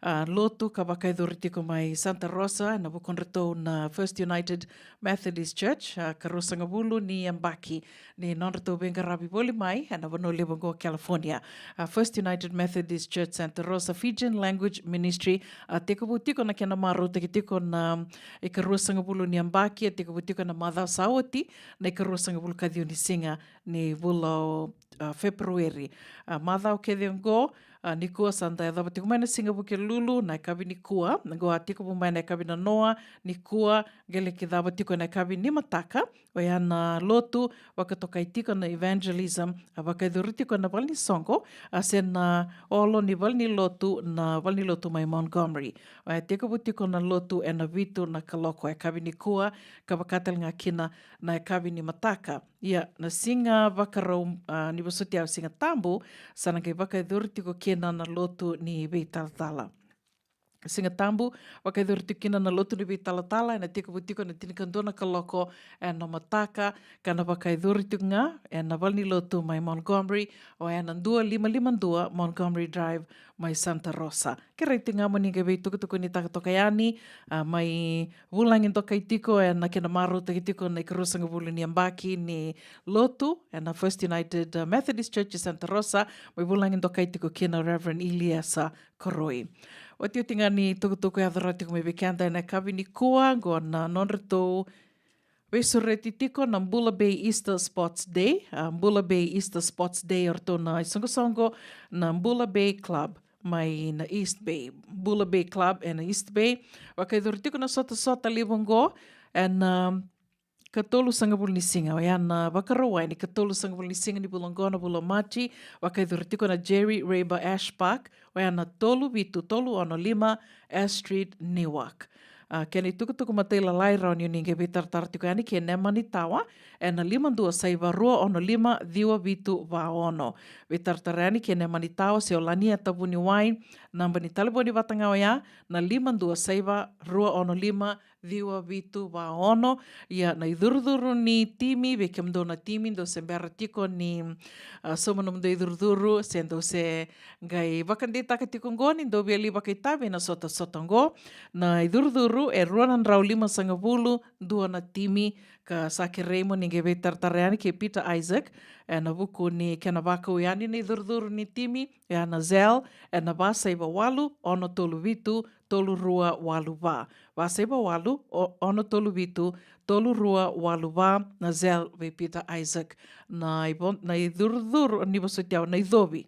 a, lotu ka vakayacori tiko mai Santa Rosa ena vukudratou na First United Methodist Church, a, ka ruasagavulu ni yabaki ni nodratou veiqaravi voli mai ena vanua levu oqo o California. A, First United Methodist Church Santa Rosa Fijian Language Ministry, a, tekivu tiko na kena marautaki tiko na ikaruasagavulu ni yabaki, a tekivu tiko na macawa sa oti, na ikaruasagavulu ka ciwa ni siga ni vula o, a, Feperueri. A, macawa kece oqo, A, nikua sa da yacova tiko mai na siga Vukelulu, na yakavi nikua, qo a tekivu mai na yakavi nanoa, nikua, qai lai cava tiko na yakavi nimataka, oya na lotu, vakatokai tiko na evangelism, a vakayacori tiko ena valenisoqo, a se na olo ni valenilotu, na valenilotu mai Montgomery. Oya tekivu tiko na lotu ena vitu na kaloko, yakavi nikua, ka vaka tale ga kina na yakavi nimataka. Ia, na siga Vakarau, a, ni vosoti au, Siga Tabu, sa na qai vakayacori tiko kina na lotu ni veitalatala. Siga Tabu, vakayacori tiko kina na lotu ni veitalatala, ena tekivu tiko ena tinikadua na kaloko ena mataka, ka na vakayacori tiko ga ena valenilotu mai Montgomery, oya na dua lima lima dua Montgomery Drive, mai Santa Rosa. Kerei tiko ga mo ni qai veitukutukunitaka toka yani, a, mai vulagi dokai tiko ena kena marautaki tiko na ikaruasagavulu ni yabaki ni lotu ena First United, a, Methodist Church e Santa Rosa, mai vulagi dokai tiko kina o Reverend Iliesa Koroi. Otioti ga ni tukutuku e yaco rawa tiko mai vei keda ena yakavi nikua, qo na nodratou veisureti tiko na Bula Bay Easter Sports Day. A, Bula Bay Easter Sports Day, o ratou na isoqosoqo na Bula Bay Club mai na East Bay. Bula Bay Club ena East Bay. Vakayacori tiko na sotasota levu qo ena, a, katolusagavulu ni siga, oya na Vakarauwai ni katolusagavulu ni siga ni vula qo, na vula o Maji. Vakayacori tiko na Jerry Rayber Ash Park, oya na tolu vitu tolu ono lima Ash Street, Newark. A, kena itukutuku matailalai, rawa ni o ni qai veitaratara tiko yani kei Nemani Tawa, ena lima dua saiva rua ono lima ciwa vitu va ono. Veitaratara yani kei Nemani Tawa se o Lania Tavuniwai, naba ni talevoni vata ga oya, na lima dua saiva rua ono lima ciwa vitu va ono. Ia, na icurucuru ni timi, vei kemudou na timi dou se bera tiko ni, a, sauma nomudou icurucuru, se dou se qai vakadeitaka tiko qo ni dou via lai vakaitavi ena sotasota qo. Na icurucuru e rua na drau limasagavulu, dua na timi, ka sa kerei mo ni qai veitaratara yani kei Peter Isaac ena vuku ni kena vakau yani na icurucuru ni timi, oya na Zelle, ena va saiva walu, ono tolu vitu, tolu rua walu va. Va saiva walu, o-, ono tolu vitu, tolu rua walu va, na Zelle vei Peter Isaac. Na ivo-, na icurucuru, ni vosoti au, na icovi.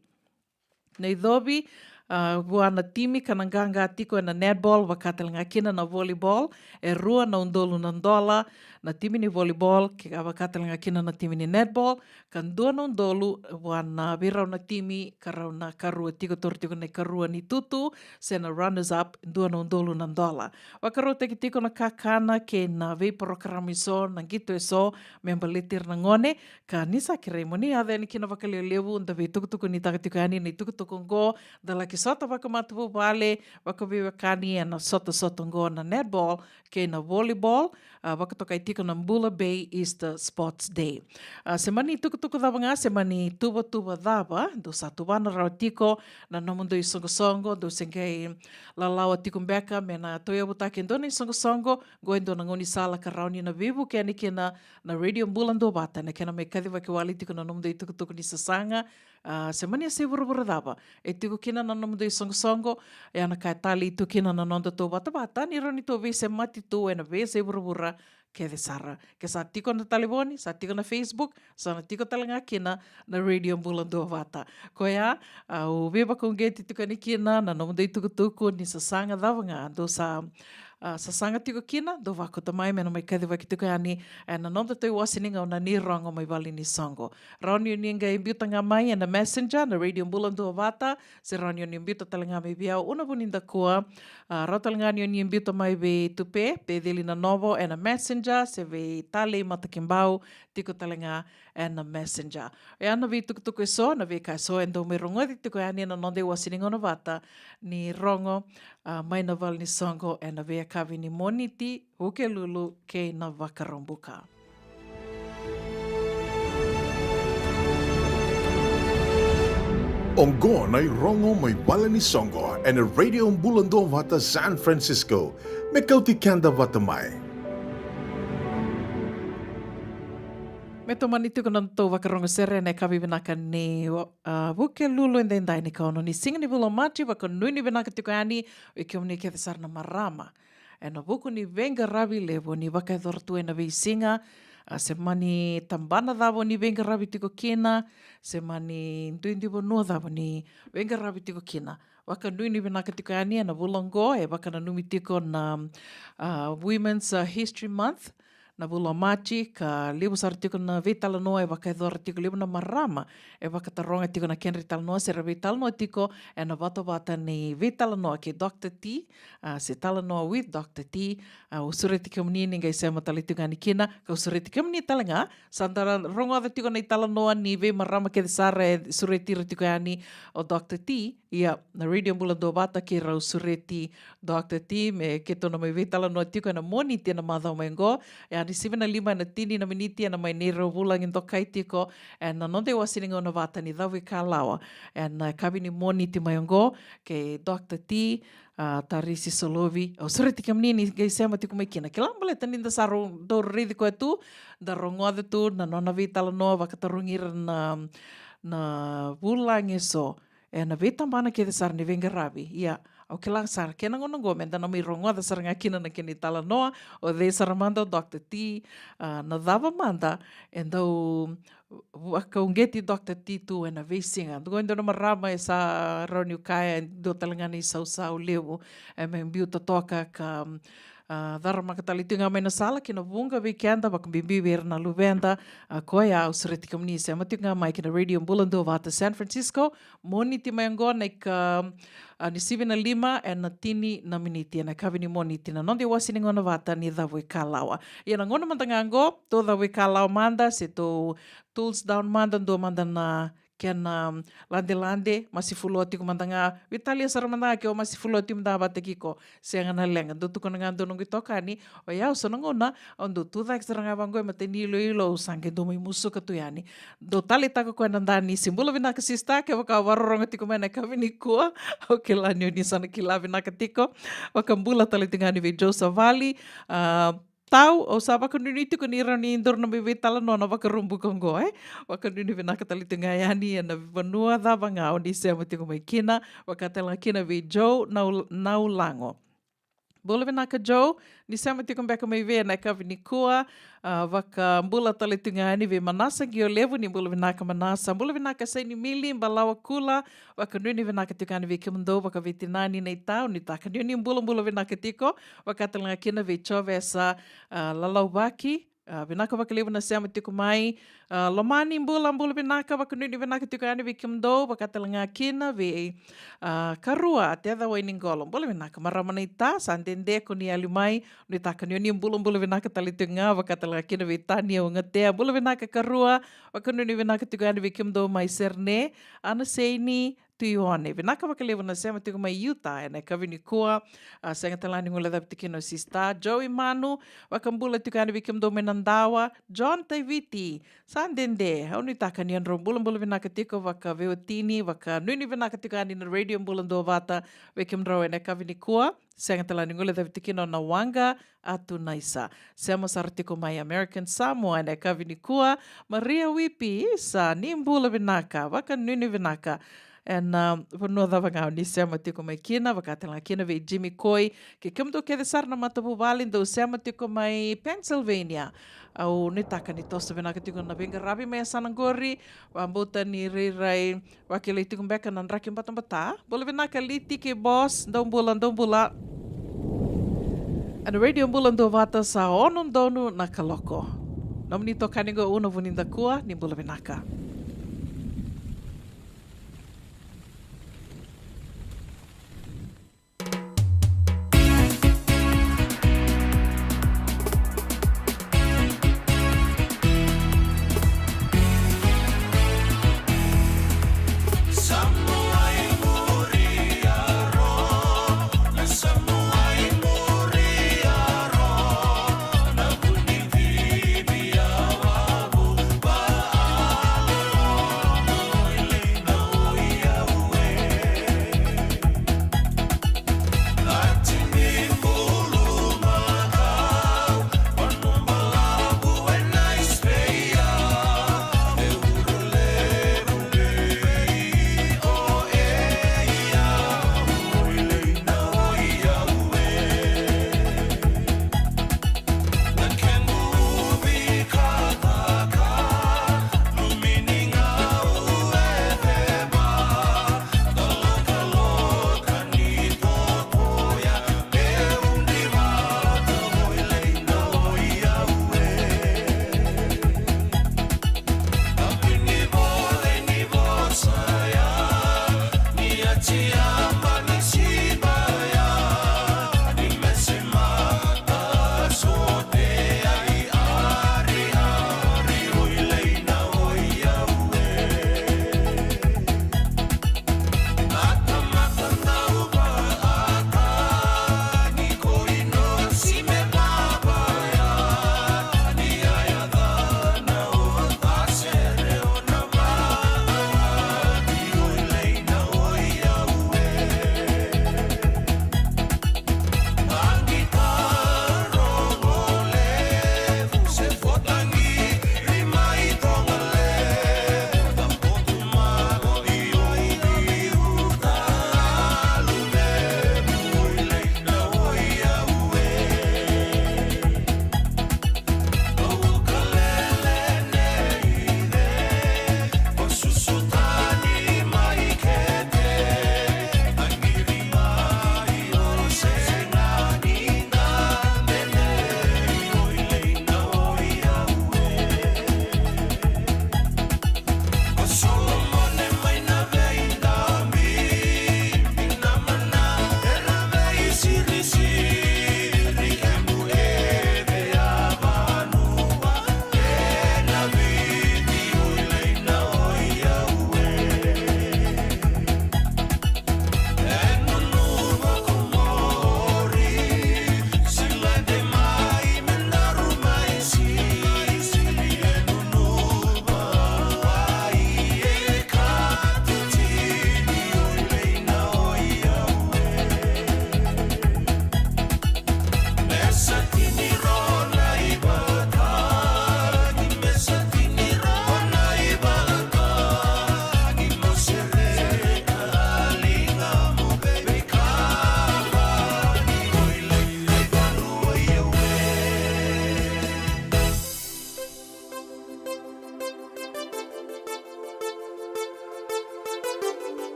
Na icovi, a, vua na timi ka na qaqa tiko ena netball, vaka tale ga kina na volleyball, e rua na udolu na dola na timi ni volleyball, ka vaka tale ga kina na timi ni netball, ka dua na udolu vua na vei rau na timi ka rau na karua tiko, taura tiko na ikarua ni tutu, se na runners up, dua na udolu na dola. Vakarautaki tiko na kakana kei na veiporokaramu eso, na qito eso, me baleti ira na gone, ka ni sa kerei mo ni yaco yani kina vakalevulevu, da veitukutukunitaka tiko yani na itukutuku qo, da laki sota vakamatavuvale, vakaveiwekani ena sotasota qo na netball, kei na volleyball, a, vakatokai tiko na Bula Bay Easter Sports Day. A, se mani tukutuku cava ga, se mani tuvatuva cava, dou sa tuvana rawa tiko na nomudou isoqosoqo, dou se qai lalawa tiko beka me na tauyavutaki e dua na isoqosoqo, qo e dua na gaunisala ka rawa ni na veivuke yani kina na Radio Bula Duavata, na kena mai kacivaki wale tiko na nomudou itukutuku ni sasaga, a, se mani yasai vuravura cava e tiko kina na nomudou isoqosoqo, ia na ka e talei tu kina na noda tauvatavata, ni rawa ni tou veisemati tu ena veiyasai vuravura kece sara. Ke sa tiko na talevoni, sa tiko na Facebook, sa na tiko tale ga kina na Radio Bula Duavata. Koya, a, au veivakauqeti tiko yani kina na nomudou itukutuku ni sasaga cava ga dou sa, a, sasaga tiko kina, dou vakauta mai me na mai kacivaki tiko yani ena noda tauiwase ni gauna ni rogo mai vale ni soqo. Rawa ni o ni qai biuta ga mai ena Messenger, na Radio Bula Duavata, se rawa ni o ni biuta tale ga mai vei au, Una Vunidakua, a, rawa tale ga ni o ni biuta mai vei Tupe Peceli Nanovo ena Messenger, se vei Talei Matakibau, tiko tale ga ena Messenger. Oya na veitukutuku eso, na veika eso e dau mai rogoci tiko yani ena noda iwase ni gauna vata ni rogo, a, mai na vale ni soqo ena veiyakavi ni Moniti, Vukelulu kei na Vakaraubuka. Oqo na irogo mai vale ni soqo ena Radio Bula Duavata San Francisco. Me kauti keda vata mai. Me tomani tiko na nodatou vakarogo sere ena yakavi vinaka ni, a, Vukelulu edaidai, ni kaono ni siga ni vula o Maji. Vakanuinui vinaka tiko yani vei kemuni kece sara na marama ena vuku ni veiqaravi levu ni vakayacora tu ena veisiga, A, se mani tabana cava o ni veiqaravi tiko kina, se mani duidui vanua cava o ni veiqaravi tiko kina. Vakanuinui vinaka tiko yani ena vula oqo, e vakananumi tiko na, a, Women's, a, History Month, na vula o Maji, ka levu sara tiko na veitalanoa e vakayacora tiko, levu na marama e vakataroga tiko na kedra italanoa, se ra veitalanoa tiko ena vatavata ni veitalanoa kei Doctor T, a, se Talanoa with Doctor T. A, au sureti kemuni ni qai sema tale tiko yani kina, kau sureti kemuni tale ga, sa da ra-, rogoca tiko na italanoa ni veimarama kece sara e sureti ira tiko yani o Doctor T. Ia, na Radio Bula Duavata keirau sureti Doctor T me keitou na mai veitalanoa tiko ena Moniti ena macawa mai oqo. E a ni sivi na lima ena tini na miniti ena mai neirau vulagi dokai tiko ena noda iwasewase ni gauna vata ni Cavuikalawa ena yakavi ni Moniti mai oqo, kei Doctor T, a, Tarisi Solovi. Au sureti kemuni ni qai sema tiko mai kina. Kila baleta ni da sa rau dau raici koya tu, da rogoca tu na nona veitalanoa, vakatarogi ira na, na vulagi eso ena veitabana kece sara ni veiqaravi. Ia, au kila sara kena gauna oqo me da na mai rogoca sara ga kina na kena italanoa, o cei sara mada o Doctor T, a, na cava mada e dau vakauqeti Doctor T tu ena veisiga. Dua e dua na marama e sa rawa niu kaya e dua tale ga na isausau levu e mai biu totoka ka, a, caramaka tale tiko ga mai na sala ki na vuqa vei keda, vakabibi vei ira na luveda. A, koya au sureti kemuni sema tiko ga mai ki na Radio Bula Duavata San Francisco, Moniti mai oqo na ika, a, ni sivi na lima ena tini na miniti ena yakavi ni Moniti na noda iwasewase ni gauna vata ni Cavuikalawa. Ia na gauna mada ga oqo, tou Cavuikalawa mada, se tou tools down mada, dua mada na kena ladelade, masi fulua tiko mada ga, veitalia sara mada ga ke o masi fulua tiko mada ga vata kei iko. Sega na leqa, dou tukuna ga dou noqu itokani, o yau so na gauna au dau tu cake sara ga vaqo e matai ni iloilo, au sa qai dau mai musuka tu yani. Dou taleitaka koya na danisi. Bula vinaka sista, kevaka o vakarorogo tiko mai na yakavi nikua, au kila ni o ni sa na kila vinaka tiko. Vakabula tale tiko ga yani vei Joe Savali, a, Tau, au sa vakanuinui tiko ni rawa ni daru na mai veitalanoa na Vakaraubuka oqo, e? Vakanuinui vinaka tale tiko ga yani ena vanua cava ga o ni sema tiko mai kina, vaka tale ga kina vei Joe Nau-, Naulago. Bula vinaka Joe, ni sema tiko beka mai vei ena yakavi nikua, a, vakabula tale tiko ga yani vei Manasa Qiolevu, ni bula vinaka Manasa, bula vinaka Saini Mili, Balawa Kula, Vakanuinui vinaka tiko yani vei kemudou vakaveitinani na itau, nuitaka ni o ni bulabula vinaka tiko, vaka tale ga kina vei Jovesa, a, Lalauvaki, a, vinaka vakalevu na sema tiko mai, a, Lomani Bula, bula vinaka, vakanuinui vinaka tiko yani vei kemudou, vaka tale ga kina vei, a, Karua, Teca Wainiqolo, bula vinaka, marama naita, sa dede ko ni yali mai, nuitaka ni o ni bulabula vinaka tale tiko ga, vaka tale ga kina vei Tania Ugatea, bula vinaka Karua, vakanuinui vinaka tiko yani vei kemudou mai Serne, Anaseini, Tuione. Vinaka vakalevu na sema tiko mai Utah ena yakavi nikua. A, sega tale ga ni guilecavi tiko kina o sista Joey Manu, vakabula tiko yani vei kemudou mai Nadawa, John Taiviti, sa dede, au nuitaka ni o drau bulabula vinaka tiko vakaveiwatini, vakanuinui vinaka tiko yani na Radio Bula Duavata vei kemudrau ena yakavi nikua. Sega tale ga ni guilecavi tiko kina o Nawaqa Atunaisa. Sema sara tiko mai American Samoa ena yakavi nikua. Maria Wipi, isa, ni bula vinaka, vakanuinui vinaka. Ena, a, vanua cava ga o ni sema tiko mai kina, vaka tale ga kina vei Jimmy Koi, kei kemudou kece sara na matavuvale dou sema tiko mai Pennsylvania. Au nuitaka ni toso vinaka tiko na veiqaravi mai yasana qori, vakabauta ni rairai vakilai tiko beka na draki batabata. Bula vinaka Liti kei Boss, dou bula, dou bula. Ena Radio Bula Duavata sa ono donu na kaloko. Nomuni tokani qo Una Vunidakua, ni bula vinaka.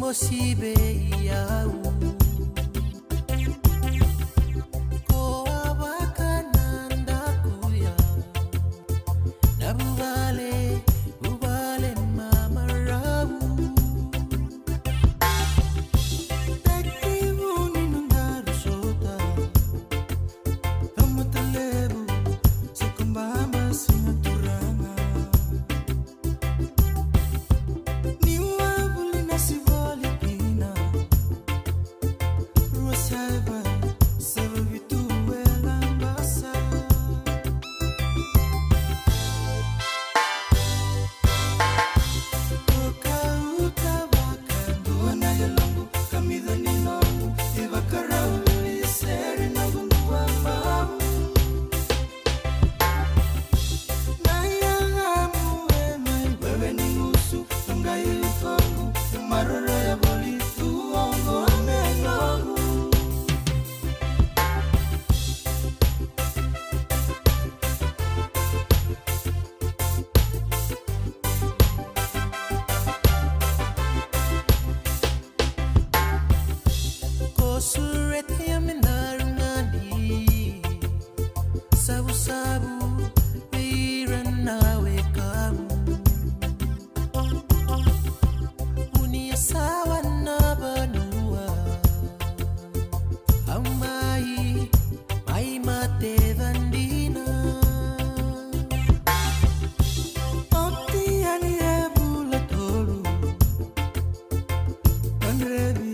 Osi vei au. Ko a vakanadakuya na vuvale, vuvale mamarau. Tekivu ni nodaru sota, tamata levu, Sokobaba, Siga Turaga. Ni wavuli na sivoli kina, rua saiva, saiva vitu e Labasa. Toka uta vakadua na yaloqu, kamica ni noqu, ivakarau ni sere na gudua bau. Na yagamu e mai wewe ni gusu, toqai utoqu, e maroroya voli tu oqo me noqu. Ko sureta ya me daru gadi, savusavu vei ira na wekamu. Vunia sawa na vanua, au mai, mai mate vadina. Oti yani e vula tolu, kadrevi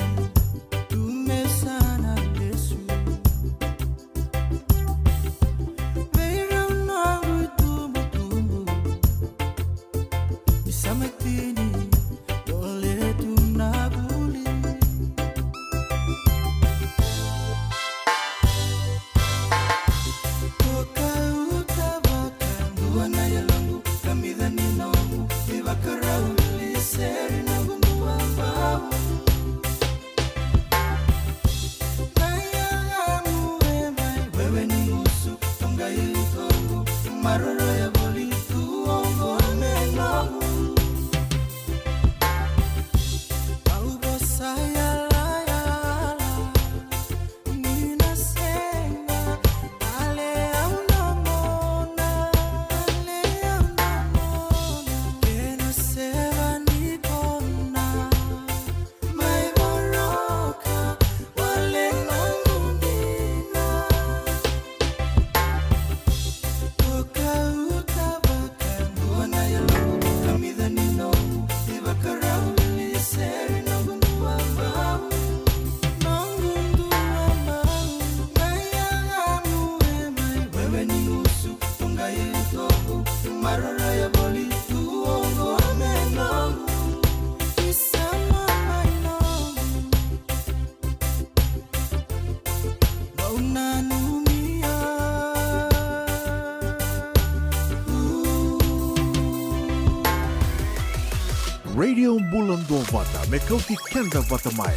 tu me sa na lesu. Vei rau noqu itubutubu, ni sa mai tini, vole tu na vuli. Toka uta vakadua na yaloqu, kamica ni noqu, ivakarau ni sere na gudua bau. Na yagamu e mai wewe ni gusu, toqai utoqu, maroroya voli tu oqo me noqu. Au vosa yalayala, ni na sega, ale au na mona, ale au na mona, kena seva ni kona. Mai voroka, wale noqu dina. Toka uta vakadua na yaloqu, kamica ni noqu, ivakarau ni sere na gudua bau. Noqu dua bau, na yagamu e mai wewe ni gusu, toqai utoqu, maroroya voli tu oqo me noqu. Isa mama i noqu. Bau nanumi au. Radio Bula Duavata, me kauti keda vata mai.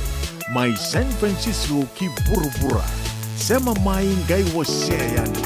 Mai San Francisco ki vuravura. Sema mai qai wasea yani.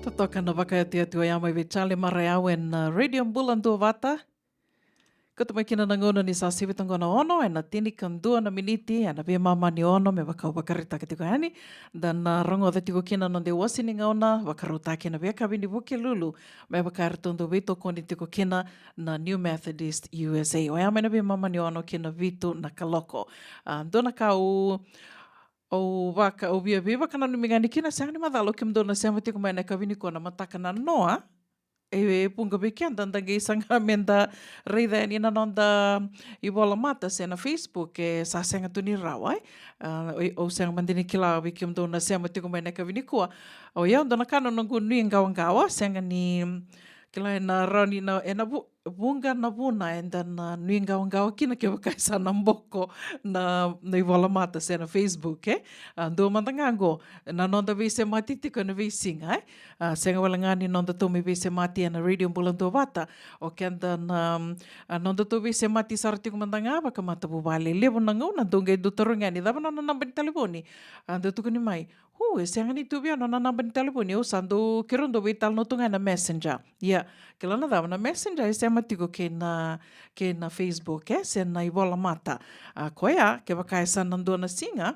Totoka na vakayatuyatu oya mai vei Charlie Marayau ena, uh, Radio Bula Duavata. Kauta mai kina na gauna ni sa sivi toka na ono, ena tinikadua na miniti, ena veimama ni ono, me vaka au vakaraitaka tiko yani. Da na rogoca tiko kina na noda iwase ni gauna, vakarautaki ena veiyakavi ni Vukelulu, me vaka eratou dau veitokoni tiko kina na New Methodist U S A. Oya mai na veimama ni ono ki na vitu na kaloko. A, dua na ka au, au vaka, au via veivakananumi ga yani kina, sega ni macala o kemudou na sema tiko mai ena yakavi nikua na mataka nanoa. E, e vuqa vei keda da qai saga meda raica yani na noda ivolamata se na Facebook, e sa sega tu ni rawa, e. A, o, au sega mada ni kila vei kemudou na sema tiko mai ena yakavi nikua. O yau, dua na ka na noqu nuiqawaqawa, sega ni kila ena rawa ni na, ena vu-, vuqa na vuna eda na nuiqawaqawa kina kevaka e sa na boko na, na ivolamata se na Facebook, e. A, dua mada ga qo na noda veisemati tiko ena veisiga, e. A, sega wale ga ni nodatou mai veisemati ena Radio Bula Duavata. O keda na, a, nodatou veisemati sara tiko mada ga vakamatavuvale. Levu na gauna dou qai dau tarogi yani cava na nona naba ni talevoni. A, dau tukuni mai, "Hu, e sega ni tu vei au na nona naba ni talevoni, au sa dau, keirau dau veitalanoa tu ga ena Messenger." Ia, kila na cava, na Messenger e sema tiko kei na, kei na Facebook, e, se na ivolamata. A, koya, kevaka e sa na dua na siga,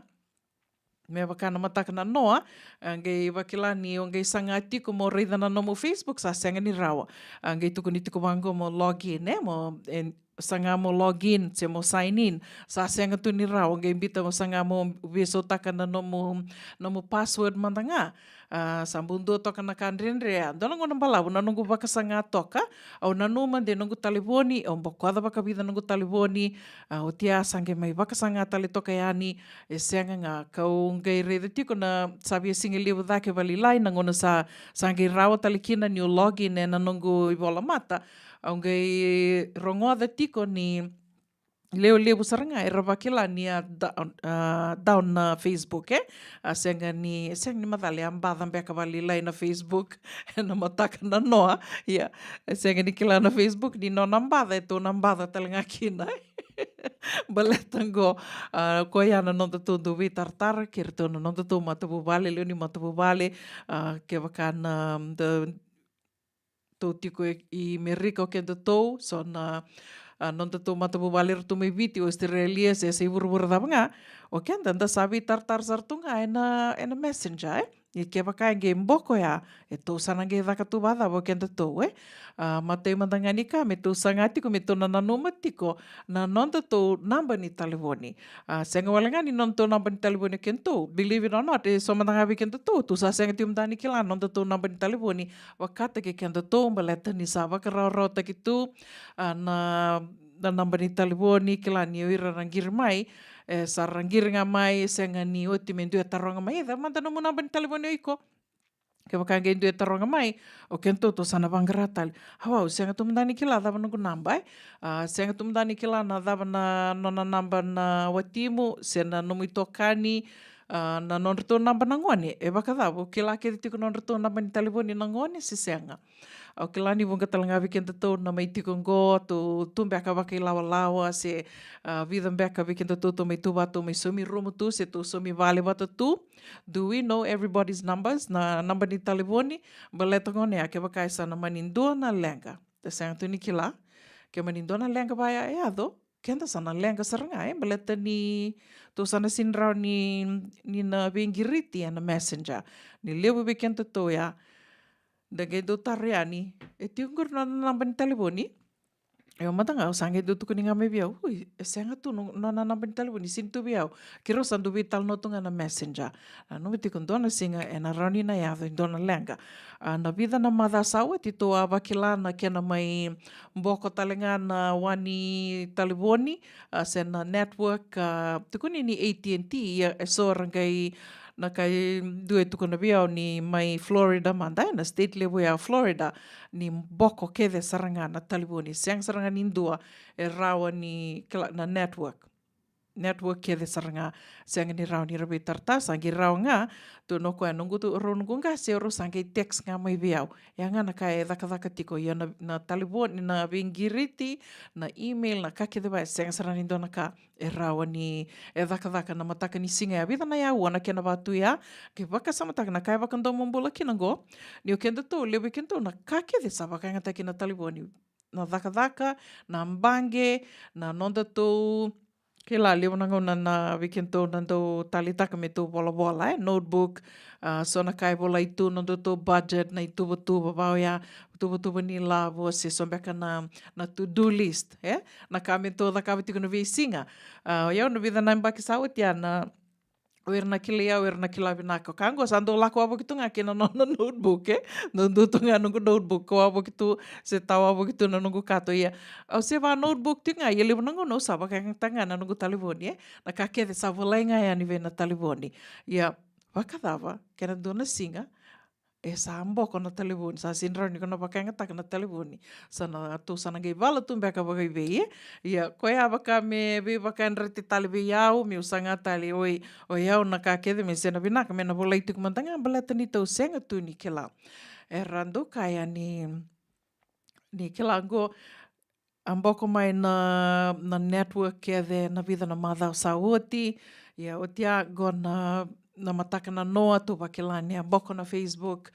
me vaka na mataka nanoa, a, qai vakila ni o qai saga tiko mo raica na nomu Facebook, sa sega ni rawa. A, qai tukuni tiko vaqo mo login, e, mo, e, saga mo login, se mo sign in, sa sega tu ni rawa, o qai biuta mo saga mo veisautaka na nomu, nomu password mada ga. A, sa bau dua toka na ka dredre, a, dua na gauna balavu na noqu vakasaga toka, au nanuma de noqu talevoni, au bokoca vakavica noqu talevoni, a, oti ya sa qai mai vakasaga tale toka yani, e sega ga, kau qai raica tiko na sa via siga levu cake vakalailai, na gauna sa, sa qai rawa tale kina niu login ena noqu ivolamata, au qai rogoca tiko ni lewe levu sara ga era vakila ni a down, a, down na Facebook, e. A, sega ni, sega ni macala, a baca beka vakalailai na Facebook ena mataka nanoa. Ia, e sega ni kila na Facebook ni nona baca, e tou na baca tale ga kina. Baleta qo, a, koya na nodatou dau veitaratara kei ratou na nodatou matavuvale, lewe ni matavuvale, a, kevaka na, da, tou tiko e, i Merika o kedatou, so na, a, nodatou matavuvale ratou mai Viti, Australia, se, se i vuravura cava ga, o keda da sa veitaratara sara tu ga ena, ena Messenger, e. Ia kevaka e qai boko ya, e tou sa na qai caka tu vakacava o kedatou, e. A, matai mada ga ni ka me tou saga tiko, me tou na nanuma tiko na nodatou naba ni talevoni. A, sega wale ga ni nodatou naba ni talevoni o kedatou. Believe it or not, e so mada ga vei kedatou, tou sa sega tiko mada ni kila na nodatou naba ni talevoni vakataki kedatou, baleta ni sa vakarawarawataki tu, a, na, na naba ni talevoni, kila ni o ira ra qiri mai, e, sa ra qiri ga mai, e sega ni oti me dua e taroga mai, "E cava mada nomu naba ni talevoni o iko?" Kevaka qai dua e taroga mai, o kedatou tou sa na vaqara tale. "Au, au sega tu mada ni kila cava noqu naba, e. A, sega tu mada ni kila na cava na nona naba na watimu, se na nomu itokani, a, na nodratou naba na gone. E vakacava, o kila kece tiko nodratou naba ni talevoni na gone, se sega?" Au kila ni vuqa tale ga vei kedatou na mai tiko qo, tou tu beka vakailawalawa, se, a, vica beka vei kedatou tou mai tu vata, tou mai saumi rumu tu, se tou saumi vale vata tu. Do we know everybody's numbers? Na naba ni talevoni, baleta gone ya, kevaka e sa na mani dua na leqa, da sega tu ni kila. Ke mani dua na leqa vaya e yaco, keda sa na leqa sara ga, e, baleta ni tou sa na sega ni rawa ni, ni na veiqiriti ena Messenger. Ni levu vei kedatou ya, da qai dau taro yani, "E tiko qori na nona naba ni talevoni?" Io mada ga, au sa qai dau tukuni ga mai vei au, "Ui, e sega tu no, nona naba ni talevoni, sega ni tu vei au." Keirau sa dau veitalanoa tu ga na Messenger. Nanuma tiko dua na siga ena rawa ni na yaco e dua na leqa. A, na vica na macawa sa oti tou a vakila na kena mai boko tale ga na wa ni talevoni, a, se na network, a, tukuni ni A T and T, ia e so ra qai Na ka e dua e tukuna vei au ni mai Florida mada, e na state levu ya Florida, ni boko kece sara ga na talevoni, sega sara ga ni dua e rawa ni kila na network. Network kece sara ga, sega ni rawa ni ra veitaratara, sa qai rawa ga, tukuna o koya, noqu tu, rau noqu qase, rau sa qai text ga mai vei au. Ya ga na ka e cakacaka tiko, ia na, na talevoni, na veiqiriti, na email, na ka kece va, e sega sara ni dua na ka e rawa ni, e cakacaka na mataka ni siga ya. Vica na yaua na kena vatu ya, ke vakasamataka na ka e vakadomobula kina qo, ni o kedatou, levu i kedatou, na ka kece sa vakayagataki na talevoni. Na cakacaka, na baqe, na nodatou, kila, levu na gauna na vei kedatou na dau taleitaka me tou volavola, e, notebook, a, so na ka e volai tu, nodatou budget, na ituvatuva va oya, tuvatuva ni lavo, se so beka na, na to-do list, e? Na ka me tou cakava tiko na veisiga. A, o yau na vica na yabaki sa oti ya na, o ira na kilai au, o ira na kila vinaka. Ka qo sa dau lako wavoki tu ga kei na nona notebook, e? Dau dau tu ga noqu notebook, ka wavoki tu, se tawavoki tu na noqu kato, ia. Au se va notebook tiko ga, ia levu na gauna au sa vakayagataka ga na noqu talevoni, e? Na ka kece sa volai ga yani vei na talevoni. Ia, vakacava, kena dua na siga, e sa boko na talevoni, sa sega ni rawa ni ko na vakayagataka na talevoni. Sa na, tou sa na qai vala tu beka vakaivei, e? Ia, koya vaka me veivakayadrati tale vei au, meu saga tale, oi, o yau na ka kece me sega na vinaka, me na volai tiko mada ga, baleta ni tou sega tu ni kila. Era dau kaya ni, ni kila qo, a boko mai na, na network kece na vica na macawa sa oti. Ia, oti ya qo na, na mataka na noa tou vakila ni a boko na Facebook.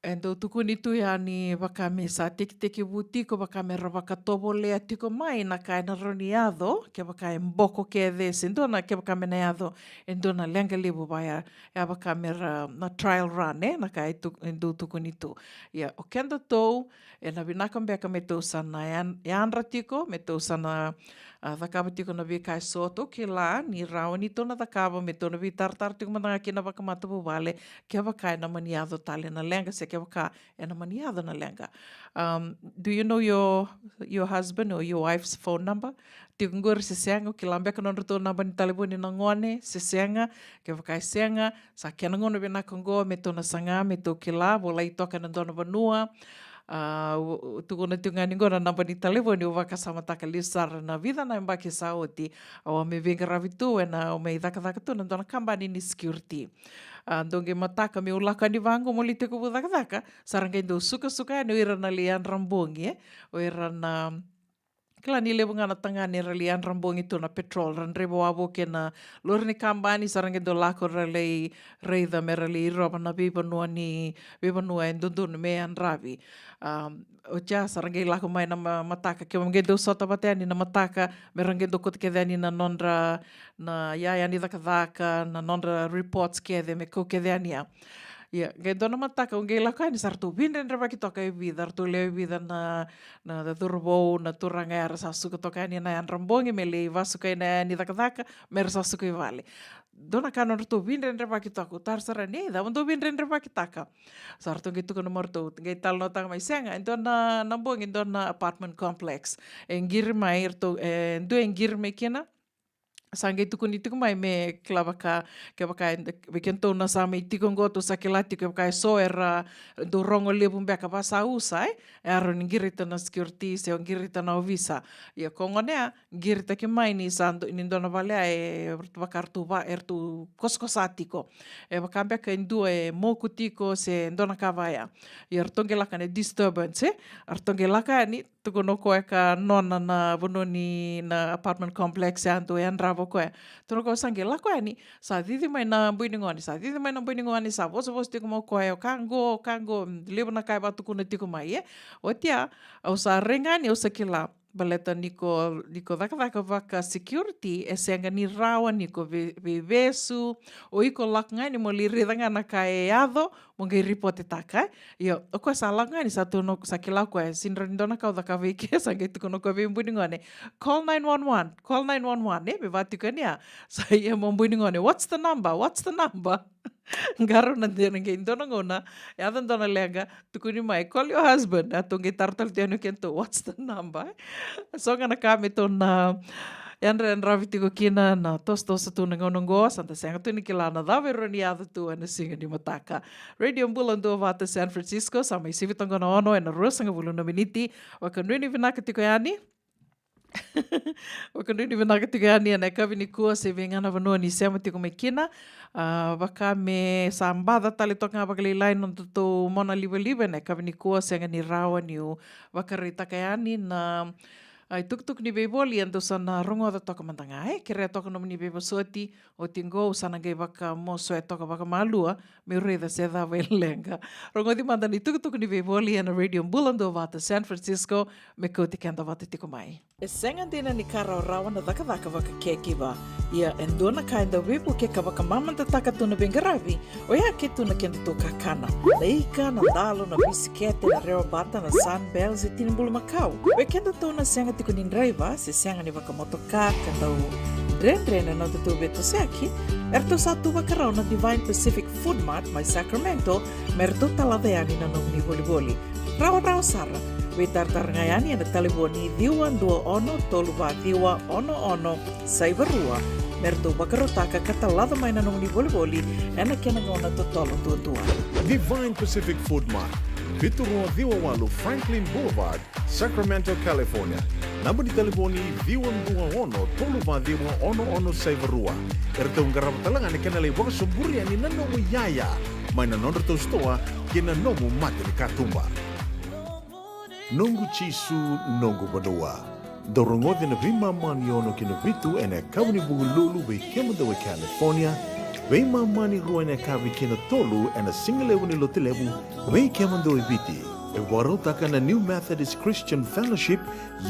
E dau tukuni tu ya ni vaka me sa tekitekivu tiko, vaka me ra vakatovolea tiko mai na ka e na rawa ni yaco, kevaka e boko kece, se dua na, kevaka me na yaco e dua na leqa levu vaya, ya vaka me ra na trial run, e, na ka e tu, e dau tukuni tu. Ia, o kedatou, e na vinaka beka me tou sa na yan-, yadra tiko, me tou sa na, a, cakava tiko na veika e so tou kila ni rawa ni tou na cakava, me tou na veitaratara tiko mada ga kina vakamatavuvale, kevaka e na mani yaco tale na leqa, se kevaka e na mani yaco na leqa. Um, do you know your, your husband or your wife's phone number? Tiko qori se sega, o kila beka nodratou naba ni talevoni na gone, se sega, kevaka e sega, sa kena gauna vinaka qo, me tou na saga, me tou kila, volai toka e na dua na vanua. A, u, u tukuna tiko ga ni qo na naba ni talevoni, au vakasamataka lesu sara na vica na yabaki sa oti. Au a mai veiqaravi tu, e na, au mai cakacaka tu na dua na kabani ni security. A, dou qai mataka, meu lako yani vaqo, meu lai tekivu cakacaka, sa ra qai dau sukasuka yani o ira na lai yadra bogi, e? O ira na, kila ni levu ga na tagane era lai yadra bogi tu na patrol, ra draiva wavoki na lori ni kabani, sa ra qai dau lako ra lai raica me ra lai rova na veivanua ni, veivanua e dodonu me yadravi. Um, oti ya sa ra qai lako mai na ma-, mataka, kemu qai dau sota vata yani na mataka, me ra qai dau kauta kece yani na nodra, na yaya ni cakacaka, na nodra reports kece, me kau kece yani ya. Ia, qai dua na mataka, au qai lako yani, sa ratou veidredrevaki toka e vica, ratou lewe vica na, na, na cauravou, na turaga ya, ra sa suka toka yani na yadra bogi, me lai vasukai na yaya ni cakacaka, me ra sa suka i vale. Dua na ka nodratou veidredrevaki toka, au taro sara yani, e, cava dou veidredrevakitaka? Sa ratou qai tukuna mai o ratou, qai talanoataka mai, sega, e dua na, na bogi, e dua na apartment complex. E qiri mai, ratou, e, dua e qiri mai kina, sa qai tukuni tiko mai me kila vaka, kevaka e, vei kedatou na sa mai tiko qo, tou sa kila tiko, kevaka e so era dau rogo levu beka va sa usa, e, e rawa ni qirita na security, se qirita na ovisa. Ia ko gone ya, qiritaki mai ni sa dua, ni dua na vale ya, e, vaka ratou va, e ratou kosakosa tiko. E vaka beka e dua e moku tiko, se dua na ka vaya. Ia ratou qai lako yani, disturbance, e? Ratou qai lako yani, tukuna o koya ka nona na vanua ni na apartment complex ya dau yadrava o koya. Tukuna o koya sa qai lako yani, sa cici mai na bui ni gone, sa cici mai na bui ni gone, sa vosavosa tiko mai o koya, o ka qo, o ka qo, levu na ka e vatukuna tiko mai, e. Oti ya, au sa rai ga yani, au sa kila, baleta ni ko, ni ko cakacaka vaka security, e sega ni rawa ni ko vei-, veivesu, o iko lako ga yani mo lai raica ga na ka e yaco, mo qai ripotetaka, e? Io, o koya sa lako ga yani, sa tukuna, sa kila o koya, e sega ni dua na ka au cakava i ke, sa qai tukuna o koya vei bui ni gone, call nine one one, call nine one one, e, me vaka tiko yani ya. Sa ia mai o bui ni gone, what's the number, what's the number? Qarauna dina, qai dua na gauna, yaco dua na leqa, tukuni mai, call your husband, a, tou qai taro tale tu yani o kedatou, what's the number? So ga na ka me tou na, Yadravi tiko kina na tosotoso tu na gauna oqo, sa da sega tu ni kila na cava e rawa ni yaco tu ena siga ni mataka. Radio Bula Duavata San Francisco, sa mai sivi toka na ono ena ruasagavulu na miniti. Vakanuinui vinaka tiko yani. Vakanuinui vinaka tiko yani ena yakavi nikua, se vei ga na vanua ni sema tiko mai kina. A, vaka me sa baca tale toka ga vakalailai na nodatou mona livaliva ena yakavi nikua, sega ni rawa niu vakaraitaka yani na, a, itukutuku ni veivoli e dou sa na rogoca toka mada ga, e, kerea toka nomuni veivosoti. Oti qo au sa na qai vakamosoya toka vakamalua meu raica se cava e leqa. Rogoci mada na itukutuku ni veivoli ena Radio Bula Duavata San Francisco, me kauti keda vata tiko mai. E sega dina ni ka rawarawa na cakacaka vaka caregiver. Ia e dua na ka e dau veivuke ka vakamamadataka tu na veiqaravi, oya ke tu na kedatou kakana. Na ika, na dalo, na bisikete, na rewabata, na Sunbell, se tini bulumakau. Vei kedatou na sega tiko ni draiva, se sega ni vakamotoka, ka dau dredre na nodatou veitosoyaki, eratou sa tu vakarau na Divine Pacific Food Mart mai Sacramento, me ratou talaca yani na nomuni volivoli. Rawarawa sara, veitaratara ga yani ena talevoni ciwa dua ono tolu va ciwa ono ono saiva rua, me ratou vakarautaka ka talaca mai na nomuni volivoli ena kena gauna totolo duadua. Divine Pacific Food Mart, vitu rua ciwa walu Franklin Boulevard, Sacramento, California. Naba ni talevoni ciwa dua ono tolu va ciwa ono ono saiva rua. Eratou qarava tale ga na kena lai vakasoburi yani na nomu iyaya mai na nodratou sitoa kei na nomu mata ni katuba. Noqu Jisu, noqu vanua. Dou rogoci na veimama ni ono ki na vitu ena yakavi ni Vukelulu vei kemudou e California, veimama ni rua ena yakavi ki na tolu ena sigalevu ni Lotulevu vei kemudou e Viti. E vakarautaka na New Methodist Christian Fellowship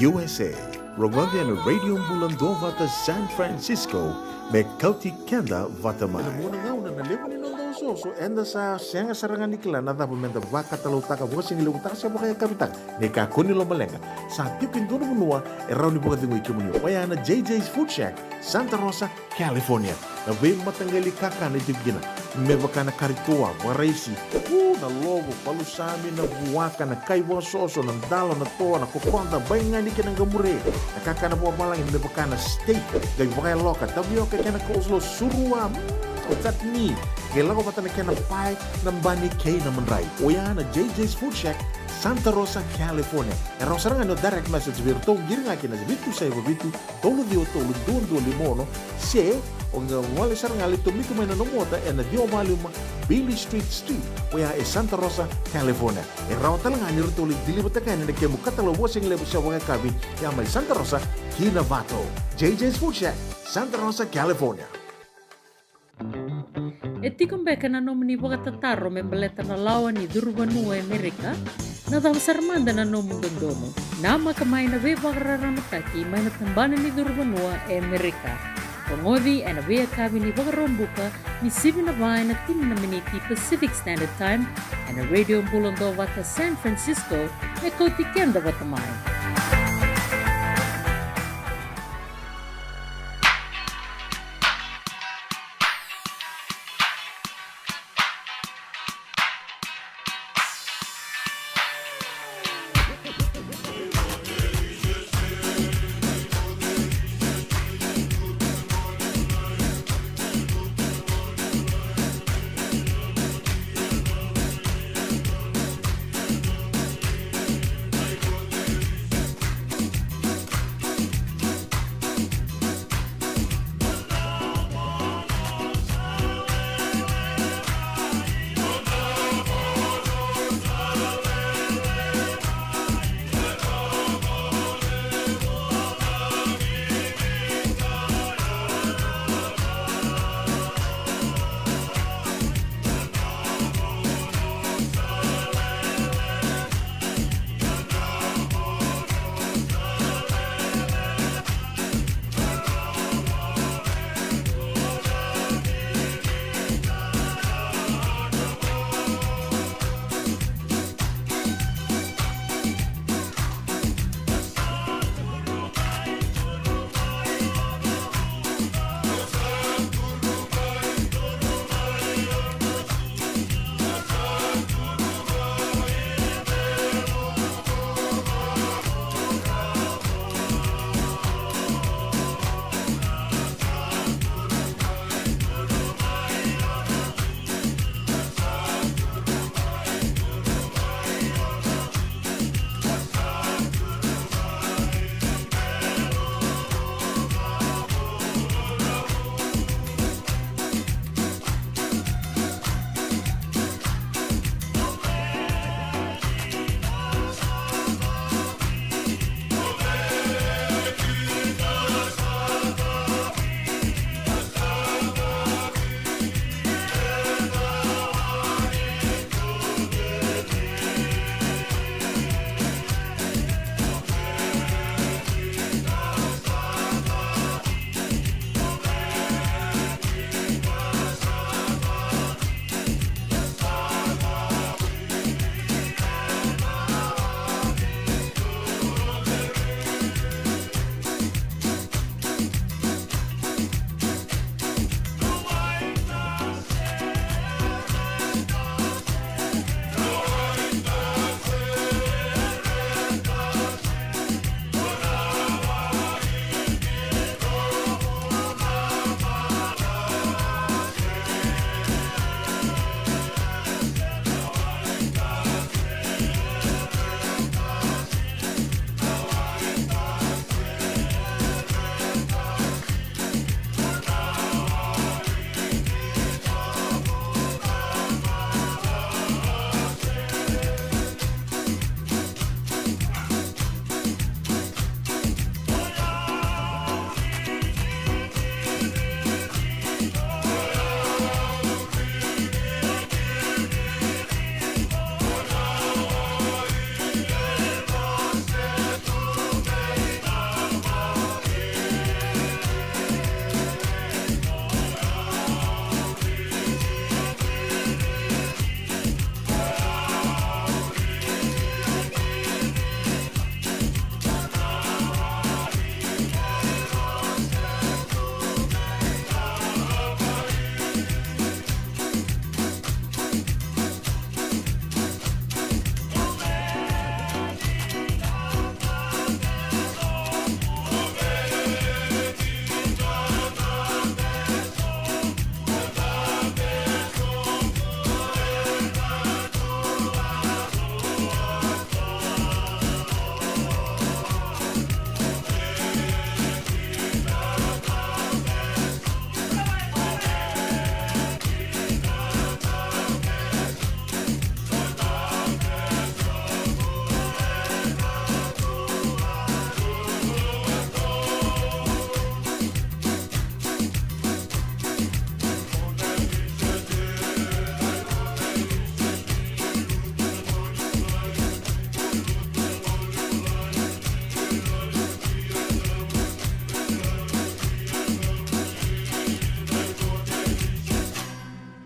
U S A. Rogoci ena Radio Bula Duavata San Francisco, me kauti keda vata mai. Ena vuna gauna na levu ni noda osooso, eda sa sega sara ga ni kila na cava meda vakatalautaka, vakasigalevutaka se vakayakavitaka. Ni kakua ni lomaleqa, sa tiko e dua na vanua e rawa ni vakacegui kemuni, oya na J J's Food Shack, Santa Rosa, California. Na veimataqali kakana e tiko kina, me vaka na kari toa, vakaraisi, u, na lovo, palusami, na vuaka, na kai vakasoso, na dalo, na toa, na kokoda, baigani kei na qamure. Na kakana vakavalagi me vaka na steak, qai vakayaloka, tavioka kei na coleslaw, surua, mm, chutney, qai lako vata na kena pae, na bani kei na madrai. Oya na J J's Food Shack, Santa Rosa, California. E rawa sara ga ni o direct message vei iratou, qiri ga kina vitu saiva vitu, tolu ciwa tolu, dua dua lima ono, se o qai gole sara ga, lai tomika mai na nomu ota ena ciwa walu lima Beale Street Suite, oya e Santa Rosa, California. E rawa tale ga ni ratou lai deliver-taka yani na kemu katalau vakasigalevu se vakayakavi, ya mai Santa Rosa ki Novato. J J's Food Shack, Santa Rosa, California. E tiko beka na nomuni vakatataro me baleta na lawa ni curuvanua e Amerika? Na cava sara mada na nomu dodonu? Namaka mai na veivakararamataki mai na tabana ni curuvanua e Amerika. Rogoci ena veiyakavi ni Vakaraubuka ni sivi na va ena tini na miniti Pacific Standard Time, ena Radio Bula Duavata San Francisco, me kauti keda vata mai.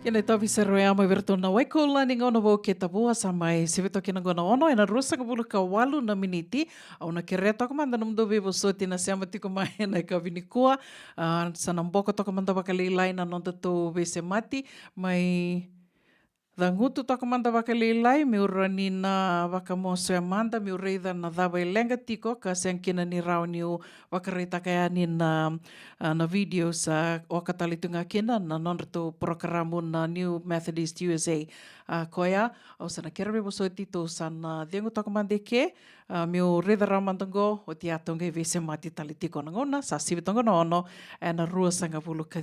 Kena itovi sara ya mai vei iratou na Waikula ni gauna vou kei Tavua, sa mai sivi toka na gauna ono ena ruasagavulu ka walu na miniti. Au na kerea toka mada nomudou veivosoti na sema tiko mai ena yakavi nikua. A, sa na boko toka mada vakalailai na nodatou veisemati, mai cagutu toka mada vakalailai, meu rawa ni na vakamosoya mada, meu raica na cava e leqa tiko ka sega kina ni rawa niu vakaraitaka yani na, a, na video sa oka tale tu ga kina na nodratou porokaramu na New Methodist U S A. A, koya, au sa na kerea veivosoti, tou sa na cegu toka mada eke, a, meu raica rawa mada qo, oti ya tou qai veisemati tale tiko na gauna, sa sivi toka na ono, ena ruasagavulu ka